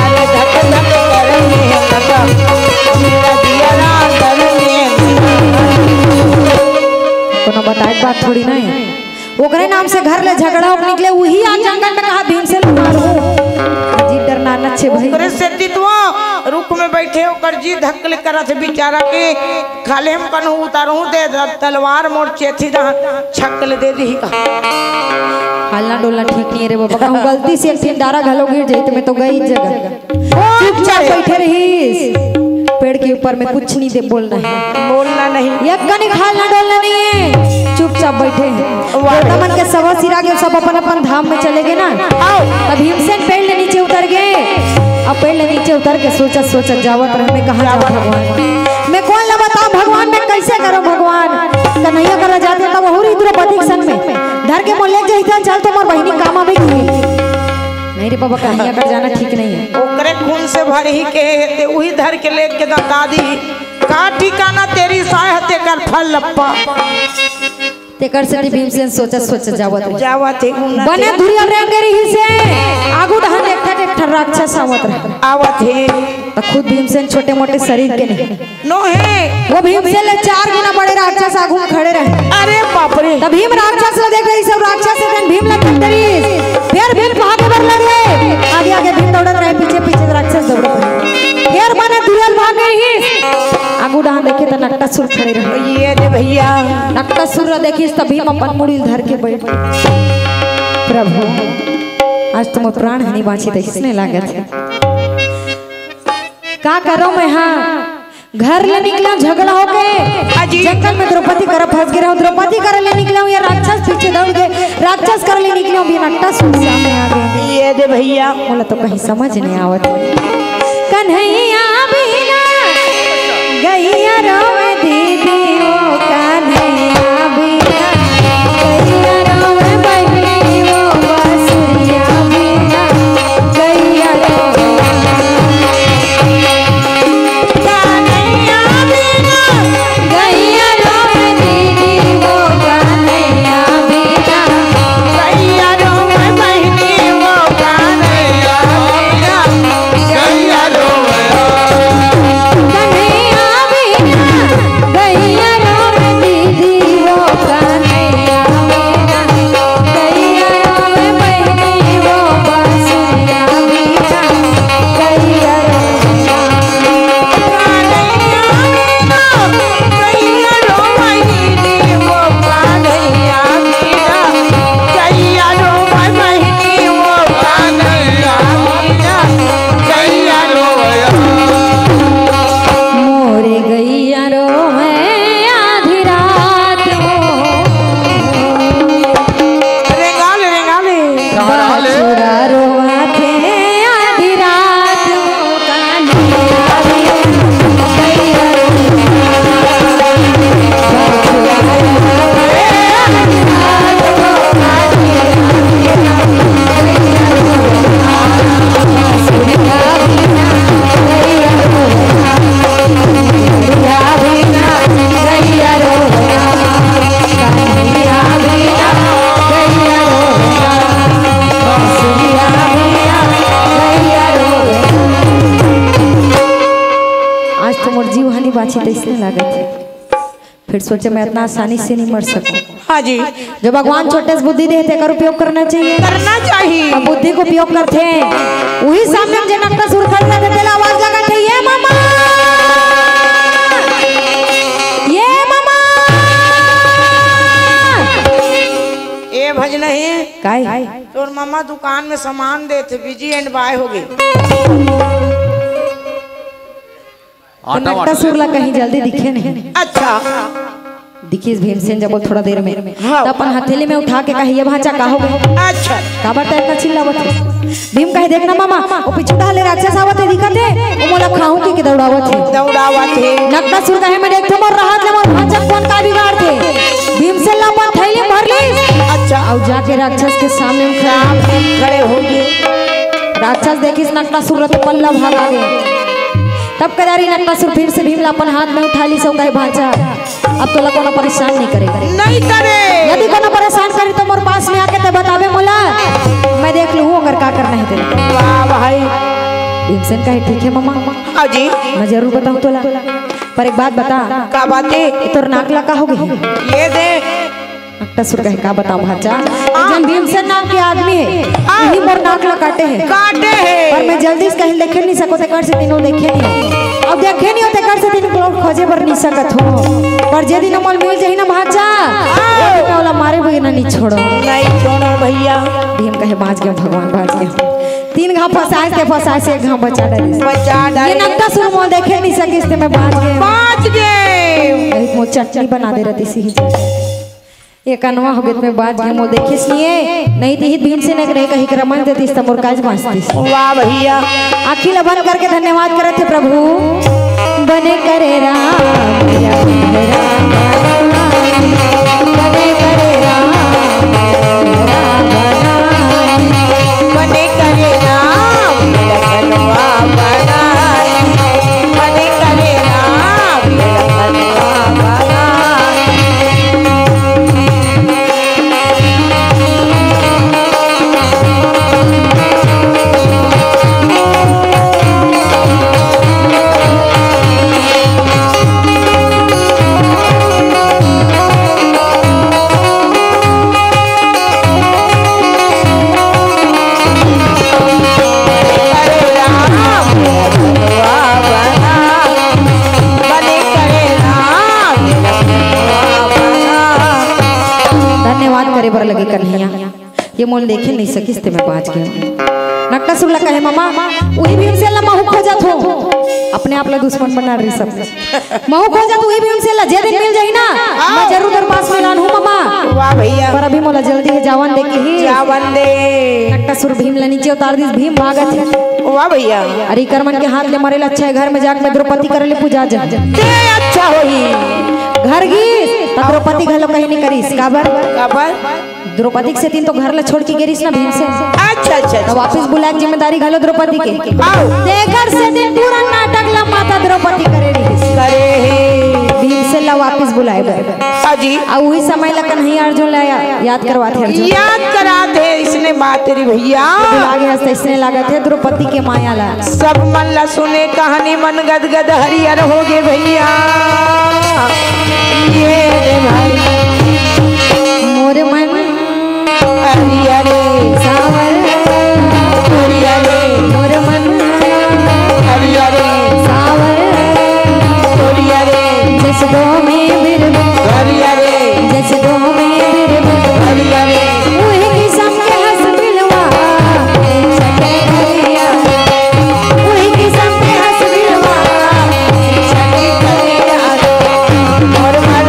अरे धक धक करने लगा, मेरा जिया ना डरने लगा। कोनो बताए के बात थोड़ी ना हे। ओकरे नाम से घर ले झगड़ा होके निकले, उही आज जंगल में कहा भीमसेन मारू। जी डरना नच्छे भाई। ओकरे सेती तो रुख में बैठे ओकर जी धक ले करत हे बेचारा के। खाले हम कन्हू उतारहूँ दे द-, तलवार मोर चेथी दा छक ले दे दी का। हलना डोलना ठीक नहीं हे रे बाबा, कहूँ गलती से एक ठिन डारा घलो गिर जाई त मैं तो गई जगह। चुपचाप बैठे रहिस। पेड़ के ऊपर में कुछ नहीं दे बोलना हे। बोलना नहीं। एक कनिक हलना डोलना नहीं हे, चुपचाप बैठे हे। वाह। देवता मन के सभा सिरा गे, सब अपन अपन धाम में चले गे ना। आओ। तब भीमसेन पेड़ ले नीचे उतर गे। अब पेड़ ले नीचे उतर के सोचत सोचत जावत रहे, मैं कहाँ जाऊँ भगवान, मैं कोन ला बताऊँ भगवान, मैं कैसे करूँ भगवान। कन्हैया करा जाते तब वहू रही द्रौपदी के संग में धर के मोर ले जहिता, चल तो मोर बहिनी काम आवे की। नहीं रे बाबा, कन्हैया कर जाना ठीक नहीं हे। ओकरे खून से भर ही के हे, ते उही धर के लेके दता दी। का ठिकाना तेरी साय हे, तेकर फल लप्पा। तेकर सेती भीमसेन सोचत सोचत जावत हे। जावत हे, उन्नत बने हे। धुरिया रेंगे रहिस हे, आगू डहन एक ठन, एक ठन राक्षस आवत रहे। आवत हे। त खुद भीमसेन छोटे मोटे शरीर के नहीं। नो हे। वो भीमसेन ले चार गुना बड़े राक्षस आगू में खड़े रहे। अरे बाप रे। त भीम राक्षस ला देख रहिस हे, राक्षस एक दिन भीम ला देख रहिस। फिर भीम भागे बर लगे। आगे आगे भीम दौड़त रहे, पीछे पीछे राक्षस दौड़त रहे। फिर बने धुरिया भाग गे रहिस। आगू डहन देखे त नकटासुर खड़े रहे। ये रे भैया। नकटासुर ला देखिस त भीम अपन मुड़ी ल धर के बैठ गे। प्रभु, आज तो मोर प्राण हनी बाँची तइसने लागत हे। का करो मैं, हाँ, घर ले निकला झगड़ा होके, अजी। जंगल में द्रौपदी करा फंस गे रहूं, द्रौपदी करा ले निकला हूं, ये राक्षस पीछे दौड़ गे, राक्षस करा ले निकला हूं, बिना नकटासुर सामने आ गे। ये दे भैया। मोला तो कहीं समझ नहीं आवत। कन्हैया बिना गैया रोवे दीदी, ओ कन्हैया बिना गैया रोवे बहिनी, ओ बांसुरिया बिना गैया रोवे। कन्हैया बिना गैया रोवे दीदी, ओ कन्हैया बिना गैया रोवे बहिनी, ओ कन्हैया बिना गैया रोवे। कन्हैया बिना गैया रोवे दीदी, ओ कन्हैया बिना गैया रोवे बहिनी, ओ बांसुरिया बिना गैया रोवे। मोरे गैया रोवे आधी रात हो। रेंगा ले, रेंगा ले। बाछुरा रोवाथे आधी रात हो। आज तो मोर जीव हानि बाँची तइसने लागत हे। फिर सोचे, मैं इतना आसानी से नहीं मर सकूं। हाँ जी। जो भगवान छोटे से बुद्धि दे, तेकर उपयोग करना चाहिए। करना चाहिए। अब बुद्धि को उपयोग करते हैं, वही सामने में जे नकटासुर खड़े रहते, तेला आवाज लगा के, "ये मामा, ये मामा।" ए भजनही। काय? तोर मामा दुकान में सामान देथे, busy and buy हो गे। आटा वाटा नकटासुर ला कहीं जल्दी दिखे नहीं। अच्छा। दिखिस भीमसेन जब थोड़ा देर में, हाँ। त अपन हथेली में उठा के कहे, "ये भांचा का हो गे?" अच्छा। काबर तैं इतना चिल्लावत हे? भीम कहे, "देख ना मामा, वो पीछू डहर ले राक्षस आवत हे, दिखत हे, वो मोला खाहूं कहिके दौड़ावत हे।" दौड़ावत हे। नकटासुर कहे, "मैं देखथों मोर रहत ले मोर भांचा राक्षस के सामने में खड़े, सामने खड़े होगे। राक्षस देखिस नकटासुर ला त पल्ला भागा गे। तब कदारी नकटासुर फिर से भीम ला अपन हाथ में उठा लिस अउ कहे, "भांचा, अब तोला कोनो परेशान नहीं करे।" नहीं करे। यदि कोनो परेशान करे तो मोर पास में आके ते बताबे मोला, मैं देख लूँ अगर का करना है तेला। वाह भाई। भीमसेन कहे, "ठीक है ममा।" हाँ जी। "मैं जरूर बताऊँ तोला, पर एक बात बता।" का बात है? "तोर नाक ला का हो गे?" ये दे। नकटासुर कहे, "का बताऊँ भांचा, एक झन भीमसेन नाम के आदमी हे, हाँ। वही मोर नाक ला काटे हे। काटे हे। पर मैं जल्दी से कहीं देखे नहीं सकों, तेकर सेती देखे नहीं हों। अब देखे नहीं हों, तेकर सेती खोजे बर नहीं सकत हों। पर जे दिन मोला मिल जाही ना भांचा, हाँ। वो दिन मैं ओला मारे बिना नहीं छोड़ों।" नहीं छोड़ों भैया। भीम कहे, "बाँच गेंव भगवान, बाँच गेंव।" तीन घांव फंसाए से, फंसाए से एक घांव बचा डरिस। बचा डरिस। ये नकटासुर मोला देखे नहीं सकिस ते मैं बाँच गेंव। बाँच गेंव। नहीं तो मोर चटनी बना दे रहतिस ही। ये कनवा हो गे ते मैं बाँच गेंव, मोला देखिस नहीं हे, नहीं ते ही भीमसेन एक रहे कहीं के रमन देतिस त मोर काज बाँचतिस। वाह भैया। आँखी ला बंद करके धन्यवाद करत हे प्रभु। बने करे राम, बने करे राम, बने करे राम, बने करे राम, लखनवा बनाए। बने करे राम, लखनवा बनाए। धन्यवाद करे बर लगे कन्हैया। ये मोला देखे नहीं सकिस ते मैं बाँच गेंव। नकटासुर ला कहे, "ममा, उही भीमसेन ला महूँ खोजत हों।" अपने आप ला दुश्मन बना रही सब। "महूँ खोजत हों उही भीमसेन ला, जे दिन मिल जाही ना, मैं जरूर तोर पास में लानहूँ ममा।" वाह भैया। पर अभी मोला जल्दी हे, जावन दे कहिस। जावन दे। नकटासुर भीम ला नीचे उतार दिस, भीम भागत हे। वाह भैया। अरे, इकर मन के हाथ ले मरे ला अच्छा हे, घर में जाके मैं द्रौपदी करा ले पूजा जा। ते अच्छा होही। घर गिस, त द्रौपदी घलो कहीं नहीं करिस। काबर? काबर? द्रौपदी के सेती तो घर ला छोड़ के गे रिहिस ना भीमसेन। अच्छा, अच्छा, त अच्छा। वापिस बुलाए के जिम्मेदारी घलो द्रौपदी के। आओ। तेकर सेती पूरा नाटक ला माता द्रौपदी करे रिहिस। करे हे। भीमसेन ला वापिस बुलाए बर। हाँ जी। अउ उही समय ला कन्हैया अर्जुन ला या-, याद करवात हे अर्जुन। याद करात हे इसने बात रे भैया। बुला गे हस त इसने लागत हे द्रौपदी के माया ला। सब मन ला सुने कहानी मन गदगद हरियर हो गे भैया। ये रे भाई। मोर मन हरियर सावर, हरियर मोर मन हरियर सावर, हरियर जस दो में बिरबल, हरियर जस दो में बिरबल, हरियर उहे किसम के हंस मिलवा, छटे भैया, उहे किसम के हंस मिलवा, छटे भैया, मोर मन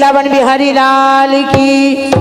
वृंदावन बिहारी लाल की।